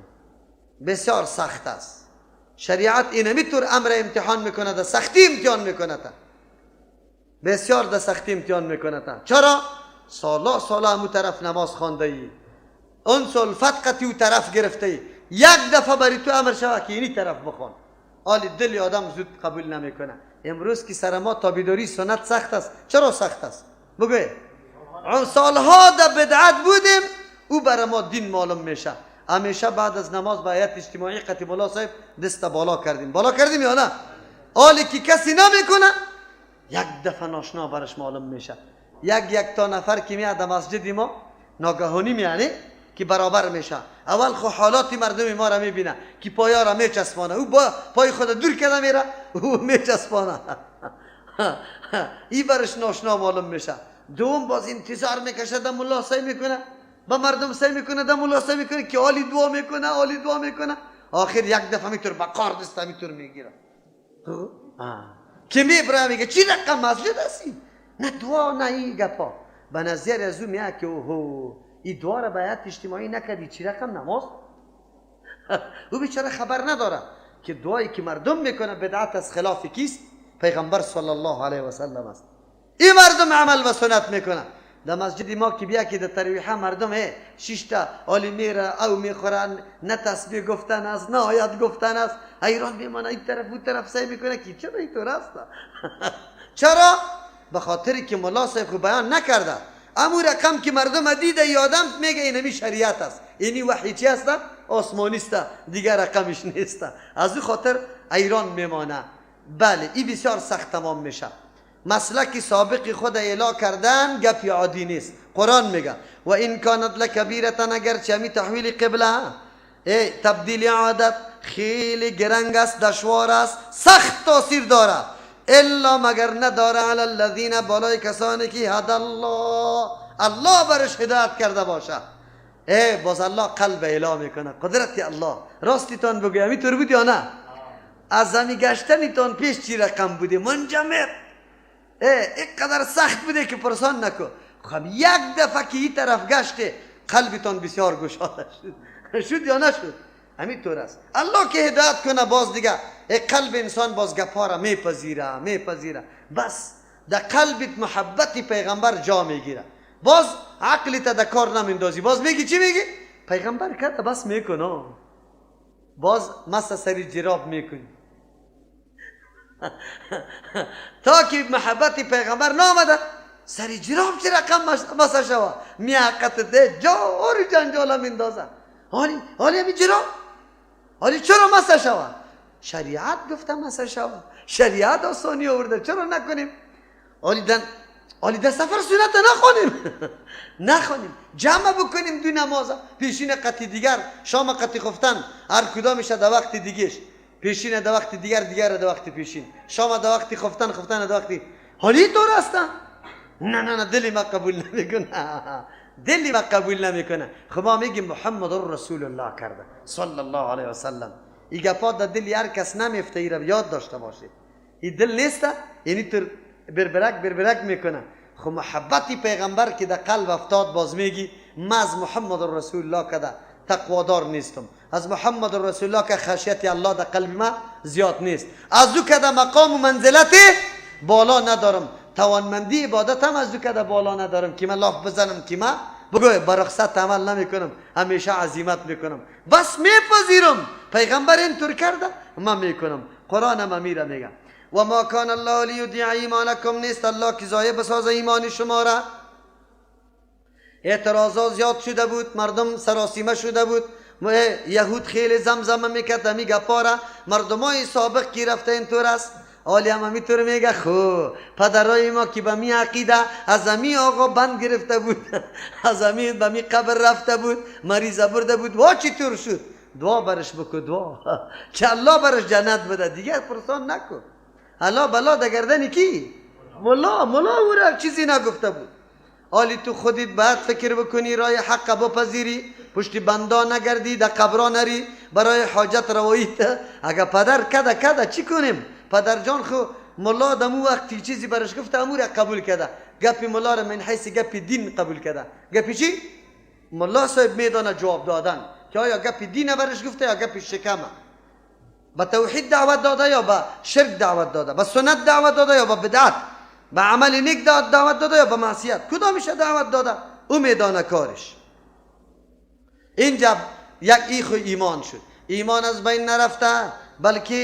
بسیار سخت است. شریعت اینمی طور امر امتحان میکنه، در سختی امتحان میکنه، بسیار در سختی امتحان میکنه. چرا؟ سالا سالا همون طرف نماز خوانده ای، اون سلفت قطی او طرف گرفته ای، یک دفعه بری تو امر شوه که اینی طرف بخوان، حال دل آدم زود قبول نمیکنه. امروز که سر ما تابعداری سنت سخت است. چرا سخت است؟ بگوی سالها در بدعت بودیم، او برای ما دین معلوم میشه. همیشه بعد از نماز با هیئت اجتماعی قطی ملا صاحب دست بالا کردیم، بالا کردیم یا نه؟ حالی که کسی نمیکنه یک دفعه ناشنا برش معلوم میشه. یک یک تا نفر که میاد مسجد ما ناگهانی میانه که برابر میشه، اول خو حالات مردم ما را میبینه که پایا را میچسبانه، او با پای خود دور کرده میره، او میچسبانه، ای برش ناشنا معلوم میشه. دوم باز انتظار میکشه، در ملا سعی میکنه، با مردم سعی میکنه، در ملا سعی میکنه که عالی دعا میکنه، عالی دعا میکنه، آخر یک دفعه میتور با قار دست میتور میگیره که میبره میگه چی رقم مسجد هستی؟ نه دعا نه این گپا. به نظر از او میاد که اوهو این دعا را باید اجتماعی نکردی، چی رقم نماز؟ او بیچاره خبر نداره که دعایی که مردم میکنه بدعت از خلاف کیست؟ پیغمبر صلی الله علیه و سلم است. این مردم عمل و سنت میکنه. در مسجد ما که بیا که در ترویحه مردم شش تا عالی میره او میخورن، نه تسبیح گفتن است نه آیت گفتن است، ایران میمانه این طرف اون طرف سعی میکنه که چرا اینطور است؟ چرا؟ به خاطر که ملا صاحب خو بیان نکرده. امو رقم که مردم دیده یادم میگه اینمی شریعت است، اینی وحی چی است؟ آسمانی است، دیگر رقمش نیست. از او خاطر ایران میمانه. بله این بسیار سخت تمام میشه. مسلک سابق خود اعلا کردن گپی عادی نیست. قرآن میگه و این کانت لکبیرة، اگرچه همی تحویل قبله تبدیل عادت خیلی گرنگ است، دشوار است، سخت تاثیر داره، الا مگر نداره علی الذین، بالای کسانی که هدى الله، الله برش هدایت کرده باشه. ای باز الله قلب اعلا میکنه، قدرت الله. راستیتان بگویم همینطور بود یا نه؟ از همی گشتنیتان پیش چی رقم بوده؟ منجمد، اینقدر سخت بوده که پرسان نکو. خب یک دفعه که این طرف گشته قلبتان بسیار گشاده شد. شد یا نشد؟ همینطور است. الله که هدایت کنه باز دیگه قلب انسان باز گپا را میپذیره، میپذیره، بس در قلبت محبت پیغمبر جا میگیره، باز عقلت در کار نمیندازی، باز میگی چی میگی؟ پیغمبر کرده بس میکنه، باز مس سری جراب میکنی تا که محبت پیغمبر نامده سری جراب چه رقم مسه شوه میعقت ده جار جنجاله میندازه. حالی همی جراب حالی چرا مسه شوه؟ شریعت گفته مسه شوه، شریعت آسانی آورده، چرا نکنیم؟ حالی در سفر سنت نخوانیم، نخوانیم، جمع بکنیم دو نماز، پیشین قطی دیگر، شام قطی خفتن، هر کدامش در وقت دیگهش، پیشین در وقت دیگر، دیگر در وقت پیشین، شام در وقت خفتن، خفتن در وقت. حالی طور است؟ نه نه نه، دلی ما قبول نمیکنه، دلی ما قبول نمیکنه. خب ما میگیم محمد رسول الله کرده صلی الله علیه و سلم. این گپا در دل هر کس نمیفته، ای را یاد داشته باشید. این دل نیست، یعنی تو بربرک بربرک میکنه. خب محبت پیغمبر که در قلب افتاد باز میگی ما از محمد رسول الله کده تقوادار نیستم، از محمد رسول الله که خشیت الله در قلب ما زیاد نیست، از او کده مقام و منزلت بالا ندارم، توانمندی عبادت هم از او کده بالا ندارم که من لاف بزنم که من بگوی برخصت عمل نمیکنم، همیشه عزیمت میکنم، بس میپذیرم پیغمبر اینطور کرده من میکنم. قرآن هم امیره میگه و ما کان الله لیضیع ایمانکم، نیست الله که ضایع بسازه ایمان شما را. اعتراضات زیاد شده بود، مردم سراسیمه شده بود، یهود خیلی زمزمه میکرد همی گپا را، مردمای سابق کی رفته اینطور است. حالی هم همینطور میگه خو پدرای ما که به می عقیده از همی آقا بند گرفته بود، از همی به می قبر رفته بود، مریض برده بود، وا چطور شد؟ دعا برش بکو، دعا که الله برش جنت بده، دیگه پرسان نکن. الله بلا در گردن کی؟ ملا، ملا او را چیزی نگفته بود. حالی تو خودت باید فکر بکنی، رای حق بپذیری، پشت بندا نگردی، در قبرا نری، برای حاجت روایت. اگه پدر کده کده چی کنیم؟ پدر جان خو ملا دمو وقتی چیزی برش گفته امور قبول کرده، گپی ملا را من حیث گپی دین قبول کرده، گپی چی؟ ملا صاحب میدانه جواب دادن که آیا گپ دین برش گفته یا گپ شکمه، به توحید دعوت داده یا به شرک دعوت داده، به سنت دعوت داده یا به بدعت، به عمل نیک دعوت داده یا به معصیت، کدامش دعوت داده او میدانه کارش. اینجا یک ایخ ایمان شد، ایمان از بین نرفته، بلکه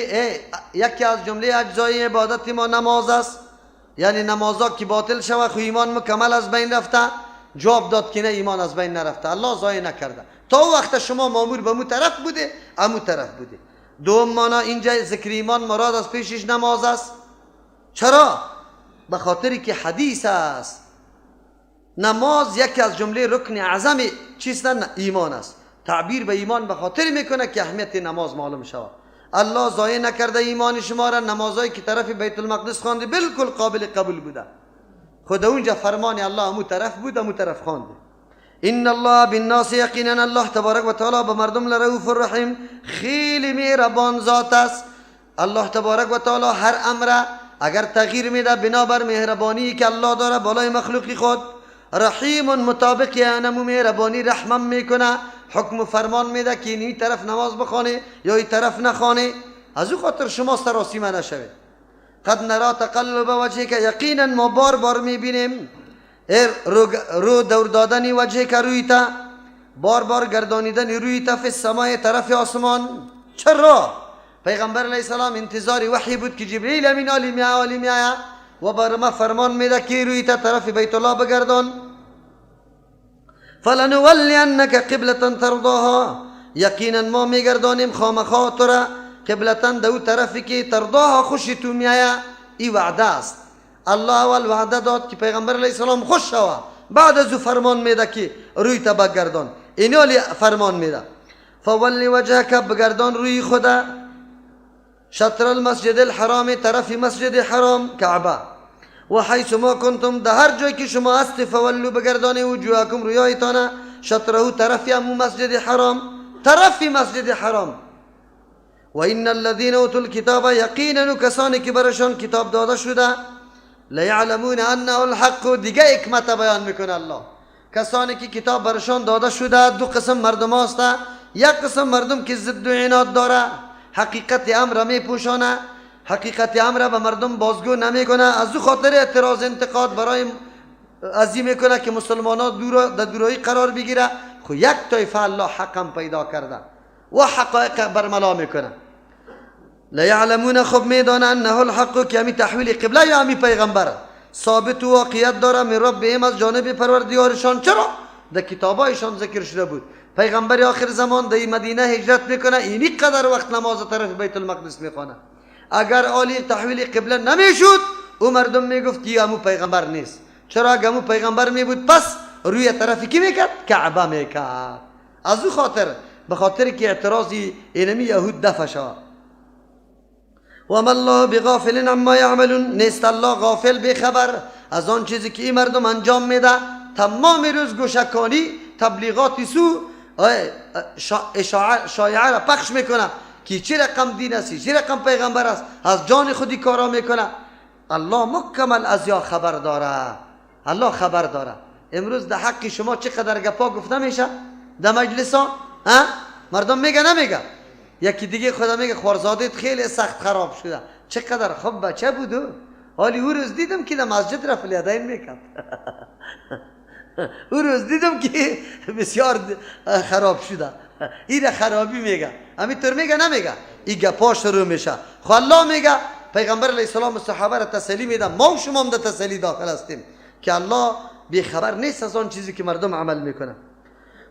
یکی از جمله اجزای عبادت ما نماز است، یعنی نمازها که باطل شود خو ایمان مکمل از بین رفته. جواب داد که نه، ایمان از بین نرفته، الله ضایع نکرده، تا وقت شما مامور به مو طرف بوده امو طرف بوده. دوم مانا اینجا ذکر ایمان مراد از پیشش نماز است. چرا؟ به خاطری که حدیث است نماز یکی از جمله رکن اعظم چیست؟ ایمان است. تعبیر به ایمان به خاطر میکنه که اهمیت نماز معلوم شود. الله ضایع نکرده ایمان شما را، نمازهایی که طرف بیت المقدس خوانده بالکل قابل قبول بوده، خود اونجا فرمان الله امو طرف بود، امو طرف خوانده. ان الله بالناس یقینا الله تبارک و تعالی به مردم لرؤوف الرحیم خیلی مهربان ذات است. الله تبارک و تعالی هر امر اگر تغییر میده بنابر مهربانی که الله داره بالای مخلوقی خود، رحیم مطابق انمو مهربانی رحمم میکنه، حکم و فرمان میده که این طرف نماز بخوانه یا این طرف نخوانه. از او خاطر شما سراسیمه نشوید. قد نرا تقلب وجهک، یقینا ما بار بار میبینیم رو دور دادن وجهک روی تا، بار بار گردانیدن روی تا فی السماء طرف آسمان. چرا؟ پیغمبر علیه السلام انتظار وحی بود که جبریل امین عالی میآید و بر ما فرمان میده که روی تا طرف بیت الله بگردان. فلنولینک قبلة ترضاها، یقینا ما میگردانیم خامخا تو را قبلة دو طرفی که ترضاها خوش تو میآید. ای وعده است. الله اول وعده داد که پیغمبر علیه السلام خوش شوه، بعد از او فرمان میده که روی تا بگردان. اینالی فرمان میده فولی وجهک، بگردان روی خدا شطر المسجد الحرام طرف مسجد حرام کعبه، و حیث ما کنتم ده هر جای که شما هست فولو بگردانه وجوهکم رویایتانه شطره طرف امو مسجد حرام، طرف مسجد حرام. و ان الذين اوتوا الكتاب یقینا کسانی که برشان کتاب داده شده لیعلمون انه الحق. دیگه حکمت بیان میکنه الله. کسانی که کتاب برشان داده شده دو قسم مردم هست، یک قسم مردم که ضد و عناد داره، حقیقت امر میپوشانه، حقیقت امر به مردم بازگو نمیکنه، از او خاطر اعتراض انتقاد برای ازی میکنه که مسلمان ها در دورایی قرار بگیره. خو یک طایفه الله حقم پیدا کرده و حقایق برملا میکنه. لیعلمون خب میدانه انه الحق که همی تحویل قبله یا همی پیغمبر ثابت و واقعیت داره من ربهم از جانب پروردگارشان. چرا؟ در کتابایشان ذکر شده بود پیغمبر آخر زمان در مدینه هجرت میکنه، اینی قدر وقت نماز طرف بیت المقدس میخوانه. اگر عالی تحویل قبله نمیشد او مردم میگفت که امو پیغمبر نیست. چرا؟ اگر امو پیغمبر میبود پس روی طرف کی میکرد؟ کعبه میکرد. از او خاطر به خاطر که اعتراضی اینمی یهود دفع شد. و ما الله بغافل عما یعملون، نیست الله غافل بخبر از آن چیزی که این مردم انجام میده. تمام روز گوشکانی تبلیغات سو شایعه را پخش میکنه که چه رقم دین است، چه رقم پیغمبر است، از جان خودی کارا میکنه. الله مکمل از یا خبر داره، الله خبر داره. امروز در حق شما چقدر گپا گفته میشه در مجلس ها، مردم میگه نمیگه؟ یکی دیگه خدا میگه خوارزادت خیلی سخت خراب شده، چقدر خوب بچه بود، حالی او روز دیدم که در مسجد رفع الیدین میکرد، او روز دیدم که بسیار خراب شده، این خرابی میگه، همینطور میگه نمیگه؟ این گپا شروع میشه. خو الله میگه پیغمبر علیه السلام صحابه را تسلی میده، ما و شما هم در تسلی داخل هستیم که الله بیخبر نیست از آن چیزی که مردم عمل میکنه.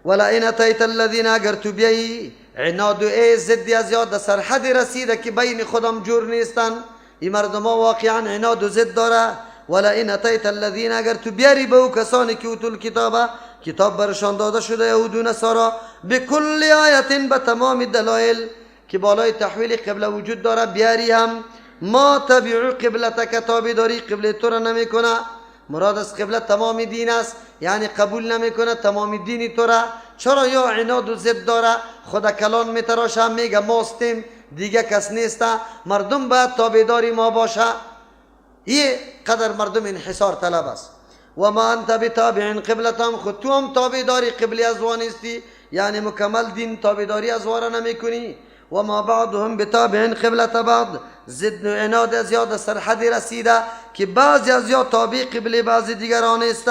ولئن اتیت الذین، اگر تو بیایی عناد و ای ضدی از یاد سرحد رسیده که بین خودم جور نیستن، این مردم ها واقعا عناد و ضد داره. ولئن اتیت الذین، اگر تو بیاری به او کسانی که اوتوا الکتاب، کتاب برشان داده شده یهود و نصارا، بکل آیت، به تمام دلایل که بالای تحویل قبله وجود داره بیاری هم، ما تبعو قبلتک، تابعداری قبله تو را نمیکنه. مراد از قبله تمام دین است، یعنی قبول نمیکنه تمام دینی تو را. چرا؟ یا عناد و ضد داره، خدا کلان میتراشه میگه ماستیم دیگه کس نیست، مردم باید تابعداری ما باشه. یه قدر مردم انحصار طلب است. و ما انت بتابع قبلتهم، خود تو هم تابعداری قبلی از وا نیستی، یعنی مکمل دین تابعداری از وا را نمیکنی. و ما بعضهم بتابع قبلت بعض، ضد و عناد از یاد سرحد رسیده که بعضی از یا تابع قبل بعضی دیگران است.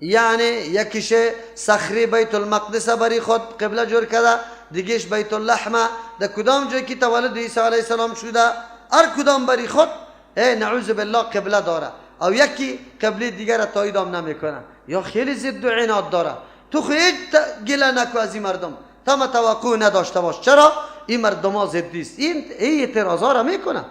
یعنی یکیش صخره بیت المقدس بری خود قبله جور کرده، دیگهش بیت اللحمه در کدام جای که تولد عیسی علیه السلام شده، هر کدام بری خود نعوذ بالله قبله داره، او یکی قبله دیگر تایید هم نمیکنه، یا خیلی ضد و عناد داره. تو خو هیچ گله نکو از این مردم، تا توقع نداشته باش. چرا؟ این مردم ها ضدی است، این اعتراض ها را میکنه.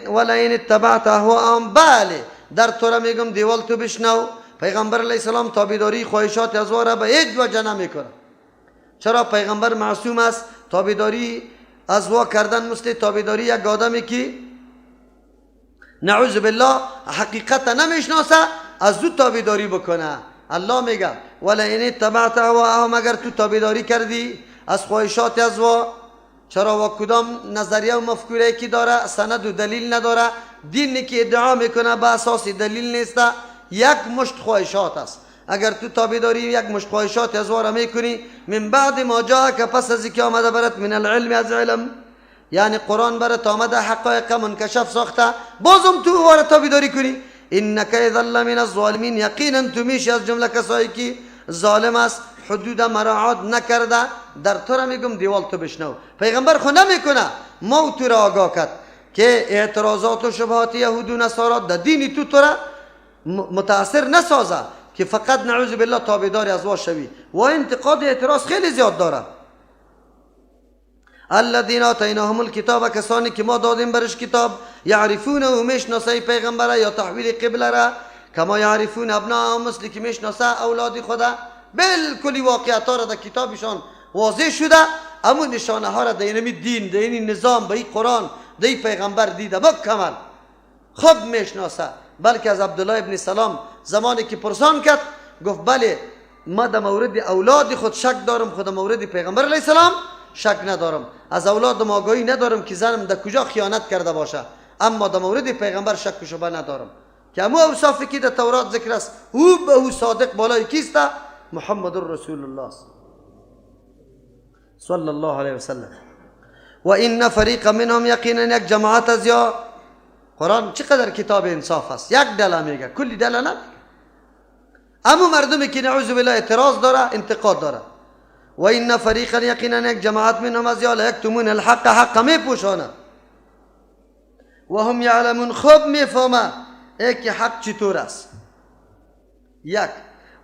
ولئن اتبعت اهواءهم، بله در تو را میگم دیوال تو بشنو، پیغمبر علیه السلام تابعداری خواهشات از را به هیچ وجه نمیکنه. چرا؟ پیغمبر معصوم است، تابعداری از وا کردن مثل تابعداری یک آدمی که نعوذ بالله حقیقت نمیشناسه از او تابعداری بکنه. الله میگه ولئن اتبعت اهواءهم، اگر تو تابعداری کردی از خواهشات از وا، چرا وا کدام نظریه و مفکوره که داره سند و دلیل نداره، دینی که ادعا میکنه به اساس دلیل نیست، یک مشت خواهشات است. اگر تو تابعداری یک مشت خواهشات از وا را میکنی، من بعد ما جاءک، پس از اینکه آمده برات، من العلم از علم، یعنی قرآن برات آمده حقایق منکشف ساخته، بازم تو وا را تابعداری کنی، انک اذا لمن الظالمین، یقینا تو میشی از جمله کسایی که ظالم است، حدود مراعات نکرده. در تو را میگم دیوال تو بشنو. پیغمبر خو نمیکنه، ما تو را آگاه کرد که اعتراضات و شبهات یهود و نصارا در دین تو تو را متاثر نسازه که فقط نعوذ بالله تابعدار از وا شوی. و انتقاد اعتراض خیلی زیاد داره. الذین آتیناهم الکتاب، کسانی که ما دادیم برش کتاب، یعرفونه میشناسه پیغمبره یا تحویل قبله را، کما یعرفون ابناءهم، مثل که میشناسه اولاد خدا. بالکل واقعیت ها را در کتابشان واضح شده، اما نشانه ها را در اینمی دین، در این نظام، به این قرآن، در این پیغمبر دیده مکمل خوب میشناسه. بلکه از عبدالله ابن سلام زمانی که پرسان کرد گفت بله ما در مورد اولاد خود شک دارم، خود مورد پیغمبر علیه السلام شک ندارم، از اولادم آگاهی ندارم که زنم در کجا خیانت کرده باشه، اما در مورد پیغمبر شک و شبه ندارم که امو اوصافی که در تورات ذکر است او به او صادق بالای کیست؟ محمد رسول الله است صلی الله علیه وسلم. و این فریق منهم، یقینا یک جماعت از یا قرآن چقدر کتاب انصاف است، یک دله میگه، کلی دله نمیگه. اما مردمی که نعوذ بالله اعتراض داره، انتقاد داره. و این فریقا، یقینا یک جماعت منهم از یا یکتمون الحق، حق میپوشانه، و هم یعلمون، خوب میفهمه ای که حق چطور است. یک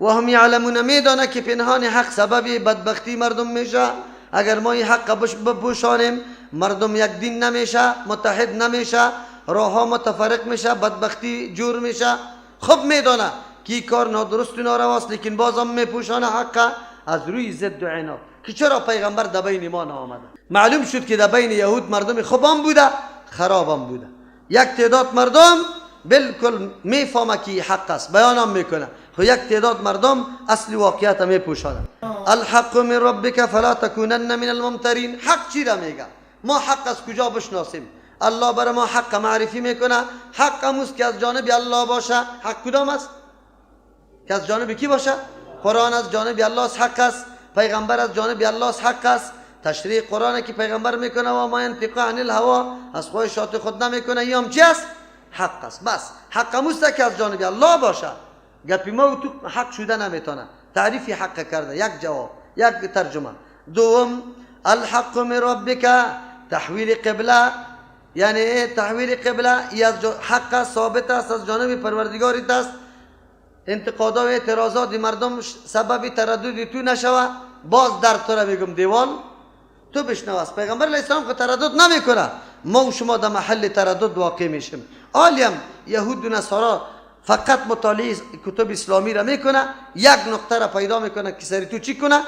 و هم یعلمون، میدانه که پنهان حق سبب بدبختی مردم میشه. اگر ما این حق بپوشانیم مردم یک دین نمیشه، متحد نمیشه، راه ها متفرق میشه، بدبختی جور میشه. خوب میدانه که کار نادرست و نارواست، لیکن بازم میپوشانه حق از روی ضد و عناد که چرا پیغمبر در بین ما نآمده. معلوم شد که در بین یهود مردم خوبم بوده، خرابم بوده. یک تعداد مردم بالکل میفهمه که حق است، بیانم میکنه، خو یک تعداد مردم اصل واقعیت میپوشانه. الحق من ربک فلا تکونن من الممترین. حق چی را میگه؟ ما حق از کجا بشناسیم؟ الله بر ما حق معرفی میکنه. حق هموست که از جانب الله باشه. حق کدام است؟ که از جانب کی باشه؟ قرآن از جانب الله است، حق است. پیغمبر از جانب الله است، حق است. تشریح قرآن که پیغمبر میکنه و ما ینطق عن الهوا، از خواهشات خود نمیکنه، این هم چی است؟ حق است. بس حق هموست که از جانب الله باشه. گپی ما تو حق شده نمیتونه. تعریف حق کرده، یک جواب، یک ترجمه. دوم الحق من ربک، تحویل قبله، یعنی تحویل قبله حق ثابت است از جانب پروردگارت است. انتقادات و اعتراضات مردم سبب تردد تو نشوه. باز در تو را میگم دیوال تو بشنو است. پیغمبر علیه السلام که تردد نمیکنه، ما و شما در محل تردد واقع میشیم. عالیم یهود و نصارا فقط مطالعه کتب اسلامی را میکنه، یک نقطه را پیدا میکنه که سری تو چی کنه؟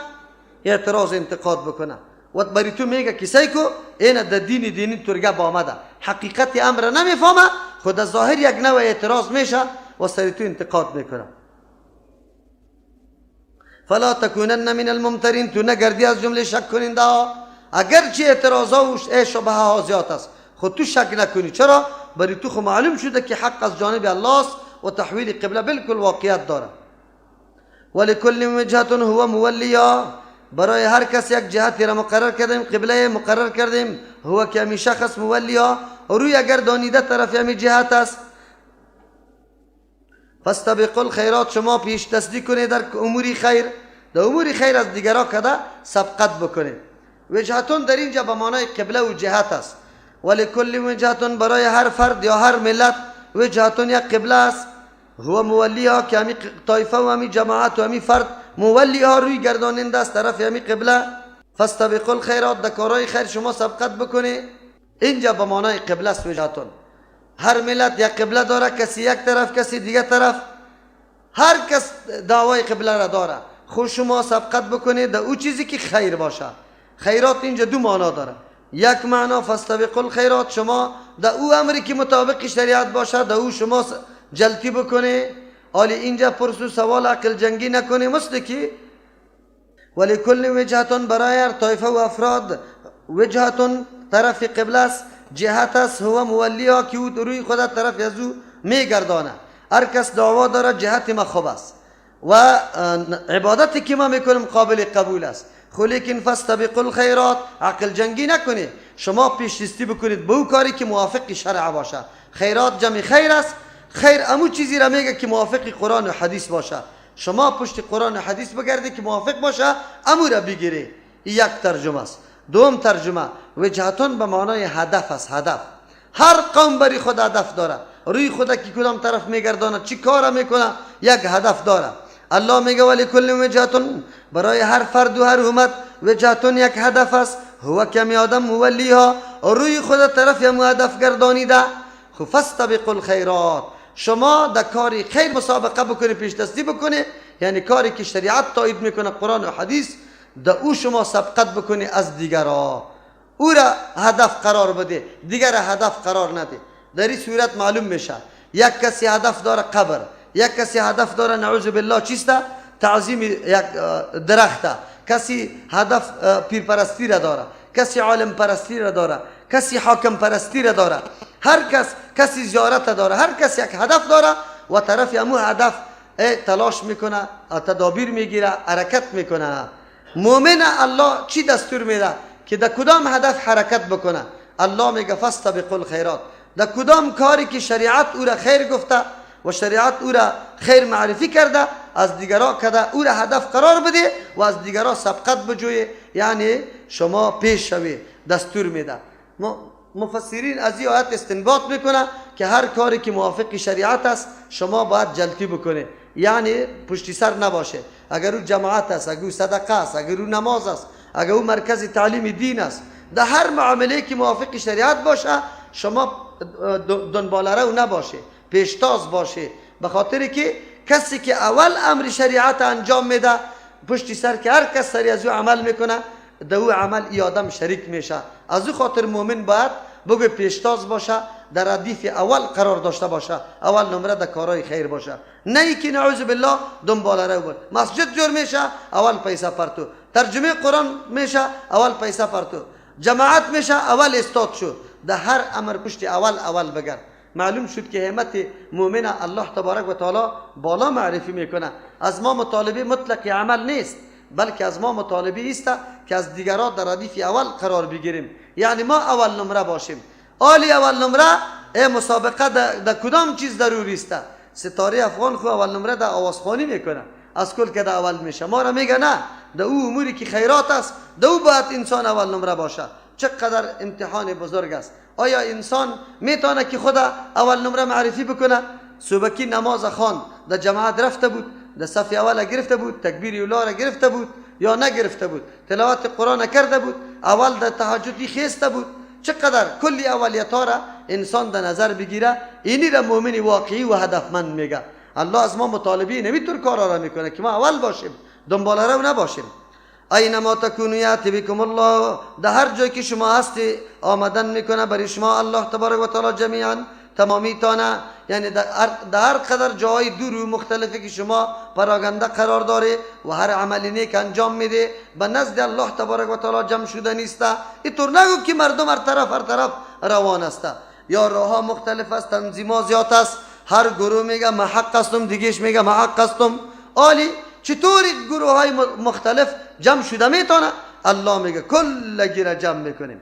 اعتراض انتقاد بکنه. و بری تو میگه کسی کو این در دین دینی ترگه آمده، حقیقت امر نمیفهمه، خود از ظاهر یک نوع اعتراض میشه و سری تو انتقاد میکنه. فلا تکونن من الممترین، تو نگردی از جمله شک کننده ها. اگرچه اعتراض ها و شبهه ها زیاد است، خود تو شک نکنی. چرا؟ بری تو خو معلوم شده که حق از جانب الله است و تحویل قبله بالکل واقعیت داره. ولکل وجهة هو مولیا، برای هر کس یک جهتی را مقرر کردیم، قبله مقرر کردیم، هو که همی شخص مولیا روی اگر دانیده طرف همی جهت است. فاستبقوا الخیرات، شما پیش دستی کنید در امور خیر، در امور خیر از دیگرها کده سبقت بکنید. وجهتون در اینجا به معنای قبله و جهت است. ولکل وجهتون، برای هر فرد یا هر ملت وجهتون یک قبله است. هو مولیا که همی طایفه و همی جماعت و همی فرد مولیا روی گرداننده است طرف همی قبله. فاستبقوا الخیرات، در کارهای خیر شما سبقت بکنید. اینجا به معنای قبله است وجهتون. هر ملت یک قبله داره، کسی یک طرف کسی دیگه طرف، هر کس دعوای قبله را داره. خود شما سبقت بکنید در او چیزی که خیر باشه. خیرات اینجا دو معنا داره. یک معنا فاستبقوا الخیرات، شما در او امری که مطابق شریعت باشه در او شما جلتی بکنه. آلی اینجا پرسو سوال عقل جنگی نکنه، مثل که ولکل وجهتون، برای هر طایفه و افراد وجهتون طرف قبله است، جهت است. هو مولیا که او روی خود طرف از او میگردانه. هر کس دعوا داره جهت ما خوب است و عبادتی که ما میکنیم قابل قبول است. خو لیکن فاستبقوا الخیرات، عقل جنگی نکنید، شما پیش دستی بکنید به او کاری که موافق شرع باشه. خیرات جمع خیر است، خیر امو چیزی را میگه که موافق قرآن و حدیث باشه. شما پشت قرآن و حدیث بگردی که موافق باشه امو را بگیری. یک ترجمه است. دوم ترجمه وجهتون به معنای هدف است. هدف هر قوم بری خود هدف داره، روی خود که کدام طرف میگردانه، چی کار میکنه، یک هدف داره. الله میگه ولکل وجهتون، برای هر فرد و هر امت وجهتون یک هدف است. هو کمی آدم مولیها، روی خود طرف هم هدف گردانیده. خو فاستبقوا الخیرات، شما در کاری خیر مسابقه بکنی، پیش دستی بکنی، یعنی کاری که شریعت تایید میکنه، قرآن و حدیث، در او شما سبقت بکنی از دیگرها، او را هدف قرار بده، دیگر هدف قرار نده. در این صورت معلوم میشه یک کسی هدف داره قبر، یک کسی هدف داره نعوذ بالله چیسته، تعظیم یک درخته، کسی هدف پیرپرستی را داره، کسی عالم پرستی را داره، کسی حاکم پرستی را داره، هر کس کسی زیارت داره، هر کس یک هدف داره و طرف امو هدف تلاش میکنه، تدابیر میگیره، حرکت میکنه. مؤمن الله چی دستور میده که در کدام هدف حرکت بکنه؟ الله میگه فاستبقوا الخیرات، در کدام کاری که شریعت او را خیر گفته و شریعت او را خیر معرفی کرده از دیگرا کده او را هدف قرار بده و از دیگرا سبقت بجوی، یعنی شما پیش شوی. دستور میده. مفسرین از این آیت استنباط میکنه که هر کاری که موافق شریعت است شما باید جلتی بکنه، یعنی پشتی سر نباشه. اگر او جماعت است، اگر او صدقه است، اگر او نماز است، اگر او مرکز تعلیم دین است، در هر معامله که موافق شریعت باشه شما دنباله رو نباشه، پیشتاز باشه، به خاطر که کسی که اول امر شریعت انجام میده پشتی سر که هر کس سری از او عمل میکنه در او عمل ای آدم شریک میشه. از او خاطر مؤمن باید بگه پیشتاز باشه، در ردیف اول قرار داشته باشه، اول نمره در کارهای خیر باشه، نه ای که نعوذ بالله دنباله رو بود. مسجد جور میشه اول پیسه پرتو، ترجمه قرآن میشه اول پیسه پرتو، جماعت میشه اول استاد شو، در هر امر پشت اول اول بگر. معلوم شد که همت مؤمن الله تبارک و تعالی بالا معرفی میکنه. از ما مطالبه مطلق عمل نیست، بلکه از ما مطالبه است که از دیگران در ردیف اول قرار بگیریم، یعنی ما اول نمره باشیم. آلی اول نمره ای مسابقه در کدام چیز ضروری است؟ ستاره افغان خو اول نمره در آوازخوانی میکنه، از کل که در اول میشه. ما را میگه نه، در او اموری که خیرات است در او باید انسان اول نمره باشه. چقدر امتحان بزرگ است. آیا انسان میتونه که خدا اول نمره معرفی بکنه؟ صبحکی نماز خواند، در جماعت رفته بود، در صف اول گرفته بود، تکبیر اولا را گرفته بود یا نگرفته بود، تلاوت قرآن کرده بود، اول در تهجدی خیسته بود. چقدر کلی اولیت ها را انسان در نظر بگیره، اینی را مؤمن واقعی و هدفمند میگه. الله از ما مطالبه نمیتور کارا را میکنه که ما اول باشیم، دنباله رو نباشیم. اینما تکونوا یأتی بکم الله، در هر جایی که شما هستی آمدن میکنه برای شما الله تبارک و تعالی جمیعا، تمامی تانه، یعنی در هر قدر جای دور و مختلفی که شما پراگنده قرار داره و هر عمل نیک انجام میده به نزد الله تبارک و تعالی جمع شده نیست. اینطور نگو که مردم هر طرف هر طرف روان است، یا راه مختلف است، تنظیمات زیاد است، هر گروه میگه من حق هستم، دیگهش میگه من حق هستم. آلی چطور گروه های مختلف جمع شده میتونه؟ الله میگه کلگی را جمع میکنیم.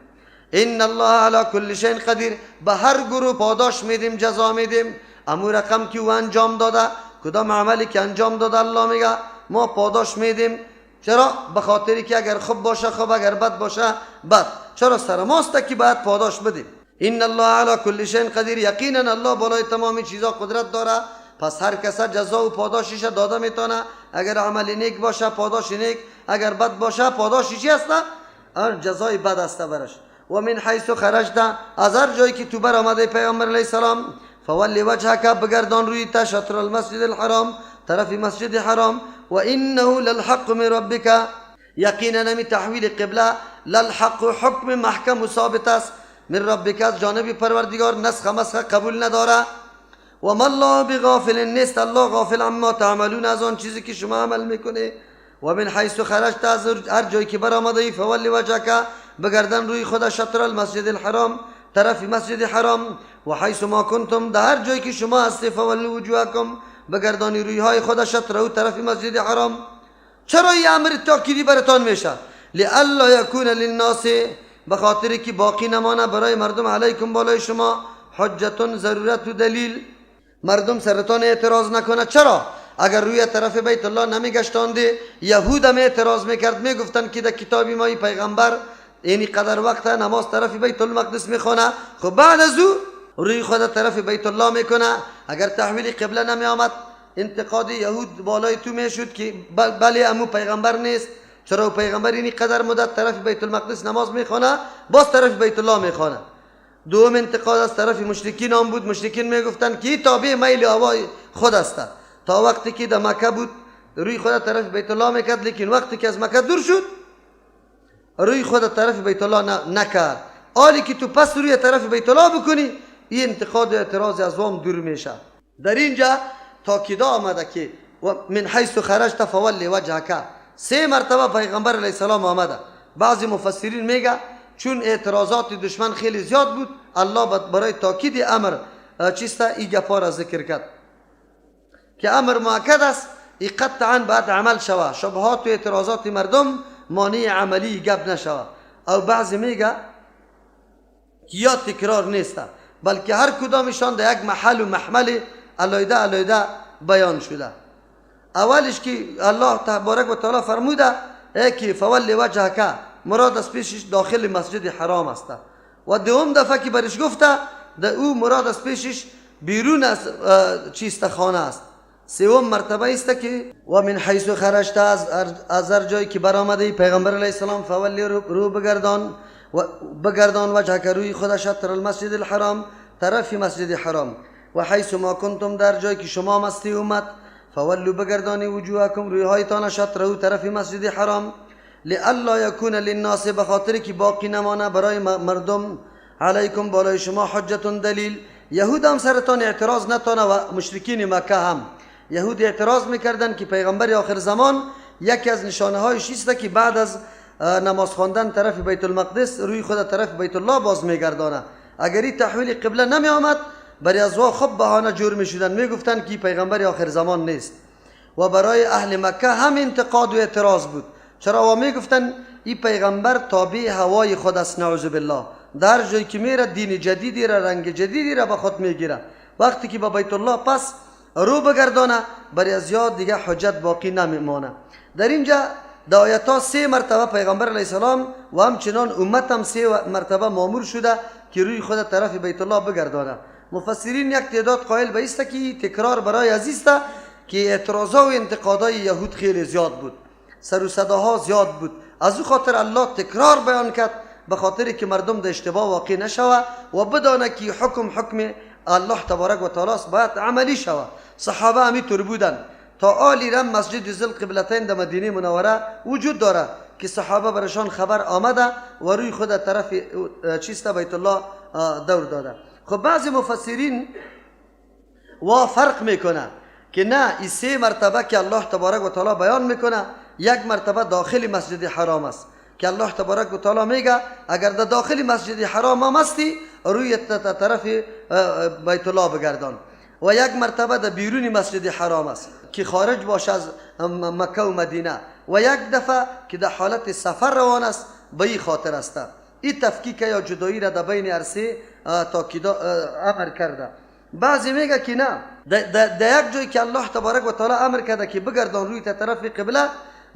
ان الله علی کل شیء قدیر. به هر گروه پاداش میدیم، جزا میدیم. امو رقم که او انجام داده، کدام عملی که انجام داده، الله میگه ما پاداش میدیم. چرا؟ به خاطری که اگر خوب باشه خوب، اگر بد باشه بد. چرا سر ماست که باید پاداش بدیم؟ ان الله علی کل شیء قدیر. یقینا الله بالای تمام چیزا قدرت داره. پس هر کس جزا و پاداشش داده میتونه. اگر عمل نیک باشه پاداش نیک، اگر بد باشه پاداش چی است؟ جزای بد است برش. و من حیث خرجت، از هر جایی که تو بر آمده پیامبر علیه السلام، فولی وجهک، بگردان روی تا شطر المسجد الحرام، طرف مسجد حرام. و انه للحق من ربک، یقینا نمی تحویل قبله للحق حکم محکم و ثابت است، من ربک از جانب پروردگار، نسخ مسخ قبول نداره. و ما الله بغافل، نیست الله غافل عما تعملون، از آن چیزی که شما عمل میکنه. و من حیث خرجت، از هر جایی که برآمده ای، فولی وجهک، بگردن روی خود شطر المسجد الحرام، طرف مسجد حرام. و حیث ما کنتم، در هر جایی که شما هستی، فولوا وجوهکم، بگردانی روی های خود شطر و طرف مسجد حرام. چرا این امر تاکیدی براتان میشه؟ لئلا یکون للناس، به خاطر که باقی نمانه برای مردم، علیکم بالای شما، حجت ضرورت و دلیل، مردم سرتان اعتراض نکنه. چرا؟ اگر روی طرف بیت الله نمیگشتانده، یهود هم اعتراض میکرد، میگفتن که در کتاب ما پیغمبر اینی قدر وقت نماز طرف بیت المقدس میخونه، خب بعد از او روی خود طرف بیت الله میکنه. اگر تحویل قبله نمی آمد، انتقاد یهود بالای تو میشد که بله امو پیغمبر نیست، چرا پیغمبر اینی قدر مدت طرف بیت المقدس نماز میخونه، باز طرف بیت الله میخونه. دوم انتقاد از طرف مشرکین هم بود. مشرکین میگفتن که تابع میل هوای خود است. تا وقتی که در مکه بود روی خود طرف بیت الله میکرد، لیکن وقتی که از مکه دور شد روی خود طرف بیت الله نکرد. آلی که تو پس روی طرف بیت الله بکنی، این انتقاد و اعتراض از وام دور میشه. در اینجا تاکید آمده که من حیث خرجت فولی وجهک، سه مرتبه پیغمبر علیه السلام آمده. بعضی مفسرین میگه چون اعتراضات دشمن خیلی زیاد بود، الله برای تاکید امر چیست ای گپا را ذکر کرد که امر مؤکد است، ای قطعا باید عمل شوه، شبهات و اعتراضات مردم مانع عملی گپ نشوه. او بعضی میگه که یا تکرار نیست، بلکه هر کدامشان در یک محل و محمل علیده علیده بیان شده. اولش که الله تبارک و تعالی فرموده که فولی وجهک، مراد از پیشش داخل مسجد حرام است. و دوم دفعه که برش گفته در او مراد از پیشش بیرون از چیست خانه است. سوم مرتبه است که و من حیث خرجت، از هر جایی که برآمده پیغمبر علیه السلام، فولی رو بگردان و بگردان وجهک روی خود شطر المسجد الحرام، طرف مسجد حرام. و حیث ما کنتم، در جایی که شما مستی اومد، فولوا بگردانی وجوهکم، روی هایتان شطره طرف مسجد حرام. لئلا یکون للناس، به خاطر که باقی نمانه برای مردم، علیکم بالای شما، حجت دلیل. یهود هم سرتان اعتراض نتانه و مشرکین مکه هم. یهود اعتراض میکردن که پیغمبر آخر زمان یکی از نشانه هایش است که بعد از نماز خواندن طرف بیت المقدس روی خود طرف بیت الله باز میگردانه. اگر این تحویل قبله نمی آمد، برای از وا خوب بهانه جور میشدن، میگفتن که پیغمبر آخر زمان نیست. و برای اهل مکه هم انتقاد و اعتراض بود. چرا؟ و میگفتن این پیغمبر تابع هوای خود است، نعوذ بالله، در جایی که میره دین جدیدی را، رنگ جدیدی را به خود میگیره. وقتی که به بیت الله پس رو بگردانه، برای از یاد دیگه حجت باقی نمیمانه. در اینجا در آیت ها سه مرتبه پیغمبر علیه السلام و همچنان امت هم سه مرتبه مامور شده که روی خود طرف بیت الله بگردانه. مفسرین یک تعداد قائل به است که تکرار برای عزیز است که اعتراضها و انتقادهای یهود خیلی زیاد بود، سر و صداها زیاد بود. از او خاطر الله تکرار بیان کرد به خاطر که مردم در اشتباه واقع نشوه و بدانه که حکم حکم الله تبارک و تعالی است، باید عملی شوه. صحابه همی طور بودن تا آلی رم مسجد ذی القبلتین در مدینه منوره وجود داره که صحابه برشان خبر آمده و روی خود طرف چیست بیت الله دور داده. خب بعضی مفسرین وا فرق میکنه که نه، این سه مرتبه که الله تبارک و تعالی بیان میکنه، یک مرتبه داخل مسجد حرام است که الله تبارک و تعالی میگه اگر در داخل مسجد حرام هم هستی روی طرف بیت الله بگردان. و یک مرتبه در بیرون مسجد حرام است که خارج باشه از مکه و مدینه، و یک دفعه که در حالت سفر روان است، به این خاطر است. این تفکیک یا جدایی را در بین هر سه تاکید امر کرده. بعضی میگه که نه، در یک جایی که الله تبارک و تعالی امر کرده که بگردان روی طرف قبله،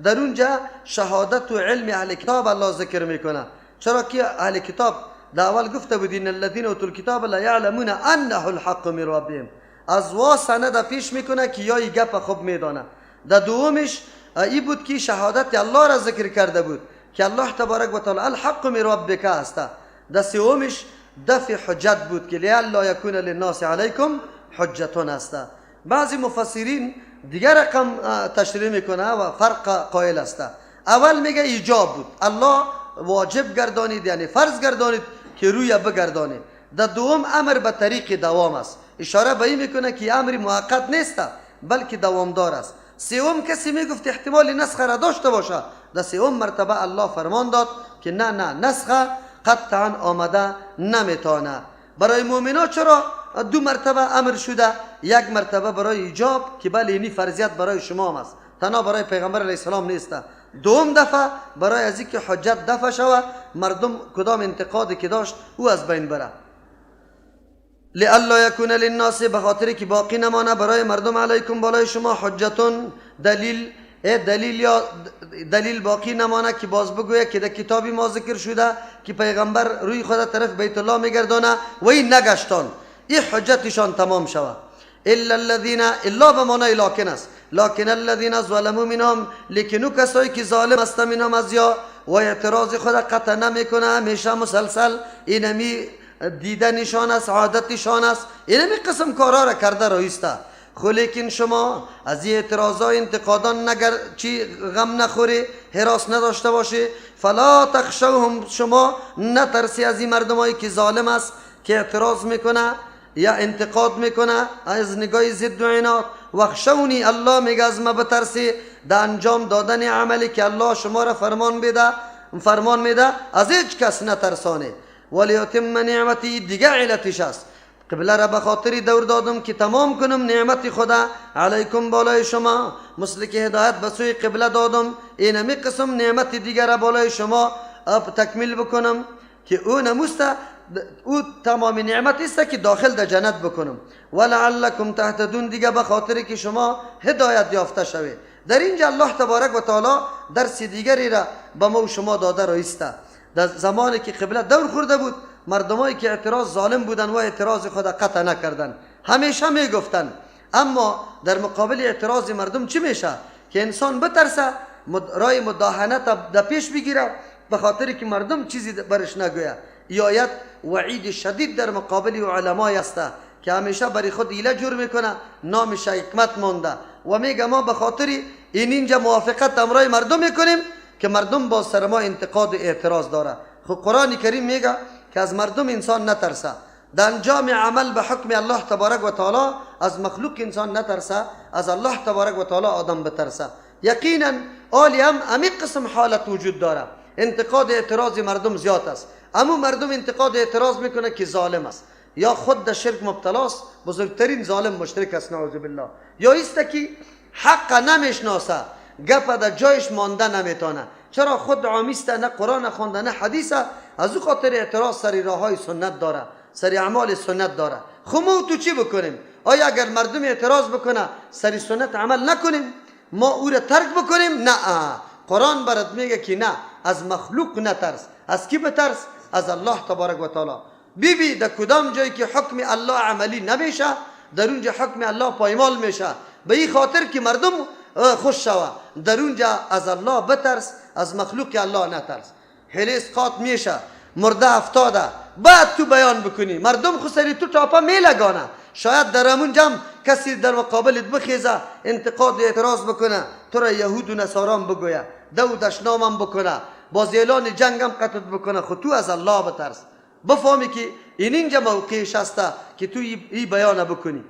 در اونجا شهادت و علم اهل کتاب الله ذکر میکنه. چرا که اهل کتاب در اول گفته بود ان الذين اوتوا الكتاب لا يعلمون انه الحق من ربهم، از وا سند پیش میکنه که یا ای گپ خوب میدانه. در دومش ای بود که شهادت الله را ذکر کرده بود که الله تبارک و تعالی الحق من ربک است. در سومش دفع حجت بود که لئلا یکون للناس علیکم حجتون است. بعضی مفسرین دیگر رقم تشریح میکنه و فرق قائل است. اول میگه ایجاب بود، الله واجب گردانید یعنی فرض گردانید که روی بگردانید. در دوم امر به طریق دوام است، اشاره به این میکنه که امر موقت نیست بلکه دوامدار است. سوم کسی میگفت احتمال نسخ را داشته باشه، در سوم مرتبه الله فرمان داد که نه نه، نسخ قطعا آمده نمیتونه. برای مؤمنا چرا دو مرتبه امر شده؟ یک مرتبه برای ایجاب که بله اینی فرضیت برای شما هم است، تنها برای پیغمبر علیه السلام نیست. دوم دفعه برای از اینکه حجت دفع شوه، مردم کدام انتقادی که داشت او از بین بره. لئلا یکون للناس، به خاطر که باقی نمانه برای مردم علیکم بالای شما حجتون دلیل، دلیل یا دلیل باقی نمانه که باز بگویه که در کتابی ما ذکر شده که پیغمبر روی خود طرف بیت الله میگردانه و این نگشتان، این حجتشان تمام شوه. الا الذين، الا به معنای لکن است، لکن الذين ظلموا منهم، لیکن کسایی که ظالم است منهم از یا و اعتراض خود قطع نمیکنه، همیشه مسلسل اینمی دیدنشان است، عادتشان است، اینمی قسم کارا را کرده رایسته. خو لیکن شما از این اعتراضای انتقادان نگر چی غم نخوری، هراس نداشته باشی. فلا تخشوهم، شما نترسی از این مردمایی که ظالم است که اعتراض میکنه یا انتقاد میکنه از نگاه ضد و عناد. وخشونی، الله میگه از ما بترسی در انجام دادن عملی که الله شما را فرمان میده، از هیچ کس نترسانه. ولیتم نعمتی، دیگه علتش است، قبله را به خاطری دور دادم که تمام کنم نعمت خدا علیکم بالای شما، مثل که هدایت به سوی قبله دادم، اینمی قسم نعمت دیگر را بالای شما تکمیل بکنم که او نموسته، او تمام نعمت است که داخل در جنت بکنم. ولعلکم تهتدون، دیگه به خاطری که شما هدایت یافته شوید. در اینجا الله تبارک و تعالی درس دیگری را به ما و شما داده رایسته. در زمانی که قبله دور خورده بود، مردمایی که اعتراض ظالم بودن و اعتراض خود قطع نکردن، همیشه میگفتن. اما در مقابل اعتراض مردم چی میشه؟ که انسان بترسه، رای مداهنه در پیش بگیره به خاطر که مردم چیزی برش نگویه. ای آیت وعید شدید در مقابل علمای است که همیشه برای خود ایله جور میکنه، نامش حکمت مانده و میگه ما به خاطر این اینجا موافقت امرای مردم میکنیم که مردم با سر ما انتقاد و اعتراض داره. خب قرآن کریم میگه که از مردم انسان نترسه، در انجام عمل به حکم الله تبارک و تعالی از مخلوق انسان نترسه، از الله تبارک و تعالی آدم بترسه. یقینا آلی هم امی قسم حالت وجود داره، انتقاد اعتراض مردم زیاد است. اما مردم انتقاد اعتراض میکنه که ظالم است، یا خود در شرک مبتلاست، بزرگترین ظالم مشرک است نعوذ بالله، یا است که حق نمیشناسه، گپ در جایش مانده نمیتونه، چرا خود عامیسته، نه قرآن خوانده نه حدیث، از او خاطر اعتراض سر راههای سنت داره، سر اعمال سنت داره. خب ما تو چی بکنیم؟ آیا اگر مردم اعتراض بکنه سر سنت عمل نکنیم، ما او را ترک بکنیم؟ نه، قرآن برات میگه که نه، از مخلوق نترس. از کی بترس؟ از الله تبارک و تعالی. بی در کدام جایی که حکم الله عملی نمیشه، در اونجا حکم الله پایمال میشه، به این خاطر که مردم خوش شوه. در اونجا از الله بترس، از مخلوق الله نترس. حیله اسقاط میشه، مرده افتاده، بعد تو بیان بکنی، مردم خو سری تو تاپه میلگانه، شاید در همون جمع کسی در مقابلت بخیزه، انتقاد و اعتراض بکنه، تو را یهود و نصاران بگویه، دو دشنامم بکنه، باز اعلان جنگم قتل بکنه. خو تو از الله بترس، بفهمی که این اینجا موقعش هسته که تو ای بیان بکنی.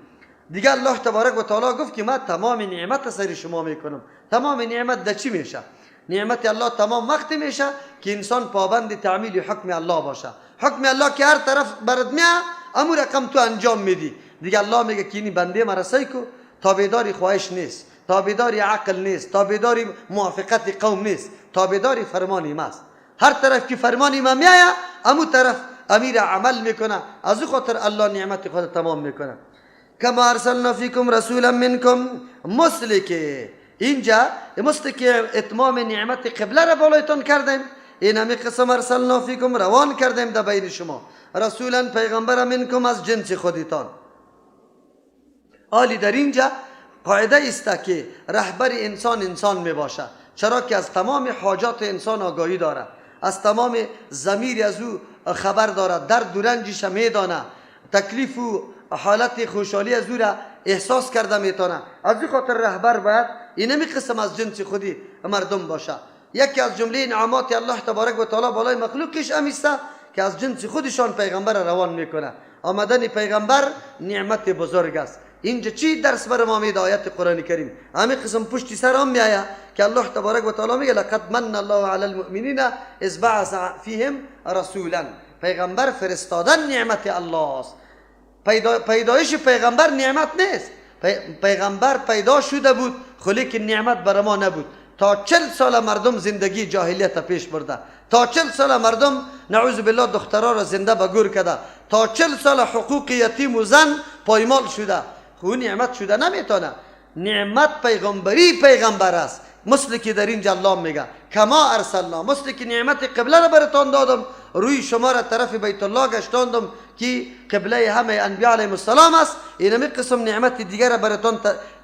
دیگه الله تبارک و تعالی گفت که من تمام نعمت سر شما میکنم. تمام نعمت در چی میشه؟ نعمت الله تمام وقتی میشه که انسان پابند تعمیل حکم الله باشه. حکم الله که هر طرف برات میاد امو رقم تو انجام میدی، دیگه الله میگه که این بنده مرا سعی کو، تابعداری خواهش نیست، تابعداری عقل نیست، تابعداری موافقت قوم نیست، تابعداری فرمان ماست. هر طرف که فرمان ما میآید امو طرف امیر عمل میکنه. از او خاطر الله نعمت خود تمام میکنه. کما ارسلنا فیکم رسولا منکم، مثل که اینجا مثل که اتمام نعمت قبله را بالایتان کردیم، این همی قسم ارسلنا فیکم روان کردیم در بین شما رسولا پیغمبر منکم از جنس خودتان. آلی در اینجا قاعده است که رهبر انسان انسان می باشه، چرا که از تمام حاجات انسان آگاهی داره، از تمام ضمیر از او خبر داره، درد و رنجش میدانه، تکلیف و حالت خوشحالی از او را احساس کرده میتونه. از این خاطر رهبر باید اینمی قسم از جنس خودی مردم باشه. یکی از جمله نعمات الله تبارک و تعالی بالای مخلوقش امیسته که از جنس خودشان پیغمبر روان میکنه. آمدن پیغمبر نعمت بزرگ است. اینجا چی درس بر ما میده آیت قرآن کریم؟ همین قسم پشتی سر هم میآید که الله تبارک و تعالی میگه لقد من الله علی المؤمنین اذ بعث فیهم رسولا. پیغمبر فرستادن نعمت الله است. پیدایش پیغمبر نعمت نیست. پیغمبر پیدا شده بود خلی که نعمت بر ما نبود. تا 40 سال مردم زندگی جاهلیت پیش برده، تا 40 سال مردم نعوذ بالله دخترها را زنده به گور کرده، تا 40 سال حقوق یتیم و زن پایمال شده. خو نعمت شده نمیتونه. نعمت پیغمبری پیغمبر است. مثل که در اینجا الله میگه کما ارسلنا، مثل که نعمت قبله را براتان دادم، روی شما را طرف بیت الله گشتاندم که قبله همه انبیاء علیهم السلام است، اینمی قسم نعمت دیگر را براتان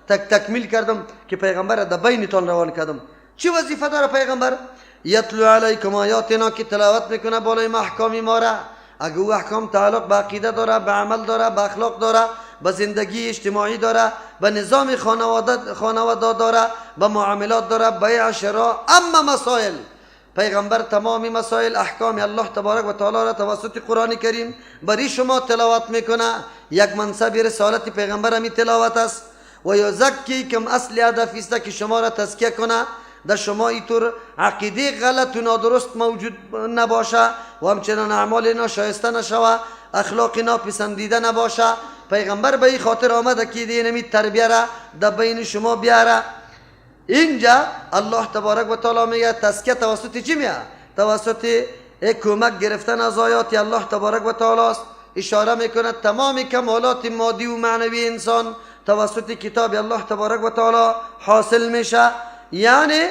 تکمیل کردم که پیغمبر را در بینتان روان کردم. چی وظیفه داره پیغمبر؟ یتلو علیکم آیاتنا، که تلاوت میکنه بالای ما احکام ما را. اگه او احکام تعلق به عقیده داره، به عمل داره، به اخلاق داره، به زندگی اجتماعی داره، به نظام خانواده داره، به معاملات داره، بیع شراء، اما مسائل پیغمبر تمام مسائل احکام الله تبارک و تعالی را توسط قرآن کریم برای شما تلاوت میکنه. یک منصب رسالت پیغمبر همی تلاوت است. و یزکیکم، اصل هدف است که شما را تزکیه کنه، در شما اینطور عقیده غلط و نادرست موجود نباشه و همچنان اعمال ناشایسته نشوه، اخلاق ناپسندیده نباشه. پیغمبر به این خاطر آمده که اینمی تربیه را در بین شما بیاره. اینجا الله تبارک و تعالی میگه تزکیه توسط چی میه؟ توسط کمک گرفتن از آیات الله تبارک و تعالی است. اشاره میکنه تمام کمالات مادی و معنوی انسان توسط کتاب الله تبارک و تعالی حاصل میشه. یعنی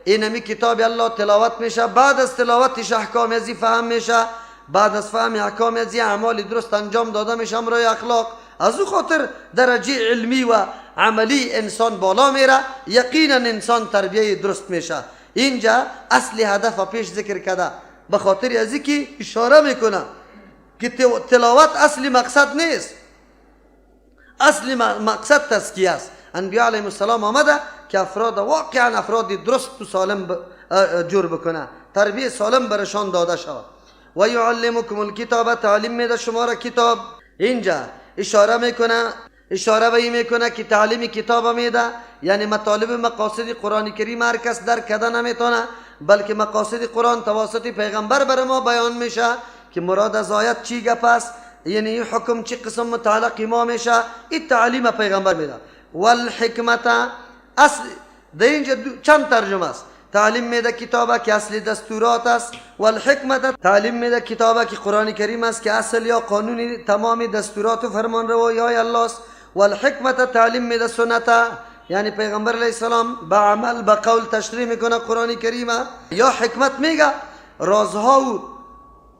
اینمی کتاب الله تلاوت میشه، بعد از تلاوتش احکام ازی فهم میشه، بعد از فهم احکام ازی اعمال درست انجام داده میشه همراه اخلاق. از او خاطر درجه علمی و عملی انسان بالا میره، یقینا انسان تربیه درست میشه. اینجا اصل هدف پیش ذکر کرده به خاطر ازی که اشاره میکنه که تلاوت اصل مقصد نیست، اصل مقصد تزکیه است. انبیاء علیهم السلام آمده که افراد واقعا افراد درست و سالم جور بکنه، تربیه سالم برشان داده شود. و یعلمکم الکتاب، تعلیم میده شما را کتاب. اینجا اشاره میکنه، اشاره به این میکنه که تعلیم کتاب میده، یعنی مطالب مقاصد قرآن کریم هر کس درک کرده نمیتونه، بلکه مقاصد قرآن توسط پیغمبر بر ما بیان میشه که مراد از آیت چی گپ است، یعنی حکم چی قسم متعلق ما میشه. این تعلیم پیغمبر میده. والحکمت، اصل در اینجا چند ترجمه است. تعلیم میده کتابه که اصل دستورات است، والحکمت تعلیم میده کتابه که قرآن کریم است که اصل یا قانون تمام دستورات و فرمانروایی های الله است. والحکمت تعلیم میده سنت، یعنی پیغمبر علیه السلام به عمل به قول تشریح میکنه قرآن کریم. یا حکمت میگه رازها و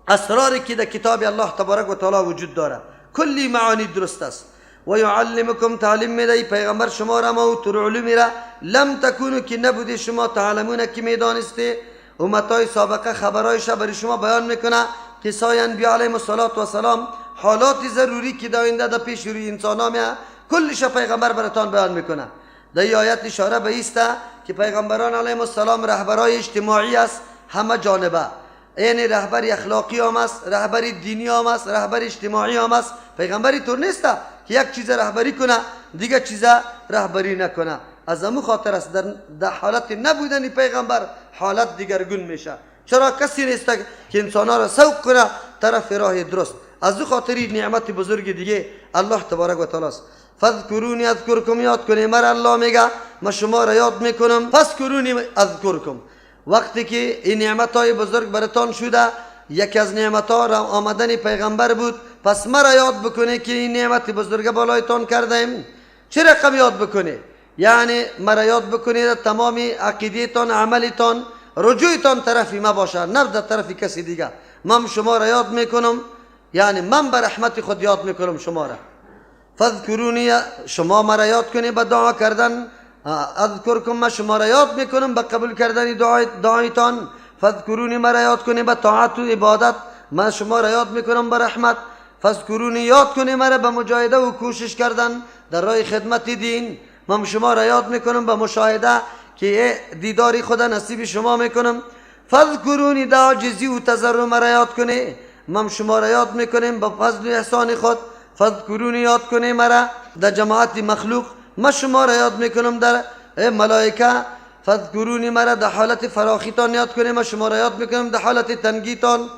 اسراری که در کتاب الله تبارک و تعالی وجود داره، کلی معانی درست است. و یعلمکم، تعلیم میده پیغمبر شما را ما و تر علومی را لم تکونو که نبودی شما تعلمون که میدانستی. امتای سابقه خبرایش برای شما بیان میکنه، قصای انبیاء علیهم الصلاة والسلام، حالات ضروری که در آینده در پیش روی انسان ها میه، کلش پیغمبر براتان بیان میکنه. در این آیت اشاره به ایست که پیغمبران علیهم السلام رهبرای اجتماعی است، همه جانبه، یعنی رهبر اخلاقی هم است، رهبر دینی هم است، رهبر اجتماعی هم است. پیغمبری طور نیست که یک چیز رهبری کنه دیگه چیز رهبری نکنه. از امو خاطر است در حالت نبودن پیغمبر حالت دیگرگون میشه. چرا کسی نیست که انسان ها را سوق کنه طرف راه درست. از دو خاطری نعمت بزرگ دیگه الله تبارک و تعالی است. فذکرونی اذکرکم، یاد کنی مرا الله میگه ما شما را یاد میکنم. فذکرونی اذکرکم، وقتی که این نعمت های بزرگ براتان شده، یکی از نعمت ها را آمدن پیغمبر بود، پس مرا یاد بکنه که این نعمت بزرگ بالایتان کردیم. چه رقم یاد بکنه؟ یعنی مرا یاد بکنید تمام عقیده‌تان، عملتان، رجوعتان طرفی ما باشه، نه در طرف کسی دیگه. من شما را یاد میکنم، یعنی من به رحمت خود یاد میکنم شما را. فذکرونی، شما مرا یاد کنید به دعا کردن، اذکرکم، من شما را یاد میکنم به قبول کردن دعایتان. فذکرونی، مرا یاد کنید به طاعت و عبادت، من شما را یاد میکنم به رحمت. فذکرونی، یاد کنید مرا به مجاهده و کوشش کردن در راه خدمت دین، من شما را یاد میکنم به مشاهده که دیداری خدا نصیب شما میکنم. فذکرونی، در عاجزی و تضرع مرا یاد کنی، من شما را یاد میکنیم به فضل و احسان خود. فذکرونی، یاد کنی مرا در جماعت مخلوق، من شما را یاد میکنم در ملائکه. فذکرونی، مرا در حالت فراخیتان یاد کنی، من شما را یاد میکنم در حالت تنگیتان.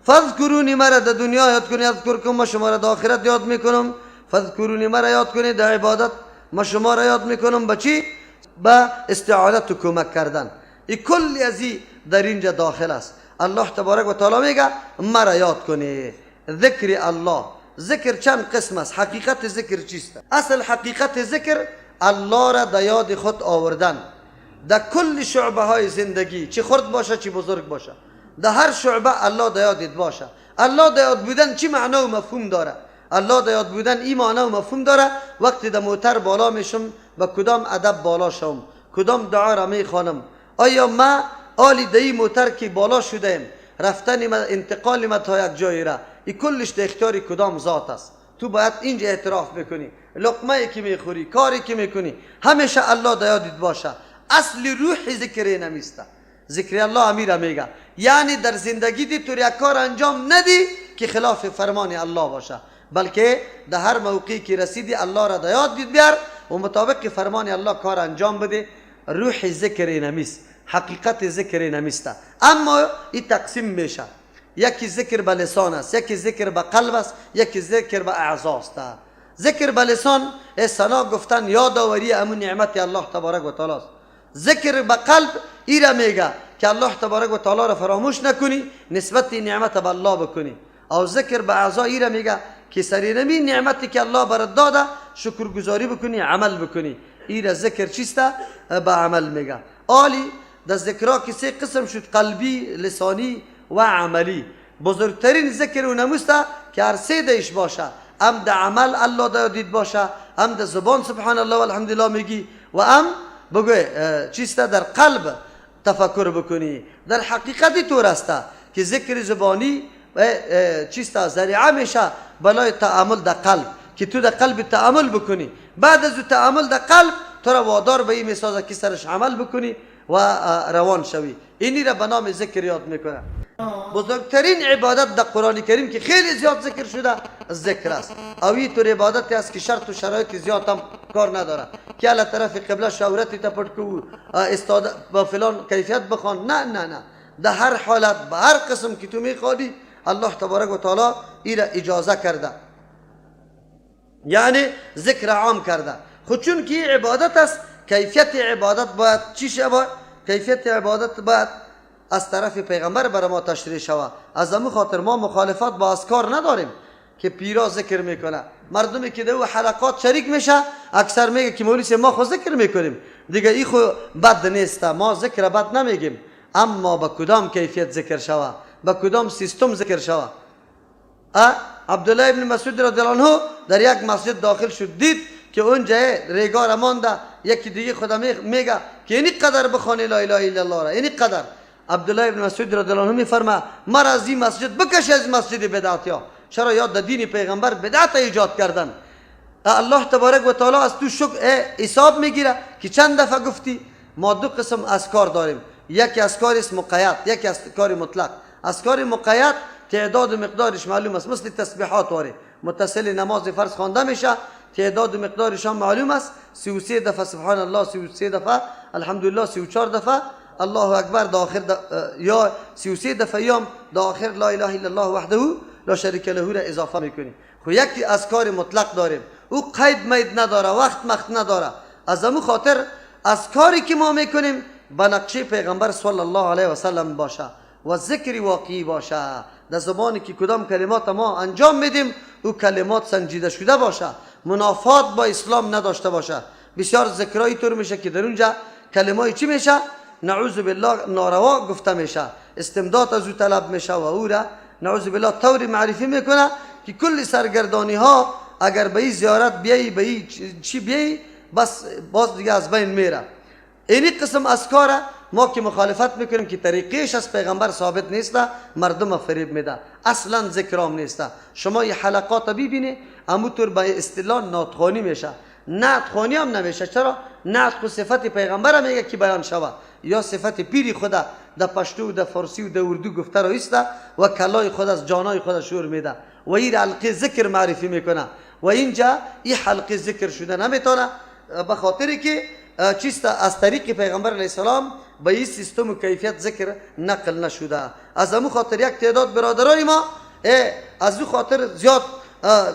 فذکرونی، مرا در دنیا یاد کنی، اذکرکم، من شما را در آخرت یاد میکنم. فذکرونی، مرا یاد کنی در عبادت، من شما را یاد میکنم به چی؟ به استعانت و کمک کردن. این کلی از در اینجا داخل است. الله تبارک و تعالی میگه مرا یاد کنی. ذکر الله، ذکر چند قسم است؟ حقیقت ذکر چیست؟ اصل حقیقت ذکر الله را در یاد خود آوردن در کل شعبه های زندگی، چی خرد باشه چی بزرگ باشه، در هر شعبه الله در یادت باشه. الله در یاد بودن چی معنا و مفهوم داره؟ الله در یاد بودن این معنا و مفهوم داره وقتی در موتر بالا میشم با کدام ادب بالا شم، کدام دعا را میخوانم، آیا ما آلی دی موتر که بالا شدیم رفتن ما، انتقال ما تا یک جایی را، این کلش در اختیار کدام ذات است؟ تو باید اینجا اعتراف بکنی. لقمه که میخوری، کاری که میکنی، همیشه الله در یادت باشه. اصل روح ذکر نمیسته، ذکر الله امیره میگه، یعنی در زندگی دی تو یک کار انجام ندی که خلاف فرمان الله باشه، بلکه در هر موقعی که رسیدی الله را در یاد بیار و مطابق فرمان الله کار انجام بده. روح ذکر نمیست، حقیقت ذکر نمیسته. اما این تقسیم میشه، یکی ذکر به لسان است، یکی ذکر به قلب است، یکی ذکر به اعضا است. ذکر به لسان ثنا گفتن، یادآوری امون نعمت الله تبارک و تعالی است. ذکر به قلب ایره میگه که الله تبارک و تعالی را فراموش نکنی، نسبت نعمت به الله بکنی. او ذکر به اعضا ایره میگه که سرینمی نعمتی که الله برات داده شکرگزاری بکنی، عمل بکنی. ایره ذکر چیسته؟ به عمل میگه. آلی در ذکرها که سه قسم شد، قلبی، لسانی و عملی. بزرگترین ذکر و نموسته که هر سه دیش باشه، هم در عمل الله در یادت باشه، هم در زبان سبحان الله و الحمدلله میگی، و هم بگو چیسته در قلب تفکر بکنی. در حقیقت طور است که ذکر زبانی چیسته ذریعه میشه بالای تعامل در قلب، که تو در قلب تعامل بکنی. بعد از تعامل در قلب تو را وادار به این میسازه که سرش عمل بکنی و روان شوی. اینی را به نام ذکر یاد میکنه. بزرگترین عبادت در قرآن کریم که خیلی زیاد ذکر شده ذکر است. او این طور عبادت است که شرط و شرایط زیاد هم کار نداره که علی طرف قبله شورت تا پټ کو استاد با فلان کیفیت بخوان. نه نه نه، در هر حالت به هر قسم که تو میخوانی الله تبارک و تعالی این را اجازه کرده، یعنی ذکر عام کرده. خود چون که عبادت است، کیفیت عبادت باید چی شود؟ کیفیت عبادت باید از طرف پیغمبر برای ما تشریح شود. از همون خاطر ما مخالفت با اذکار نداریم که پیرا ذکر میکنه. مردمی که در او حلقات شریک میشه اکثر میگه که مولوی ما خو ذکر میکنیم دیگه، ای خو بد نیست، ما ذکر بد نمیگیم، اما با کدام کیفیت ذکر شود، با کدام سیستم ذکر شود. عبدالله ابن مسعود رضی الله عنه در یک مسجد داخل شد، دید که اونجا ریگار مانده، یکی دیگه خدا میگه که اینی قدر بخوانی لا اله الا الله را، اینی قدر. عبدالله ابن مسعود رضی الله عنه میفرما مرا از این مسجد بکش، از مسجد بدعتیا. چرا؟ یاد در دین پیغمبر بدعت ایجاد کردن. الله تبارک و تعالی از تو شکر حساب میگیره که چند دفعه گفتی. ما دو قسم اذکار داریم، یکی اذکار است مقید، یکی اذکار مطلق. اذکار مقید تعداد و مقدارش معلوم است، مثل تسبیحات واره متصل نماز فرض خوانده میشه، تعداد و مقدارش هم معلوم است. 33 دفعه سبحان الله، 33 دفعه الحمدلله، 34 دفعه الله اکبر در آخر یا 33 دفعه یا در آخر لا اله الا الله وحده لا شریک له را اضافه میکنی. خو یکی اذکار مطلق داریم، او قید مید نداره، وقت مخت نداره. از امو خاطر اذکاری که ما میکنیم به نقشه پیغمبر صلی الله علیه و سلم باشه و ذکر واقعی باشه. در زبانی که کدام کلمات ما انجام میدیم او کلمات سنجیده شده باشه، منافات با اسلام نداشته باشه. بسیار ذکرایی طور میشه که در اونجا کلمای چی میشه؟ نعوذ بالله ناروا گفته میشه، استمداد از او طلب میشه و او را نعوذ بالله طوری معرفی میکنه که کل سرگردانی ها اگر به این زیارت بیایی، به این چی بیایی، بس باز دیگه از بین میره. اینی قسم اذکار ما که مخالفت میکنیم که طریقیش از پیغمبر ثابت نیست، مردم فریب میده، اصلا ذکرام نیست. شما یه حلقات ببینی اموطور به اصطلاح نعت‌خوانی میشه، نعت‌خوانی هم نمیشه. چرا؟ نعت خو صفت پیغمبر میگه که بیان شوه، یا صفت پیری خدا در پشتو و در فارسی و در اردو گفته رو ایسته و کلای خود از جانای خود شور میده و این حلقه ذکر معرفی میکنه و اینجا این حلقه ذکر شده نمیتونه، به خاطر که چیست از طریق پیغمبر علیه السلام به این سیستم و کیفیت ذکر نقل نشده. از امو خاطر یک تعداد برادرای ما از او خاطر زیاد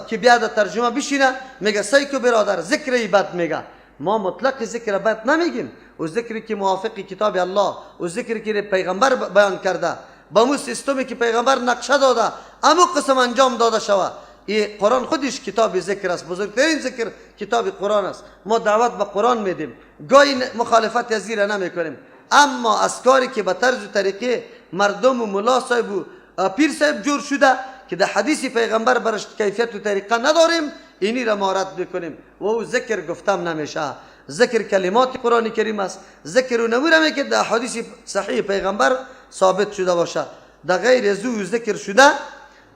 که بیاد ترجمه بشینه میگه سیکو برادر ذکر بد میگه. ما مطلق ذکر بد نمیگیم، و ذکری که موافق کتاب الله و ذکری که پیغمبر بیان کرده با مو سیستمی که پیغمبر نقشه داده امو قسم انجام داده شوه. این قرآن خودش کتاب ذکر است، بزرگترین ذکر کتاب قرآن است. ما دعوت به قرآن میدیم، گاهی مخالفت از زیر نمیکنیم، اما از کاری که به طرز و طریقه مردم و ملا صاحب و پیر صاحب جور شده که در حدیث پیغمبر برش کیفیت و طریقه نداریم، اینی را ما رد میکنیم و او ذکر گفتم نمیشه. ذکر کلمات قرآن کریم است، ذکر و نموره که در حدیث صحیح پیغمبر ثابت شده باشه، در غیر از او ذکر شده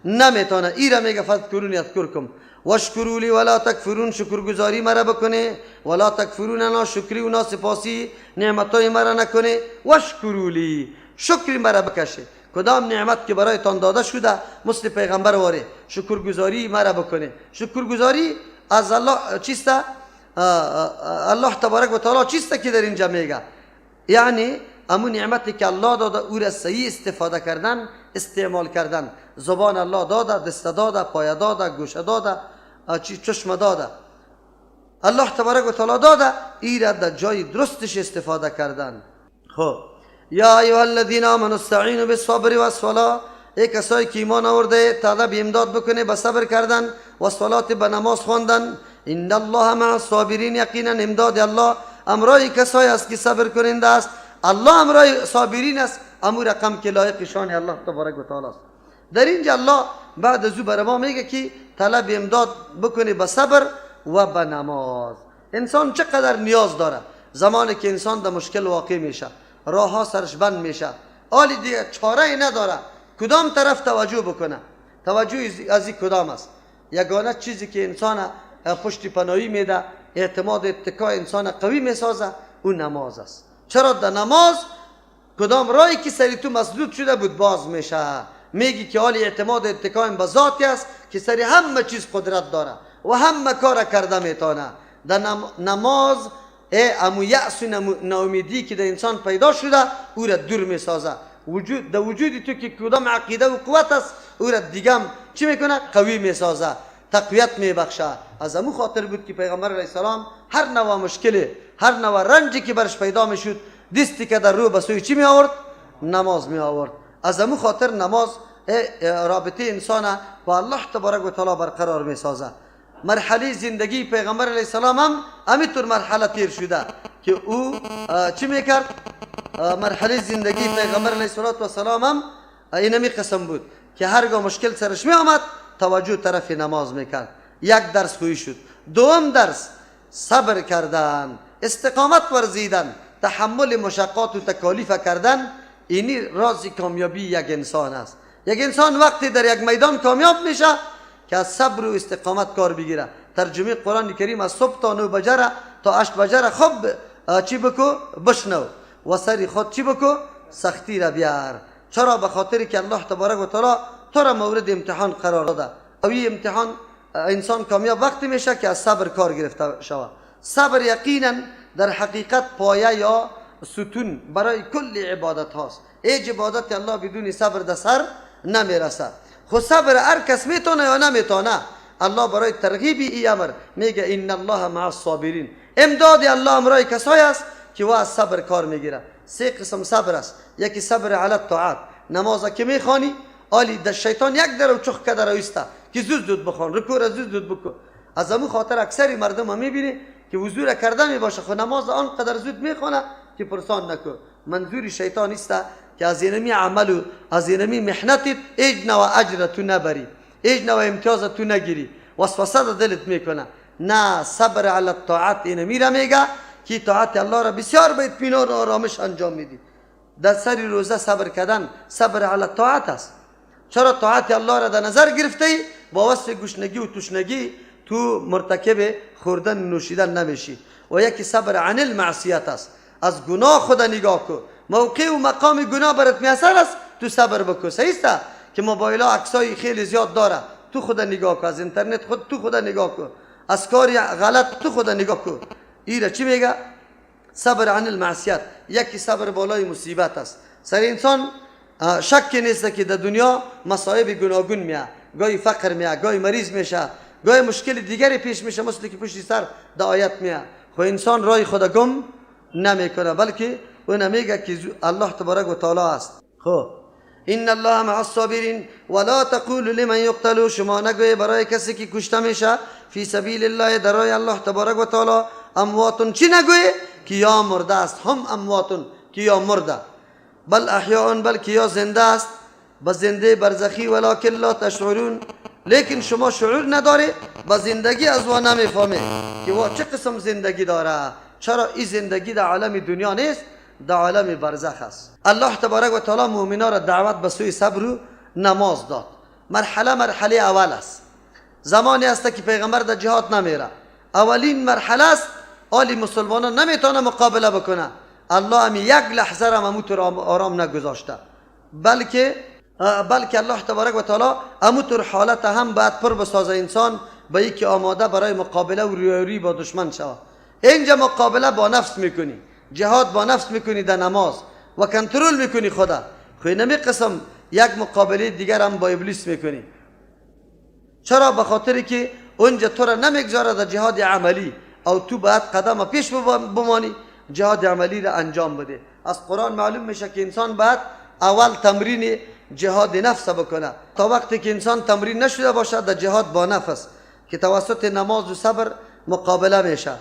نمیتونه. ای را میگه فذکرونی اذکرکم واشکروا لی ولا تکفرون، شکرگزاری مرا بکنه، ولا تکفرون ناشکری و ناسپاسی نعمتای مرا نکنه، واشکروا لی شکری مرا بکشه. کدام نعمت که برایتان داده شده مثل پیغمبر واره شکرگزاری مرا بکنه. شکرگزاری از الله چیست؟ الله تبارک و تعالی چیست که در اینجا میگه؟ یعنی امون نعمتی که الله داده او را صحیح استفاده کردن، استعمال کردن. زبان الله داده، دست داده، پای داده، گوش داده، چشم داده، الله تبارک و تعالی داده، ای را در جای درستش استفاده کردن. خب یا ایها الذین آمنوا استعینوا بالصبر والصلاة، ای کسایی که ایمان آورده طلب امداد بکنه به صبر کردن و صلات به نماز خواندن. ان الله مع الصابرین، یقینا امداد الله امرای کسایی است که صبر کننده است. الله امرای صابرین است، امو رقم که لایق شان الله تبارک و تعالی است. در اینجا الله بعد از او بر ما میگه که طلب امداد بکنه به صبر و به نماز. انسان چقدر نیاز داره زمانی که انسان در مشکل واقع میشه، راه ها سرش بند میشه، آلی دیگه چاره ای نداره، کدام طرف توجه بکنه؟ توجه از این کدام است؟ یگانه چیزی که انسان پشت پناهی میده، اعتماد اتکا انسان قوی میسازه، او نماز است. چرا در نماز کدام راهی که سری تو مسدود شده بود باز میشه؟ میگی که حال اعتماد اتکایم به ذاتی است که سری همه چیز قدرت داره و همه کار کرده میتونه. در نماز امو یأس و ناامیدی که در انسان پیدا شده او را دور میسازه. وجود در وجود تو که کدام عقیده و قوت است او را دیگم چی میکنه؟ قوی میسازه، تقویت میبخشه. از امو خاطر بود که پیغمبر علیه السلام هر نوع مشکلی، هر نوع رنجی که برش پیدا میشد، دستی که در رو به سوی چی می آورد؟ نماز می آورد. از امو خاطر نماز رابطه انسان با الله تبارک و تعالی برقرار می سازه. مرحله زندگی پیغمبر علیه السلام هم همینطور مرحله تیر شده که او چی میکرد؟ مرحله زندگی پیغمبر علیه السلام هم اینمی قسم بود که هرگاه مشکل سرش می آمد توجه طرف نماز میکرد. یک درس خویی شد. دوم درس صبر کردن، استقامت ورزیدن، تحمل مشقات و تکالیف کردن، اینی راز کامیابی یک انسان است. یک انسان وقتی در یک میدان کامیاب میشه که از صبر و استقامت کار بگیره. ترجمه قرآن کریم از صبح تا 9 بجره تا 8 بجره خب چی بکو؟ بشنو و سری خود چی بکو؟ سختی را بیار. چرا؟ به خاطر که الله تبارک و تعالی تو را مورد امتحان قرار داده. او این امتحان انسان کامیاب وقتی میشه که از صبر کار گرفته شود. صبر یقینا در حقیقت پایه یا ستون برای کل عبادت هاست. هیچ عبادت الله بدون صبر در سر نمیرسه. خو صبر هر کس میتونه یا نمیتونه. الله برای ترغیب ای امر میگه ان الله مع الصابرین. امداد الله امرای کسایی است که وا از صبر کار میگیره. سه قسم صبر است. یکی صبر علی الطاعات، نماز که میخوانی آلی در شیطان یک در چخ کده رویسته که زود زود بخوان، رکوع را زود زود بکن. از امو خاطر اکثری مردم هم میبینی که وضو را کرده میباشه، خو نماز آنقدر زود میخوانه که پرسان نکن. منظور شیطان است که از اینمی عمل و از اینمی محنتت هیچ نوع اجر تو نبری، هیچ نوع امتیاز تو نگیری، وسوسه در دلت میکنه. نه، صبر علی الطاعت اینمی را میگه که طاعت الله را بسیار به اطمینان و آرامش انجام میدی. در سر روزه صبر کردن صبر علی الطاعت است. چرا طاعت الله را در نظر گرفته ای؟ با وصف گشنگی و تشنگی تو مرتکب خوردن و نوشیدن نمیشی. و یکی صبر عن المعصیت است، از گناه خود نگاه کن، موقع و مقام گناه برات میسر است تو صبر بکن. صحیح است که موبایل ها عکسای خیلی زیاد داره، تو خود نگاه کن، از اینترنت خود تو خود نگاه کن، از کاری غلط تو خود نگاه کن. ایره چی میگه؟ صبر عن المعصیت. یکی صبر بالای مصیبت است. سر انسان شک نیست که در دنیا مصائب گوناگون میاد، گاهی فقر میاد، گاهی مریض میشه، گاهی مشکل دیگری پیش میشه، مثل که پشت سر در آیت میاد. خو انسان رای خود گم نمیکنه، بلکه او نمیگه که الله تبارک و تعالی است. خب ان الله مع الصابرین ولا تقولوا لمن یقتل، شما نگوی برای کسی که کشته میشه فی سبیل الله، در راه الله تبارک و تعالی، اموات، چی نگوی؟ که یا مرده است، هم اموات که یا مرده، بل احیاء، بلکه یا زنده است، به زنده برزخی، ولکن لا تشعرون، لیکن شما شعور نداری، به زندگی از وا نمیفهمی که وا چه قسم زندگی داره. چرا این زندگی در عالم دنیا نیست، در عالم برزخ است. الله تبارک و تعالی مؤمنا را دعوت به سوی صبر و نماز داد. مرحله مرحله اول است. زمانی است که پیغمبر در جهاد نمیره، اولین مرحله است، آلی مسلمانان نمیتونه مقابله بکنه. الله هم یک لحظه را اموتر آرام نگذاشته، بلکه الله تبارک و تعالی اموتر حالت هم باید پر بسازه انسان به یکی آماده برای مقابله و رویارویی با دشمن شود. اینجا مقابله با نفس میکنی، جهاد با نفس میکنی در نماز و کنترل میکنی خدا. خو نمی قسم یک مقابله دیگر هم با ابلیس میکنی. چرا؟ به خاطر که اونجا تو را نمیگذاره در جهاد عملی، او تو باید قدم پیش بمانی، جهاد عملی را انجام بده. از قرآن معلوم میشه که انسان باید اول تمرین جهاد نفس بکنه. تا وقتی که انسان تمرین نشده باشه در جهاد با نفس که توسط نماز و صبر مقابله میشه،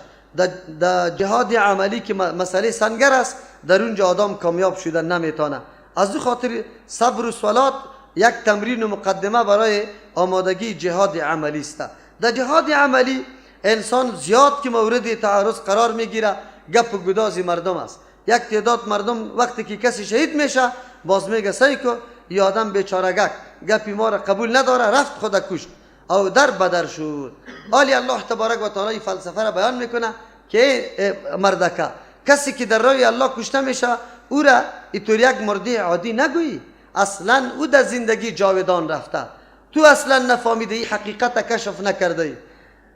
در جهاد عملی که مسئله سنگر است، در اونجا آدم کامیاب شده نمیتونه. از او خاطر صبر و صلات یک تمرین و مقدمه برای آمادگی جهاد عملی است. در جهاد عملی انسان زیاد که مورد تعرض قرار میگیره، گپ و گداز مردم است. یک تعداد مردم وقتی که کسی شهید میشه باز میگه سعی کو ای آدم بیچارگک گپی ما را قبول نداره، رفت خود کشت او در بدر شد. آلی الله تبارک و تعالی فلسفه را بیان میکنه که مردکه کسی که در راه الله کشته میشه او را اینطور یک مرده عادی نگویی، اصلا او در زندگی جاودان رفته، تو اصلا نفهمیده ای، حقیقت کشف نکرده ای.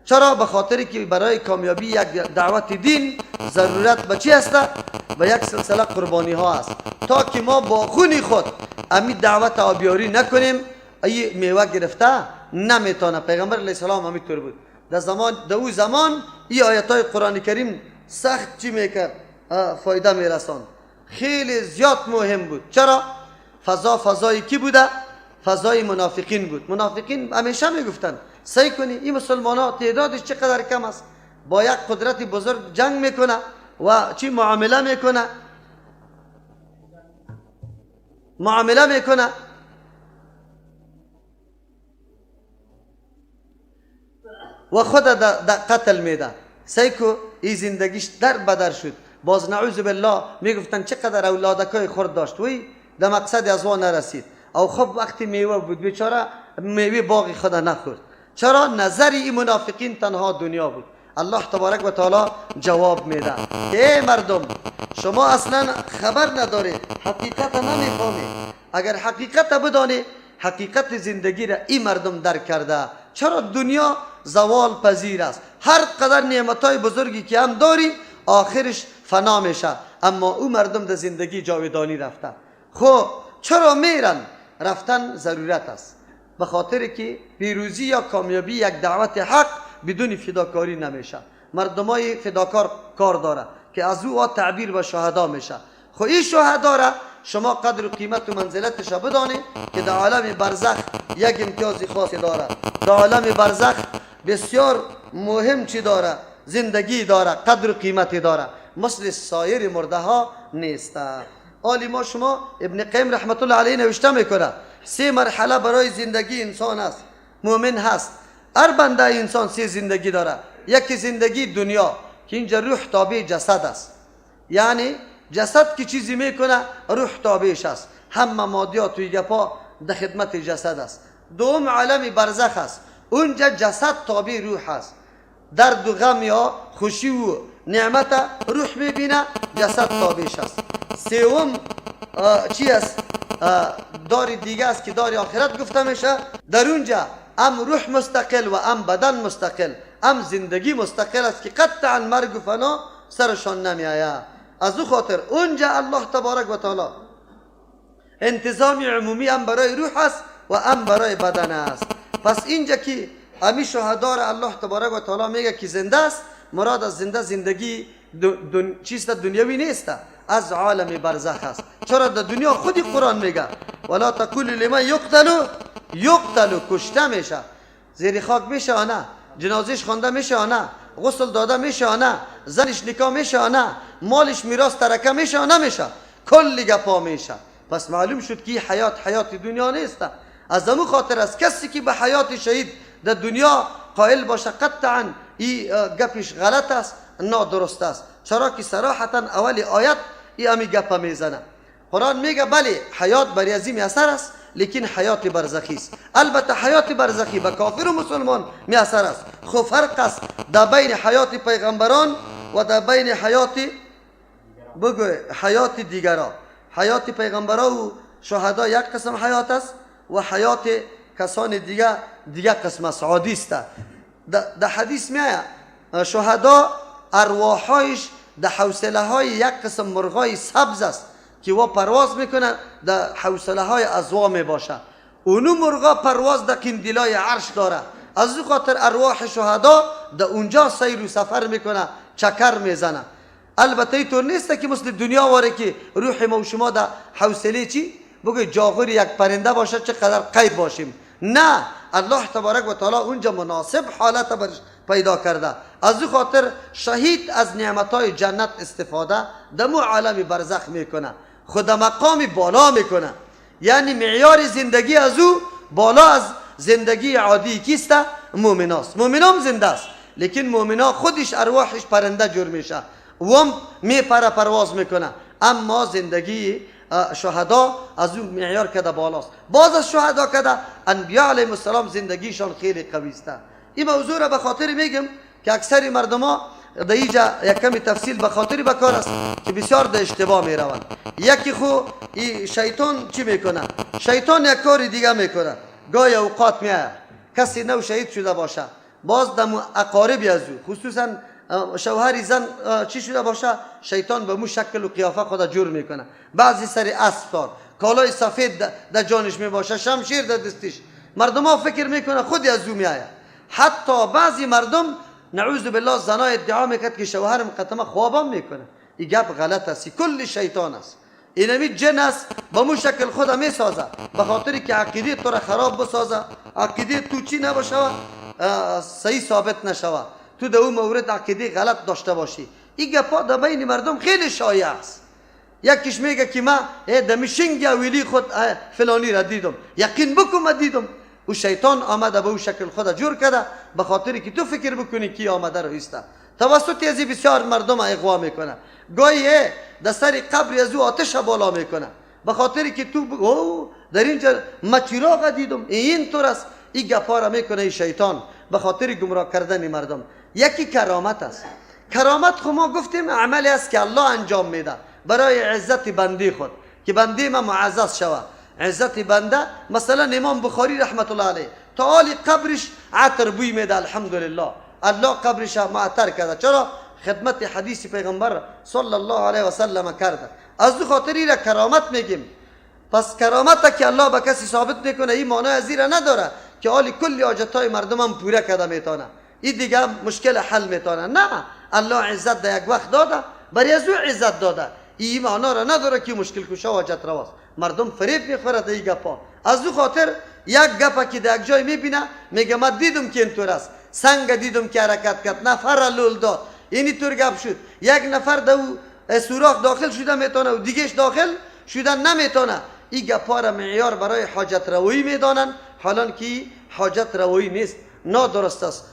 چرا؟ به خاطر که برای کامیابی یک دعوت دین ضرورت به چی است؟ به یک سلسله قربانی ها است. تا که ما با خون خود امی دعوت آبیاری نکنیم، ای میوه گرفته نمیتونه. پیغمبر علیه السلام همینطور بود. در زمان در او زمان ای آیت های قرآن کریم سخت چی میکرد؟ فایده میرساند. خیلی زیاد مهم بود. چرا؟ فضا فضای کی بوده؟ فضای منافقین بود. منافقین همیشه میگفتن سعی کنی این مسلمان ها تعدادش چقدر کم است، با یک قدرت بزرگ جنگ میکنه و چی معامله میکنه، معامله میکنه و خود در قتل میده. سعی کو این زندگیش در بدر شد. باز نعوذ بالله میگفتن چقدر اولادکای خورد داشت، وی در مقصد از وان نرسید. او خب وقتی میوه بود بیچاره میوه باغ خدا نخورد. چرا؟ نظر این منافقین تنها دنیا بود. الله تبارک و تعالی جواب میده که ای مردم شما اصلا خبر ندارید، حقیقت نمیفهمید. اگر حقیقت بدانی، حقیقت زندگی را این مردم درک کرده. چرا دنیا زوال پذیر است، هر قدر نعمتهای بزرگی که هم داری آخرش فنا میشه، اما او مردم در زندگی جاودانی رفته. خب چرا میرن؟ رفتن ضرورت است. به خاطر که پیروزی یا کامیابی یک دعوت حق بدون فداکاری نمیشه. مردمای فداکار کار داره که از او تعبیر به شهدا میشه. خو این شهدا را شما قدر و قیمت و منزلتش بدانی که در عالم برزخ یک امتیاز خاصی داره. در عالم برزخ بسیار مهم چی داره؟ زندگی داره، قدر و قیمتی داره، مثل سایر مرده ها نیست. آلی ما شما ابن قیم رحمت الله علیه نوشته میکنه سه مرحله برای زندگی انسان است، مؤمن هست. هر بنده انسان سه زندگی داره. یکی زندگی دنیا که اینجا روح تابع جسد است، یعنی جسد که چیزی میکنه روح تابعش است، همه مادیات و گپا در خدمت جسد است. دوم عالم برزخ است، اونجا جسد تابع روح است، درد و غم یا خوشی و نعمت روح میبینه، جسد تابعش است. سوم چی است؟ دار دیگه است که دار آخرت گفته میشه. در اونجا ام روح مستقل و ام بدن مستقل، ام زندگی مستقل است که قطعا مرگ و فنا سرشان نمیآید. از او خاطر اونجا الله تبارک و تعالی انتظام عمومی هم برای روح است و هم برای بدن است. پس اینجا که امی شهدا را الله تبارک و تعالی میگه که زنده است، مراد از زنده زندگی چیست؟ دنیوی نیست، از عالم برزخ است. چرا در دنیا خودی قرآن میگه ولا تقول لمن یقتل یقتل، کشته میشه، زیر خاک میشه نه، جنازش خوانده میشه نه، غسل داده میشه نه، زنش نکاح میشه نه، مالش میراث ترکه میشه نمیشه، کلی گپا میشه. پس معلوم شد که حیات حیات دنیا نیست. از امو خاطر است کسی که به حیات شهید در دنیا قائل باشه قطعا این گپش غلط است، نادرست است. چرا که صراحتا اول آیت ای امی گپ میزنه. قرآن میگه بله حیات بر ازی میسر است، لیکن حیات برزخی است. البته حیات برزخی به کافر و مسلمان میسر است. خو فرق است در بین حیات پیغمبران و در بین حیات بگو حیات دیگرا. حیات پیغمبران و شهدا یک قسم حیات است و حیات کسان دیگه دیگه قسم است، عادی است. در حدیث میآید شهدا ارواحایش در حوصله های یک قسم مرغای سبز است که وا پرواز میکنه، در حوصله های ازوا میباشه. اونو مرغا پرواز در قندیلای عرش داره. از او خاطر ارواح شهدا در اونجا سیر و سفر میکنه، چکر میزنه. البته اینطور نیست که مثل دنیا واره که روح ما و شما در حوصله چی بگه جاغور یک پرنده باشه چقدر قید باشیم. نه، الله تبارک و تعالی اونجا مناسب حالت برش پیدا کرده. از او خاطر شهید از نعمتهای جنت استفاده دمو عالم برزخ میکنه، خود مقام بالا میکنه. یعنی معیار زندگی از او بالا از زندگی عادی کیست؟ مؤمناست. مؤمنام زنده است، لیکن مؤمنا خودش ارواحش پرنده جور میشه و هم میپره پرواز میکنه. اما زندگی شهدا از اون معیار کده بالاست. باز از شهدا کده انبیاء علیهم السلام زندگیشان خیلی قوی است. این موضوع را به خاطر میگم که اکثر مردم ها در اینجا یک کمی تفصیل به خاطر بکار است که بسیار در اشتباه میروند. یکی خو این شیطان چی میکنه؟ شیطان یک کار دیگه میکنه. گاهی اوقات میآید کسی نو شهید شده باشه، باز دم اقارب از او خصوصا شوهر زن چی شده باشه، شیطان به مو شکل و قیافه خود جور میکنه. بعضی سر اسب دار، کالای سفید در جانش میباشه، شمشیر در دستش. مردم ها فکر میکنه خودی از او میآید. حتی بعضی مردم نعوذ بالله زنا ادعا میکرد که شوهرم قطمه خوابم میکنه. این گپ غلط است، کل شیطان است. اینمی جن است به مو شکل خود میسازه به خاطر که عقیده تو را خراب بسازه، عقیده تو چی نباشه، صحیح ثابت نشوه، تو در اون مورد عقیده غلط داشته باشی. این گپا در بین مردم خیلی شایع است. یکیش میگه که من دمی شنگ ویلی خود فلانی را دیدم، یقین بکن من دیدم. او شیطان آمده به او شکل خود جور کرده به خاطر که تو فکر بکنی کی آمده رو ایسته. توسط ازی بسیار مردم اغوا میکنه. گاهی در سر قبر از او آتش بالا میکنه به خاطر که تو او در اینجا ما چراغ دیدم، این طور است. این گپا را میکنه این شیطان به خاطر گمراه کردن مردم. یکی کرامت است. کرامت خو ما گفتیم عملی است که الله انجام میده برای عزت بنده خود که بنده ما معزز شوه. عزت بنده مثلا امام بخاری رحمت الله علیه تا حال قبرش عطر بوی میده، الحمدلله الله قبرش معطر کرده. چرا؟ خدمت حدیث پیغمبر صلی الله علیه و سلم کرده. از دو خاطری را کرامت میگیم. پس کرامت که الله به کسی ثابت میکنه این معنای از را نداره که حالی کلی حاجتهای مردم هم پوره کرده میتونه، این دیگه مشکل حل میتونه. نه، الله عزت در یک وقت داده، برای از او عزت داده، این معنا را نداره که مشکل کشا و حاجت رواست. مردم فریب میخوره در این گپا. از او خاطر یک گپا که در یک جای میبینه میگه من دیدم که اینطور است، سنگ دیدم که حرکت کرد، نفر را لول داد، اینی طور گپ شد. یک نفر در او سوراخ داخل شده میتونه و دیگهش داخل شده نمیتونه. این گپا را معیار برای حاجت روایی میدانن، حالان که حاجت روایی نیست، نادرست است.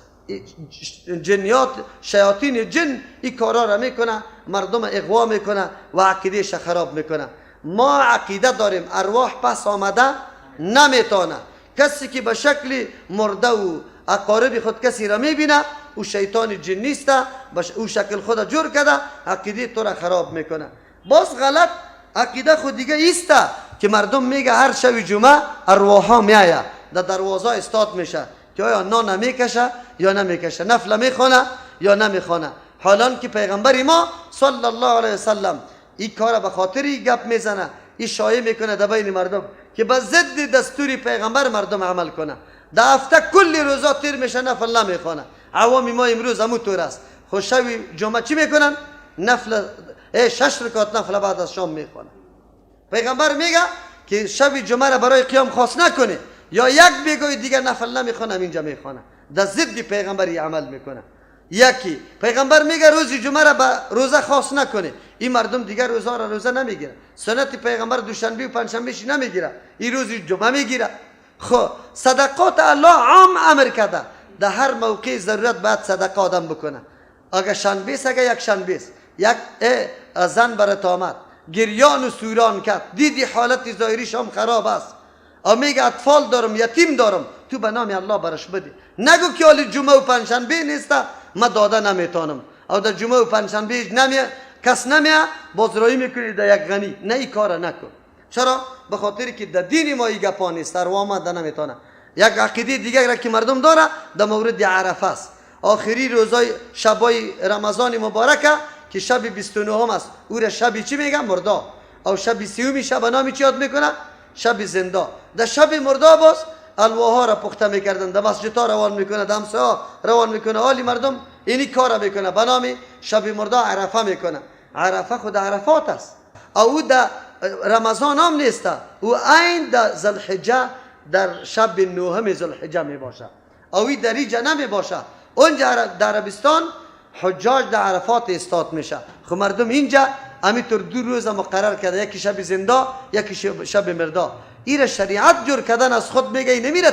جنیات، شیاطین جن این کارا را میکنه، مردم اغوا میکنه و عقیدهش خراب میکنه. ما عقیده داریم ارواح پس آمده نمیتونه. کسی که به شکل مرده و اقارب خود کسی را میبینه او شیطان جن نیست، او شکل خود جور کرده، عقیده تو را خراب میکنه. باز غلط عقیده خود دیگه ایسته که مردم میگه هر شب جمعه ارواح میآید در دروازه استاد میشه که آیا نان میکشه یا نمیکشه، نفل میخوانه یا نمیخوانه. حالان که پیغمبر ما صلی الله علیه وسلم این کار به خاطر این گپ میزنه، این شایع میکنه در بین مردم که به ضد دستور پیغمبر مردم عمل کنه. در هفته کل روزا تیر میشه نفل نمیخوانه. عوام ما امروز همون طور است. خو شب جمعه چی میکنن؟ نفل 6 رکعت نفل بعد از شام میخوانه. پیغمبر میگه که شب جمعه را برای قیام خاص نکنه، یا یک بگوی دیگه نفل نمیخوانه، اینجا میخوانه، در ضد پیغمبری عمل میکنه. یکی پیغمبر میگه روز جمعه را به روزه خاص نکنه، این مردم دیگه روزه را روزه نمیگیره. سنت پیغمبر دوشنبه و پنجشنبه نمیگیره، این روز جمعه میگیره. خب صدقات الله عام امر کرده، در هر موقع ضرورت باید صدقه آدم بکنه. اگه شنبه است، اگه یک شنبه است، یک زن برات آمد گریان و سوران کرد، دیدی حالت ظاهریش هم خراب است، میگه اطفال دارم، یتیم دارم، تو به نام الله برش بده. نگو که حال جمعه و پنجشنبه نیست ما داده نمیتونم، او در جمعه و پنجشنبه نمیه، کس نمیه، بازرایی میکنی در یک غنی. نه، این کار نکن. چرا؟ به خاطر که در دین ما این گپا نیست، ارواح ما ده نمیتونه. یک عقیده دیگه را که مردم داره در مورد عرفه است. آخری روزای شبای رمضان مبارکه که شب 29 است، او را شب چی میگه؟ مردا. او شب 30 شب نام چی یاد میکنه؟ شب زنده. در شب مردا باز الواها را پخته میکردن، در مسجدها روان میکنه، در همسایه‌ها روان میکنه. حالی مردم اینی کار میکنه به نام شب مردا عرفه میکنه. عرفه خود عرفات است، او در رمضان هم نیست، او عین در ذوالحجه در شب نهم ذوالحجه میباشه، او در اینجا نمیباشه. اونجا در عربستان حجاج در عرفات استاد میشه. خب مردم اینجا همینطور 2 روز مقرر کرده، یکی شب زنده یکی شب مردا. ایره شریعت جور کردن از خود میگه، این نمیره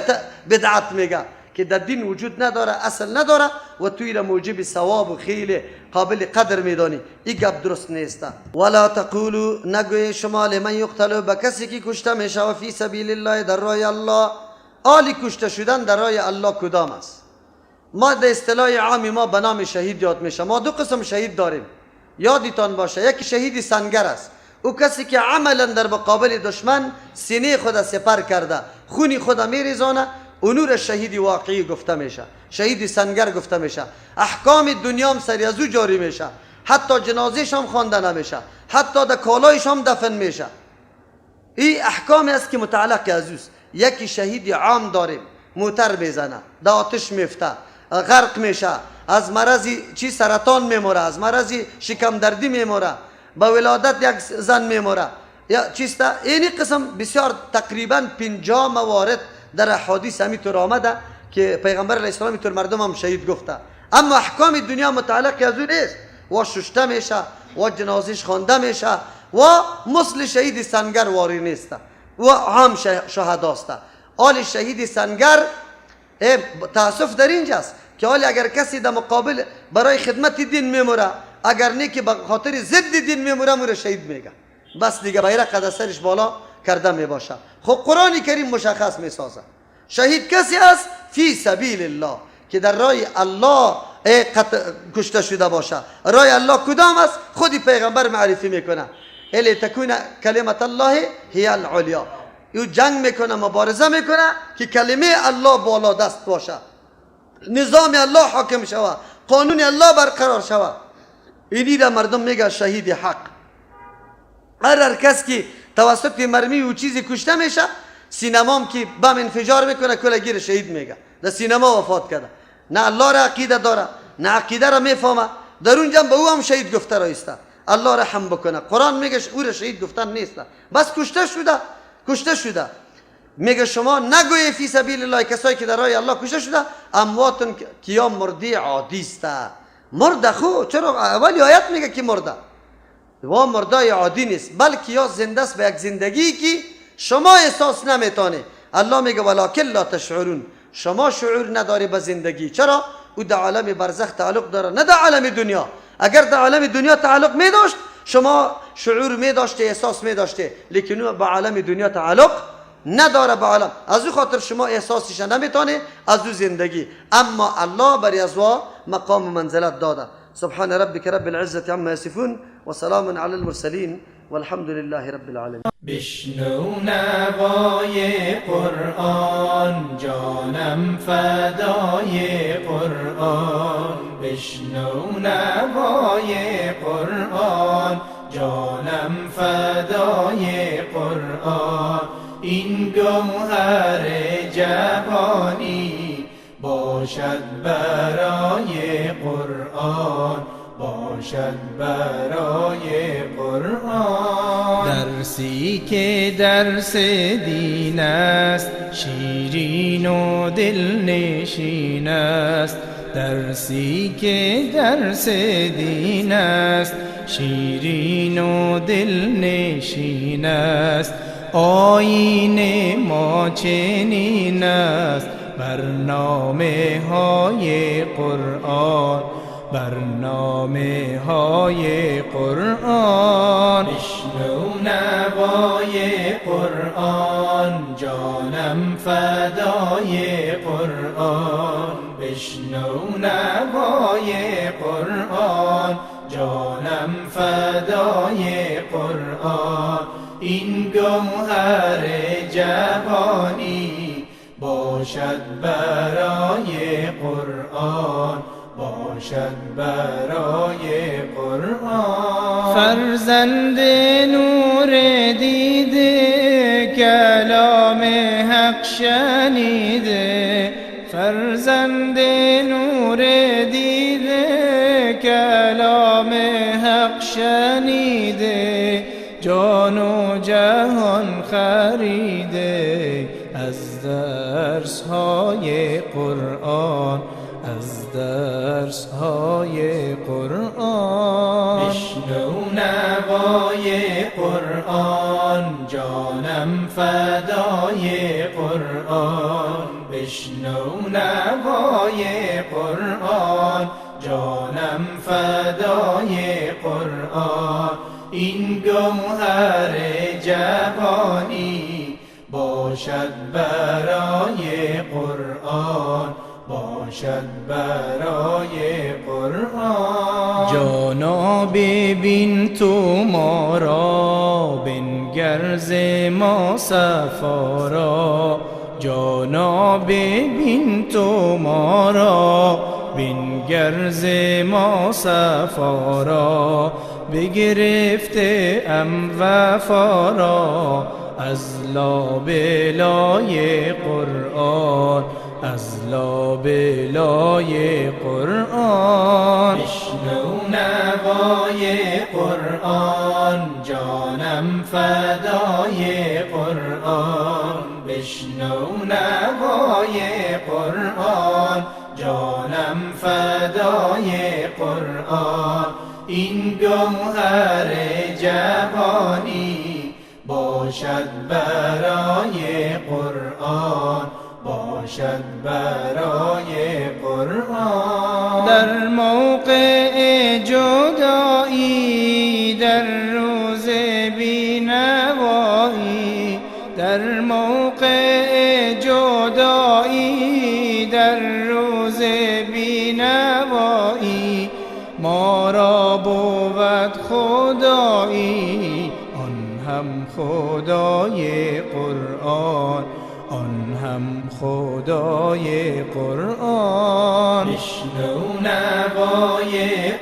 بدعت میگه که در دین وجود نداره، اصل نداره و تو ایره موجب ثواب و خیلی قابل قدر میدانی. این گپ درست نیست. ولا تقولوا، نگوی شما لمن یقتل، به کسی که کشته میشه و فی سبیل الله، در راه الله. آلی کشته شدن در راه الله کدام است؟ ما در اصطلاح عام ما به نام شهید یاد میشه. ما 2 قسم شهید داریم، یادتان باشه. یکی شهید سنگر است، او کسی که عملا در مقابل دشمن سینه خود سپر کرده، خونی خود میریزانه، اونور شهید واقعی گفته میشه، شهید سنگر گفته میشه. احکام دنیا هم سری از او جاری میشه، حتی جنازهش هم خوانده نمیشه، حتی در کالایش هم دفن میشه. این احکامی است که متعلق از اوست. یکی شهید عام داریم، موتر میزنه، در آتش میفته، غرق میشه، از مرض چی سرطان میموره، از مرض شکم دردی میموره، با ولادت یک زن میموره یا چیست. اینی قسم بسیار تقریبا 50 موارد در احادیث همینطور آمده که پیغمبر علیه السلام اینطور مردم هم شهید گفته. اما احکام دنیا متعلق از او نیست، و ششته میشه و جنازش خوانده میشه و مثل شهید سنگر واری نیست و عام شهداست. آل شهید سنگر تاسف در اینجاست که حالا اگر کسی در مقابل برای خدمت دین میموره، اگر نه که به خاطر ضد دین میموره، موره شهید میگه، بس دیگه بیرق از سرش بالا کرده میباشه. خب قرآن کریم مشخص میسازه شهید کسی است فی سبیل الله، که در راه الله کشته شده باشه. راه الله کدام است؟ خودی پیغمبر معرفی میکنه، الی تکون کلمت الله هی العلیا. او جنگ میکنه، مبارزه میکنه که کلمه الله بالا دست باشه، نظام الله حاکم شوه، قانون الله برقرار شوه. اینی را مردم میگه شهید حق. هر کس که توسط مرمی و چیزی کشته میشه، سینمام که بم انفجار میکنه کل گیر شهید میگه، در سینما وفات کرده. نه الله را عقیده داره، نه عقیده را میفهمه، در اونجا به او هم شهید گفته رایسته. الله رحم بکنه. قرآن میگه او را شهید گفتن نیست، بس کشته شده، کشته شده. میگه شما نگوی فی سبیل الله، کسایی که در راه الله کشته شده امواتن که یا مرده عادی است. مرده خو چرا اولی آیت میگه که مرده؟ و مردای عادی نیست، بلکه یا زنده است به یک زندگی که شما احساس نمیتونه. الله میگه ولکن لا تشعرون، شما شعور نداری به زندگی. چرا؟ او در عالم برزخ تعلق داره، نه در عالم دنیا. اگر در عالم دنیا تعلق می داشت شما شعور می داشته، احساس می داشته، لیکن او به عالم دنیا تعلق نداره، به عالم. از او خاطر شما احساسش نمیتونه از او زندگی. اما الله بر ازوا مقام و منزلت داده. سبحان ربك رب العزة عما يصفون وسلام على المرسلين والحمد لله رب العالمين. بشنو نوای قرآن، جانم فدای قرآن. بشنو نوای قرآن، جانم فدای قرآن. این گوهر جهانی باشد برای قرآن، باشد برای قرآن. درسی که درس دین است، شیرین و دلنشین است. درسی که درس دین است، شیرین و دلنشین است. آیین ما چنین است، برنامه های قرآن، برنامه های قرآن. بشنو نوای قرآن، جانم فدای قرآن. بشنو نوای قرآن، جانم فدای قرآن. این گوهر جهانی باشد برای قرآن، باشد برای قرآن. فرزند نور دیده، کلام حق شنیده. فرزند نور دیده، کلام حق شنیده. جان و جهان خریده از درس های قرآن، از درس های قرآن. بشنو نوای قرآن، جانم فدای قرآن. بشنو نوای قرآن، جانم فدای قرآن. این گوهر جهانی باشد برای قرآن، باشد برای قرآن. جانا ببین تو ما را، بنگر ز ما صفا را. جانا ببین تو ما را، بنگر ز ما صفا را. بگرفته ام وفا را از لابلای قرآن، از لابلای قرآن. بشنو نوای قرآن، جانم فدای قرآن. بشنو نوای قرآن، جانم فدای قرآن. این گوهر جهانی باشد برای قرآن، باشد برای قرآن. در موقع جدایی، در روز بینوایی. در موقع جدایی، در روز بینوایی. ما را بود خدایی، آن هم خدای قرآن، آن هم خدای قرآن. بشنو نوای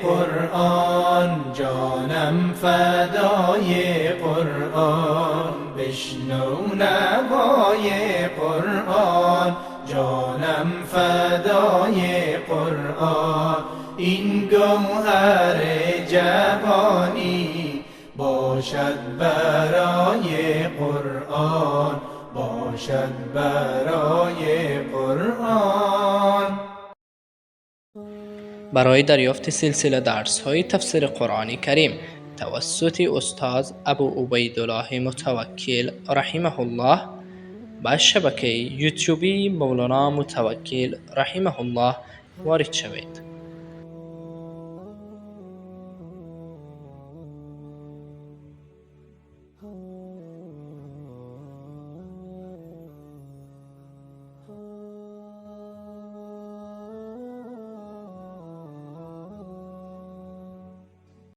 قرآن، جانم فدای قرآن. بشنو نوای قرآن، جانم فدای قرآن. این گوهر جوانی باشد برای قرآن، باشد برای قرآن. برای دریافت سلسله درس های تفسیر قرآن کریم توسط استاد ابو عبیدالله متوکل رحمه الله به شبکه یوتیوبی مولانا متوکل رحمه الله وارد شوید.